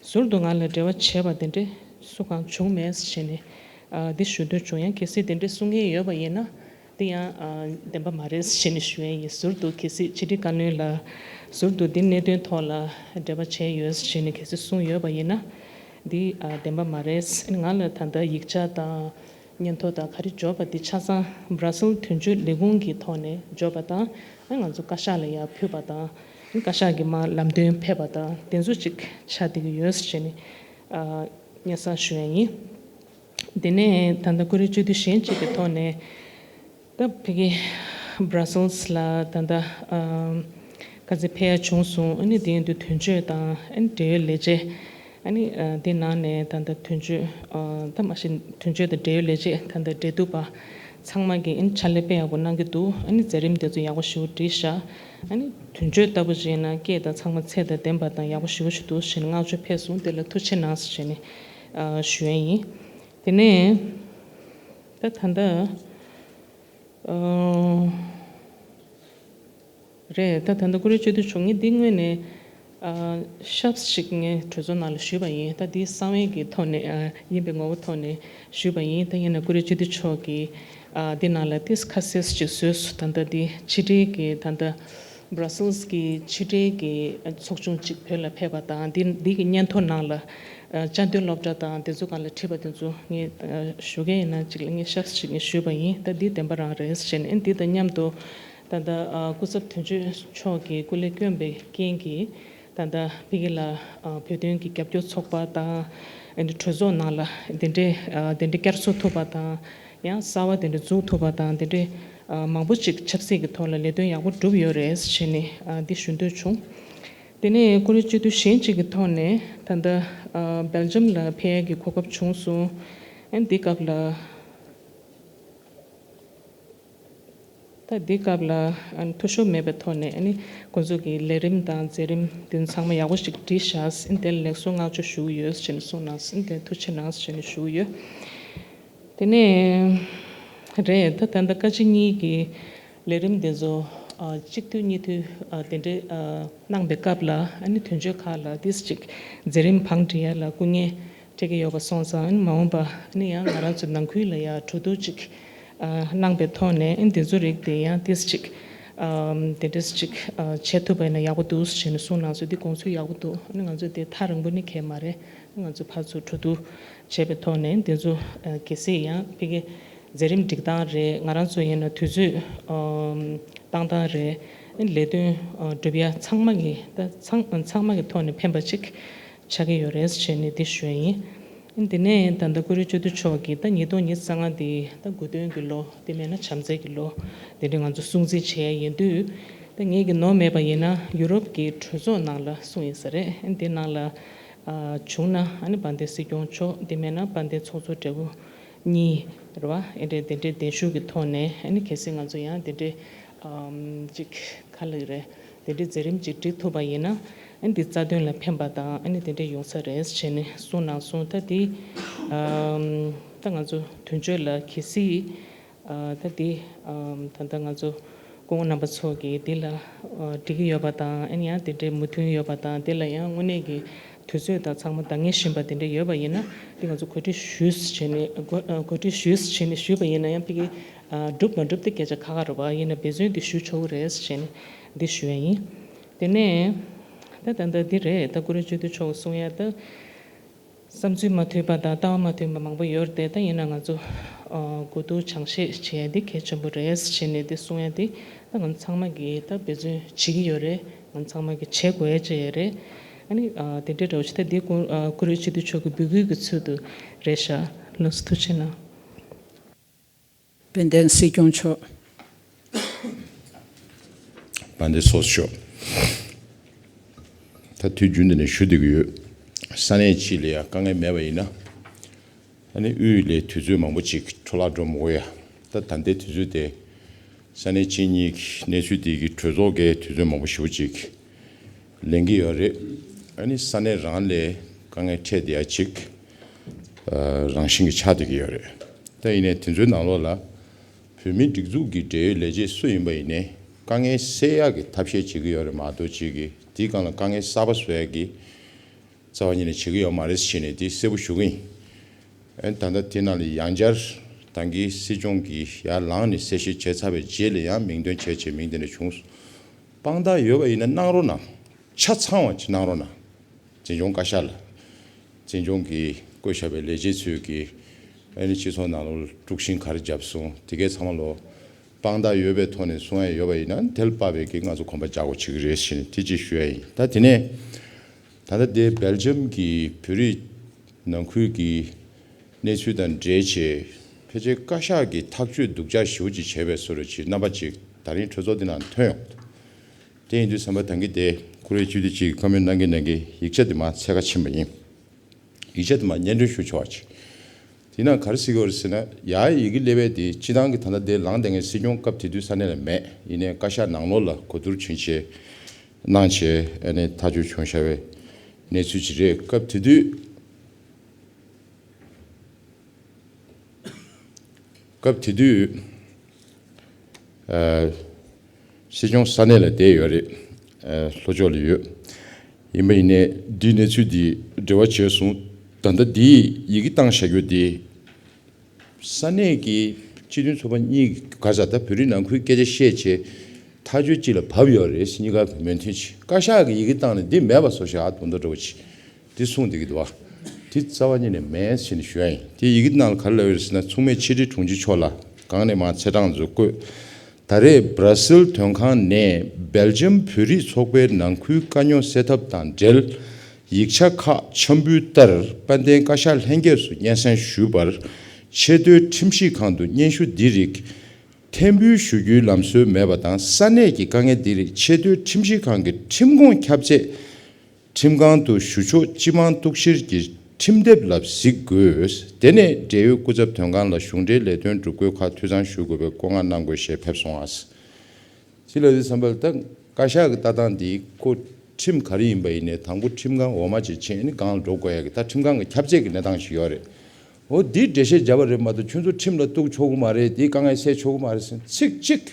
ཟུར་དུ་ང་ལ་འབྲེལ་བ་བྱས་པ་དེ་འདྲས་སུ་གང་བྱུང་མེད་ཞེས་ནས་ཨ་འདི་ཞུ་འདོད་བྱུང་། ཡང་གལ་སྲིད་དེ་འདྲས་གསུང་མཁན་ཡོད་པ་ཡིན་ན་དེ་ཡང་ཨ་བདེན་པ་མ་རེད་ཞེས་ནས་ཞུ་ཡ་ཡིན། ཟུར་དུ་གལ་སྲིད་ཕྱི་དྲིལ་བཀའ་བློན་ལ་ཟུར་དུ་འདི་གནད་དོན་ཐོག་ལ་འབྲེལ་བ་བྱས་ཡོད་ཞེས་ནས་གལ་སྲིད་གསུངས་ཡོད་པ་ཡིན་ན་འདི་ཨ་བདེན་པ་མ་རེད། ང་ལ་ད་ལྟ་ཡིག་ཆ་དང་སྙན་ཐོ་དང་ག་རེ་འབྱོར་པ་འདི་ཆ་ཚང་Brussels་དོན་གཅོད་ལས་ཁུངས་ཀྱི་ཐོག་ནས་འབྱོར་པ་དང་ཨ་ང་ཚོ་བཀའ་ཤག་ལ་ཡར་ཕུལ་བ་དང་བཀའ་ཤག་གིས་མར་ལམ་སྟོན་ཕེབས་པ་དང་དེ་ཚོ་ཅིག་ཆགས་བསྡད་ཀྱི་ཡོད་ཞེས་ནས་ཨ་སྙན་སེང་ཞུ་ཡ་ཡིན། དེ་ནས་ད་ལྟ་ཀུ་རེ་སྤྱི་འཐུས་གཞན་གཅིག་གི་ཐོག་ནས་ད་ཕ་གི་Brussels་ལ་ད་ལྟ་ཨམ་ཁ་ཚིག་ཕེབས་ཡ་བྱུང་སོང་། ཨ་ནི་དེ་ཡིན་དུས་དོན་གཅོད་དང་ཨ་ནི་འབྲེལ་ཡོད་ལས་བྱེད་ཨ་ནི་ཨ་དེ་ནང་ནས་ད་ལྟ་དོན་གཅོད་ཨ་ད་མ་གཞི་དོན་གཅོད་དང་འབྲེལ་ཡོད་ལས་བྱེད་ད་ལྟ་འབྲེལ་གཏུག་པ་ཚང་མ་གིས་ཨ་ནི་ཕྱག་ལས་དཔེ་ཡག་པོ་གནང་གི་འདུག། ཨ་ནི་མཛད་རིམ་དེ་ཚོ་ཡག་པོ་ཞེ་པོ་བསྒྲིགས་ཤག། ཨ་ནི་དོན་གཅོད་ལྟ་བུ་ཞིག་ཡིན་ན་སྐད་དང་ཚང་མ་ཚད་དང་ལྡན་པ་དང་ཡག་པོ་ཞེ་པོ་ཞིག་འདུག་ཞེས་ནས་བསྔགས་བརྗོད་ཕེབས་སོང་། དེ་ལ་ཐུགས་རྗེ་གནང་ཞེས་ནས་ཨ་ཞུ་ཡ་ཡིན། དེ་ནས་ད་ད་ལྟ་ཨ་རེད། ད་ད་ལྟ་ཀུ་རེ་སྤྱི་འཐུས་མཆོག་ངས་འདི་སྔོན་ནས་ཨ་ཤབས་ཤིག་ངས་གྲོས་ཚོགས་ནང་ལ་ཞུས་པ་ཡིན། ད་འདི་གསང་བའི་གི་ཐོག་ནས་ཨ་ཡིན་པའི་ངོ་བོ་ཐོག་ནས་ཞུས་པ་ཡིན། ད་ཡིན་ན་ཀུ་རེ་སྤྱི་འཐུས་མཆོག་གིས་ཨ་འདི་ནང་ལ་ཏིས་ཁ་གསལ་ཞིག་བཟོས་སོང་། ད་ལྟ་འདི་ཕྱི་དྲིལ་གི་ད་ལྟ་Brussels་གི་ཕྱི་དྲིལ་གི་ཚོགས་ཆུང་གཅིག་བོད་ལ་ཕེབས་པ་དང་འདི་འདི་གི་སྙན་ཐོ་ནང་ལ་ཨ་བཅའ་སྡོད་སློབ་གྲྭ་དང་དེ་ཚོ་སྒང་ལ་ཁྲིད་པ་དེ་ཚོ་ངས་ཨ་ཞུ་གི་ཡིན་ན་གཅིག་ལ་ངས་ཤབས་ཤིག་ངས་ཞུས་པ་ཡིན། ད་འདི་བདེན་པ་རང་རེད་ཟེར་ནས་འདི་དང་མཉམ་དུ་ད་ལྟ་ཨ་སྐུ་ཚབ་དོན་གཅོད་མཆོག་གིས་སྐུ་ལས་བསྐྱོན་པའི་རྐྱེན་གྱིས་ད་ལྟ་ཕ་གི་ལ་ཨ་བོད་དོན་གྱི་རྒྱབ་སྐྱོར་ཚོགས་པ་དང་ཨ་ནི་གྲོས་ཚོགས་ནང་ལ་དེ་འདྲའི་ཨ་དེ་འདྲའི་བསྐྱར་གསོ་ཐུབ་པ་དང་། ཡང་གསར་པ་དེ་འདྲ་འཛུགས་ཐུབ་པ་དང་དེ་འདྲའི་ཨ་མང་པོ་ཅིག་ཆབ་སྲིད་ཀྱི་ཐོག་ལ་ལས་དོན་ཡག་པོ་བསྒྲུབས་ཡོད་རེད་ཟེར་ནས་ཨ་འདི་ཞུ་འདོད་བྱུང་། དེ་ནས་ཀུ་རེ་སྤྱི་འཐུས་གཞན་གཅིག་གི་ཐོག་ནས་ད་ལྟ་ཨ་སྦེལ་ཇམ་ལ་ཕེབས་ཡག་གི་གོ་སྐབས་བྱུང་སོང་། ཨ་འདི་སྐབས་ལ་ད་འདི་སྐབས་ལ་ཨ་འཐུས་ཤོར་མེད་པའི་ཐོག་ནས་ཨ་ནི་ཁོང་ཚོ་གི་ལས་རིམ་དང་མཛད་རིམ་དེ་ཚང་མ་ཡག་པོ་ཞིག་བསྒྲིགས་ཤག། ཨ་ནི་དེ་ལ་ལེགས་སོ་བསྔགས་བརྗོད་ཞུ་གི་ཡོད་ཟེར་ནས་གསུངས་གནང་། ཨ་ནི་དེ་ཐུགས་རྗེ་གནང་ཟེར་ནས་ཞུ་གི་ཡོད། དེ་ནས་རེད། ད་ད་ལྟ་བཀའ་སྤྱི་གཉིས་ཀྱི་ལས་རིམ་དེ་ཚོ་ཨ་གཅིག་ཐུག་གཉིས་ཐུག་ཨ་དེ་འདྲའི་ཨ་གནང་པའི་སྐབས་ལ་ཨ་ནི་དོན་གཅོད་ཁག་ལ་ཏིས་ཅིག་མཛད་རིམ་བང་སྒྲིག་ཡ་ལ་སྐུ་ངལ་འཕྲད་ཀྱི་ཡོད་པ་སོང་ཙང་ཨ་ནི་མ་འོངས་པ་ཨ་ནི་ཡང་ང་རང་ཚོ་ནང་ཁུལ་ལ་ཡ་གྲོས་བསྡུར་ཅིག་ཨ་གནང་པའི་ཐོག་ནས་ཨ་ནི་དེ་ཚོ་རིགས་དེ་ཡང་ཏིས་ཅིག་ཨ་དེ་འདྲས་ཅིག་ཨ་བྱེད་ཐུབ་པ་ཡིན་ན་ཡག་པོ་འདུག་ཟེར་ནས་གསུངས་གནང་སོང་། འདི་དགོངས་ཚུལ་ཡག་པོ་འདུག། ཨ་ནི་ང་ཚོ་དེ་ཐག་རིང་པོ་ནི་གས་མ་རེད། ང་ཚོ་ཕར་ཚུར་གྲོས་བསྡུར་བྱས་པའི་ཐོག་ནས་འདི་ཚོ་ཨ་གལ་སྲིད་ཡང་ཕ་གི་མཛད་རིམ་སྒྲིག་སྟངས་རེད། ང་རང་ཚོ་ཡིན་ན་དུས་ཚོད་ཨམ་བཏང་སྟངས་རེད། ལས་དོན་ཨ་སྒྲུབ་ཡ་ཚང་མ་གི་ད་ཚང་ཚང་མ་གི་ཐོག་ནས་ཕན་པ་ཅིག་ཆགས་ཀྱི་ཡོད་རེད་ཟེར་ནས་འདི་ཞུ་ཡ་ཡིན། འདི་ནས་ད་ལྟ་ཀུ་རེ་སྤྱི་འཐུས་མཆོག་གིས་ད་ཉིས་སྟོང་ཉི་ཤུ་རྩ་ལྔ་འདི་ད་དགུང་སྟོན་གྱི་ལོ། དེ་མིན་ན་བྱམས་བརྩེ་གི་ལོ། དེ་འདྲ་ང་ཚོ་སྲུང་བརྩི་བྱེད་ཡ་ཡིན་དུས། ད་ངེད་ཀྱིས་ནོར་མེད་པ་ཡིན་ན་ཡུ་རོབ་ཀྱི་གྲོས་ཚོགས་ནང་ལ་གསུངས་ཡིན་ས་རེད། འདི་ནང་ལ་ཨ་བྱུང་ན་ཨ་ནི་དཔལ་ལྡན་སྲིད་སྐྱོང་མཆོག་དེ་མིན་ན་དཔལ་ལྡན་ཚོགས་གཙོ་སྦྲེལ་པོ་གཉིས་རེད་བ། ཨེ་འདྲས་དེ་འདྲས་གདན་ཞུ་གི་ཐོག་ནས་ཨ་ནི་གལ་སྲིད་ང་ཚོ་ཡང་དེ་འདྲས་ཨམ་ཅིག་ག་ལབ་རེད། དེ་འདྲའི་མཛད་རིམ་ཅིག་སྒྲིག་ཐུབ་པ་ཡིན་ན། ཨ་ནི་འདི་རྩ་དོན་ལ་ཕན་པ་དང་ཨ་ནི་དེ་འདྲ་ཡོང་ས་རེད་ཟེར་ནས་གསུངས་གནང་སོང་། ད་འདི་ཨམ་ད་ང་ཚོ་དོན་གཅོད་ལ་གལ་སྲིད་ཨ་ད་འདི་ཨམ་ད་ལྟ་ང་ཚོ་སྐུ་ངོ་རྣམ་པ་ཚོ་གིས་འདི་ལ་ཨ་འགྲིག་གི་ཡོད་པ་དང་། ཨ་ནི་ཡང་དེ་འདྲའི་མོས་མཐུན་ཡོད་པ་དང་། དེ་ལ་ཡང་དངོས་གནས་ཀྱི་དུས་ཚོད་དང་ཚང་མ་འདང་ངེས་བཞིན་པ་དེ་འདྲ་ཡོད་པ་ཡིན་ན། འདི་ང་ཚོ་གོ་སྒྲིག་ཞུས་བྱས་ནས་གོ་ཨ་གོ་སྒྲིག་ཞུས་བྱས་ནས་ཞུས་པ་ཡིན་ན་ཡང་ཕ་གི་ཨ་འགྲུབ་མ་འགྲུབ་དེ་སྐད་ཆ་ཁག་ཁག་རེད་བ། ཡིན་ན་འབད་བརྩོན་འདི་ཞུ་ཆོག་གི་རེད་ཟེར་ནས་འདི་ཞུ་ཡ་ཡིན། དེ་ནས་ད་ད་ལྟ་འདི་རེད། ད་ཀུ་རེ་སྤྱི་འཐུས་མཆོག་གིས་གསུང་ཡ་ད་བསམ་ཚུལ་མ་མཐུན་པ་དང་ལྟ་བ་མ་མཐུན་པ་མང་པོ་ཡོད་རེད་དེ། ད་ཡིན་ན་ང་ཚོ་ཨ་གོ་བསྡུར་སྦྱང་བཤད་བྱེད་ཡ་འདི་གལ་ཆེན་པོ་རེད་ཟེར་ནས་འདི་གསུང་ཡ་འདི་ད་ང་ཚོ་ཚང་མ་གིས་ད་འབད་བརྩོན་བྱེད་ཀྱི་ཡོད་རེད། ང་ཚོ་ཚང་མ་གིས་བྱེད་དགོས་ཡ་ཅིག་ཡོད་རེད། ཨ་ནི་ཨ་དེ་འདྲའི་འདྲ་བོ་ཞིག་ད་འདི་ཀུ་ཨ་ཀུ་རེ་སྤྱི་འཐུས་མཆོག་གི་འབོད་སྐུལ་གྱི་ཚུལ་དུ་རེད་ཤག་ལགས་སོ། ཐུགས་རྗེ་གནང་། དཔལ་ལྡན་སྲིད་སྐྱོང་མཆོག་དཔལ་ལྡན་ཚོགས་གཙོ་མཆོག་ད་དུས་རྒྱུན་འདི་ནས་ཞུ་བསྡད་ཀྱི་ཡོད། ས་གནས་གཅིག་ལ་ཡང་དཀའ་ངལ་མེད་པ་ཡིན་ན། ཨ་ནི་དབུས་ལ་དུས་ཚོད་མང་པོ་ཅིག་འཕྲོ་བརླག་འགྲོ་མི་དགོས་ཡ། ད་ད་ལྟའི་དུས་ཚོད་དེ་ས་གནས་གཅིག་གཉིས་ཀྱི་གནས་ཚུལ་དེ་གི་གྲོས་ཚོགས་ཀྱི་དུས་ཚོད་མང་པོ་ཞེ་པོ་ཅིག་ལེན་གྱི་ཡོད་རེད། ཨ་ནི་ས་གནས་རང་ལ་དཀའ་ངལ་འཕྲད་བསྡད་ཡ་ཅིག་ཨ་རང་བཞིན་གྱི་ཆགས་བསྡད་ཀྱི་ཡོད་རེད། ད་ཡིན་ནའི་དེ་ཚོའི་ནང་ལོགས་ལ་བོད་མིའི་སྒྲིག་འཛུགས་ཀྱི་འབྲེལ་ཡོད་ལས་བྱེད་སུ་ཡིན་པ་ཡིན་ནའི་དཀའ་ངལ་སེལ་ཡག་གི་ཐབས་ཤེས་བྱེད་ཀྱི་ཡོད་རེད་མ་གཏོགས། ཅིག་གིས་དེའི་སྒང་ལ་དཀའ་ངལ་གསར་པ་བཟོ་ཡག་གི་རྩ་བ་ཉིད་ནས་བྱེད་ཀྱི་ཡོད་མ་རེད་ཟེར་ནས་དེ་གསལ་པོ་ཞུ་གི་ཡིན། ཨ་ནི་ད་ལྟ་དེ་ནང་ལ་ཡང་བསྐྱར་ད་གིན་སྲིད་སྐྱོང་གིས་ཡར་ལངས་ནས་གསལ་བཤད་བྱས་ཚར་བའི་རྗེས་ལ་ཡང་མིང་འདོན་བྱས་བྱས་མིང་དེ་འདྲ་བྱུང་སོང་། དཔང་རྟགས་ཡོད་པ་ཡིན་ན་གནང་རོགས་གནང་། ཆ་ཚང་བ་ཅིག་གནང་རོགས་གནང་། འཛིན་སྐྱོང་བཀའ་ཤག་ལ། འཛིན་སྐྱོང་གིས་བསྐོས་བཞག་པའི་ལས་བྱེད་ཚོས་ཀྱིས་ཨ་ནི་སྤྱི་ཚོགས་ནང་ལོགས་དཀྲུག་ཤིང་ག་རེ་བརྒྱབ་སོང་དེ་གའི་ཚང་མ་ལོ། དཔང་རྟགས་ཡོད་པའི་ཐོག་ནས་གསུང་ཡ་ཡོད་པ་ཡིན་ན་དེ་ལ་དཔག་པའི་གི་ང་ཚོ་གོམ་པ་རྒྱག་དགོས་བྱེད་ཀྱི་རེད་ཟེར་ནས་དེ་ཅིག་ཞུ་ཡ་ཡིན། ད་དེ་ནས་ད་ལྟ་དེ་སྦེལ་ཇམ་གྱི་བོད་རིགས་ནང་ཁུལ་གྱི་གནས་ཚུལ་དང་འབྲེལ་བྱས་ཕལ་ཆེར་བཀའ་ཤག་གིས་ཐག་གཅོད་སྡུག་ཅག་ཞེ་པོ་ཅིག་བྱས་པའི་བཟོ་འདྲ་ཅིག་རྣམ་པ་ཅིག་ད་རིང་གྲོས་ཚོགས་འདི་ནང་ཐོན་ཡོང་། དེ་ཡིན་དུས་ཙམ་པ་ད་གིན་དེ་ཀུ་རེ་སྤྱི་འཐུས་ཅིག་བཀའ་མོལ་གནང་གིན་གནང་གིན་ཡིག་ཆ་དེ་མར་འཚོལ་ག་ཕྱིན་པ་ཡིན། ཡིག་ཆ་དེ་མར་སྙན་སྒྲོན་ཞུ་ཆོག་པ་ཅིག་དེ་ནང་ག་རེ་གཟིགས་ཡོད་རེད་ཟེར་ན། ཡར་ཡི་གེ་སླེབས་པའི་དེ་སྤྱི་བཏང་གི་ད་ལྟ་དེ་ལངས་བསྡད་མཁན་སྲིད་སྐྱོང་སྐབས་དེ་དུས་ས་གནས་ལ་མེད། ཡིན་ནའི་བཀའ་ཤག་ནང་ལོགས་ལ་གོ་བསྡུར་བྱུང་བྱས་གནང་བྱས་ཨ་ནི་ཐག་གཅོད་བྱུང་བཞག་པའི་གནས་ཚུལ་ཅིག་རེད། སྐབས་དེ་དུས། སྐབས་དེ་དུས་ཨ་སྲིད་སྐྱོང་ས་གནས་ལ་བསྡད་ཡོད་རེད། ཨ་ལྷོ་ཕྱོགས་ལ་ཡོད། ཡིན་པ་ཡིན་ནའི་འདིའི་གནས་ཚུལ་འདི་འབྲེལ་བ་བྱས་སོང་། ད་ལྟ་འདིའི་ཡི་གེ་བཏང་བཞག་རྒྱུ་འདི་ས་གནས་ཀྱི་སྤྱི་མཐུན་ཚོགས་པ་གཉིས་ཀྱི་ག་ས་ད་བོད་རིགས་ནང་ཁུལ་སྐད་ཆ་བཤད་བྱས་ཐག་གཅོད་ཅིག་ལ་བབས་ཡོད་རེད་ཟེར། གཉིས་ཀ་མོས་མཐུན་བྱས། བཀའ་ཤག་གིས་ཡི་གེ་བཏང་ནས་འདི་མེད་པ་བཟོ་བཞག་ཨ་དུང་ད་འགྲོ་བ་བྱས། དེ་གསུངས་བསྡད་ཀྱི་འདུག་བ། དེ་རྩ་བ་ཉིད་ནས་མེད་ཟེར་ནས་ཞུ་ཡ་ཡིན། དེ་ཡི་གེ་ནང་ལ་ག་རེ་ལབ་ཡོད་རེད་ཟེར་ན། མཚུངས་མེད་ཆེ་འབྲིང་དྲུང་ཆེ་མཆོག་ལ་གང་ནས་མར་ཚེས་གྲངས་ཚོ་བཀོད། ད་རེས་སྦྲ་སིལ་དོན་ཁང་ནས་སྦེལ་ཇམ་བོད་རིགས་ཚོགས་པའི་ནང་ཁུལ་དཀའ་རྙོག་སེལ་ཐབས་དང་འབྲེལ་ཡིག་ཆ་ཁག་འཆམ་འབུལ་ལྟར་དཔལ་ལྡན་བཀའ་ཤག་ལྷན་རྒྱས་སུ་སྙན་སེང་ཞུས་པར། ཆེས་མཐོའི་ཁྲིམས་ཞིབ་ཁང་དུ་སྙན་ཞུ་འདི་རིགས་འཐེན་འབུལ་ཞུ་རྒྱུའི་ལམ་སྲོལ་མེད་པ་དང་། ས་གནས་ཀྱི་དཀའ་ངལ་འདི་རིགས་ཆེས་མཐོའི་ཁྲིམས་ཞིབ་ཁང་གི་ཁྲིམས་ཁོངས་ཁྱབ་ཚད། ཁྲིམས་ཁང་དུ་ཞུ་ཕྱོགས་སྤྱི་དམངས་གཏུག་བཤེར་གྱི་ཁྲིམས་དེབ་ལ་གཟིགས་དགོས། དེ་ནས་འབྲེལ་ཡོད་སྐུ་ཚབ་དོན་ཁང་ལ་གཞུང་འབྲེལ་ལས་དོན་སྒྲུབ་དགོས་ཁག་འཐུས་ཚང་ཞུ་དགོས་པའི་བཀོད་མངགས་གནང་དགོས་ཞེས་ཕེབས་སོང་ཨ། ཅི་ལ་ཡོད་བསམ་པ་ལ་ད་བཀའ་ཤག་གི་ལྟ་སྟངས་འདི་ཁོ་ཁྲིམས་ག་རེ་ཡིན་པ་ཡིན་ནའི་དང་པོ་ཁྲིམས་ཁང་འོག་མ་ཅིག་ཕྱིན་ནས་སྒང་ལ་འགྲོ་དགོས་ཡ་གི་ད་ཁྲིམས་ཁང་གི་ཁྱབ་ཚད་ཀྱི་གནས་སྟངས་ཤིག་ཡོད་རེད། འོ་འདི་འགྲེལ་བཤད་བརྒྱབ་པ་རེད་མ་གཏོགས་ཁྱོད་ཚོ་ཁྲིམས་ལ་གཏུག་ཆོག་གི་མ་རེད། འདི་དཀའ་ངལ་སེལ་ཆོག་གི་མ་རེད་ཟེར་ཚིག་གཅིག་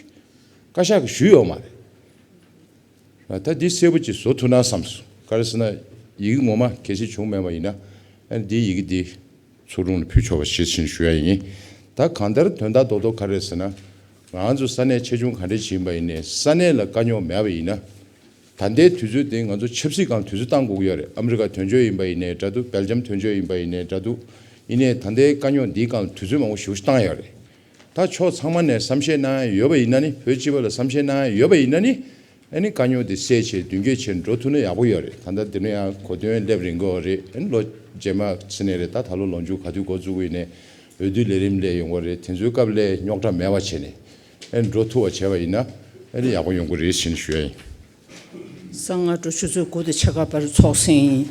བཀའ་ཤག་གིས་ཞུས་ཡོད་མ་རེད། ད་འདི་གསལ་པོ་ཅིག་བཟོ་ཐུབ་ན་བསམ་སོང་། ག་རེ་ཟེར་ན་ཡི་གེ་ངོ་མ་གལ་སྲིད་བྱུང་མེད་པ་ཡིན་ན་ཨ་ནི་འདིའི་ཡི་གེ་འདི་ཚོགས་དྲུང་ལ་ཕུལ་ཆོག་པ་ཞེས་ཕྱིན་ཞུ་ཡ་ཡིན། ད་གང་ལྟར་དོན་དག་རྡོག་རྡོག་ག་རེ་ཟེར་ན། ང་ཚོ་ས་གནས་ཆེ་ཆུང་ག་འདྲས་ཞིག་ཡིན་པ་ཡིན་ནའི་ས་གནས་ལ་དཀའ་རྙོག་མེད་པ་ཡིན་ན། ད་ལྟའི་དུས་ཚོད་འདི་ང་ཚོ་ཆབ་སྲིད་སྒང་དུས་ཚོད་བཏང་དགོས་ཀྱི་ཡོད་རེད། ཨ་མི་རི་ཀ་དོན་གཅོད་ཡིན་པ་ཡིན་ནའི་འདྲ་འདུག་སྦེལ་ཇམ་དོན་གཅོད་ཡིན་པ་ཡིན་ནའི་འདྲ་འདུག་ཡིན་ནའི་ད་ལྟའི་དཀའ་རྙོག་འདིའི་སྒང་དུས་ཚོད་མང་པོ་ཞེ་པོ་ཅིག་བཏང་ཡོད་རེད། ད་ཕྱོགས་ཚང་མ་ནས་བསམ་ཤེས་གནང་ཡ་ཡོད་པ་ཡིན་ན་ནི། བོད་སྤྱི་པ་ལ་བསམ་ཤེས་གནང་ཡ་ཡོད་པ་ཡིན་ན་ནི། ཨ་ནི་དཀའ་རྙོག་འདི་སེལ་བྱས་མདུན་སྐྱོད་བྱས་འགྲོ་ཐུབ་ན་ཡག་པོ་ཡོད་རེད། ད་ལྟ་འདི་ནས་ཡང་གོ་སྟོན་སླེབས་རན་གྱི་ཡོད་རེད། ཨ་ནི་ལོ་རྗེས་མ་ཟེར་ནའི་རེད། ད་ད་ལོ་ལོ་མཇུག་ག་དུས་འགོ་བཙུགས་ཀྱི་ཡིན་ནའི་འོས་བསྡུ་ལས་རིམ་སླེབས་ཡོང་གི་རེད། དེ་ཚོའི་སྐབས་ལ་རྙོག་དྲ་མེད་པ་བྱས་ནས་ཨ་ནི་འགྲོ་ཐུབ་པ་བྱས་པ་ཡིན་ན་ཨ་ནི་ཡག་པོ་ཡོང་གི་རེད་ཟེར་ནས་ཞུ་ཡ་ཡིན། གསང་སྔགས་འབྲུག་ཆུ་ཚོད་དགུ་དང་ཕྱེད་ཀ་བར་ཚོགས་ཟིན།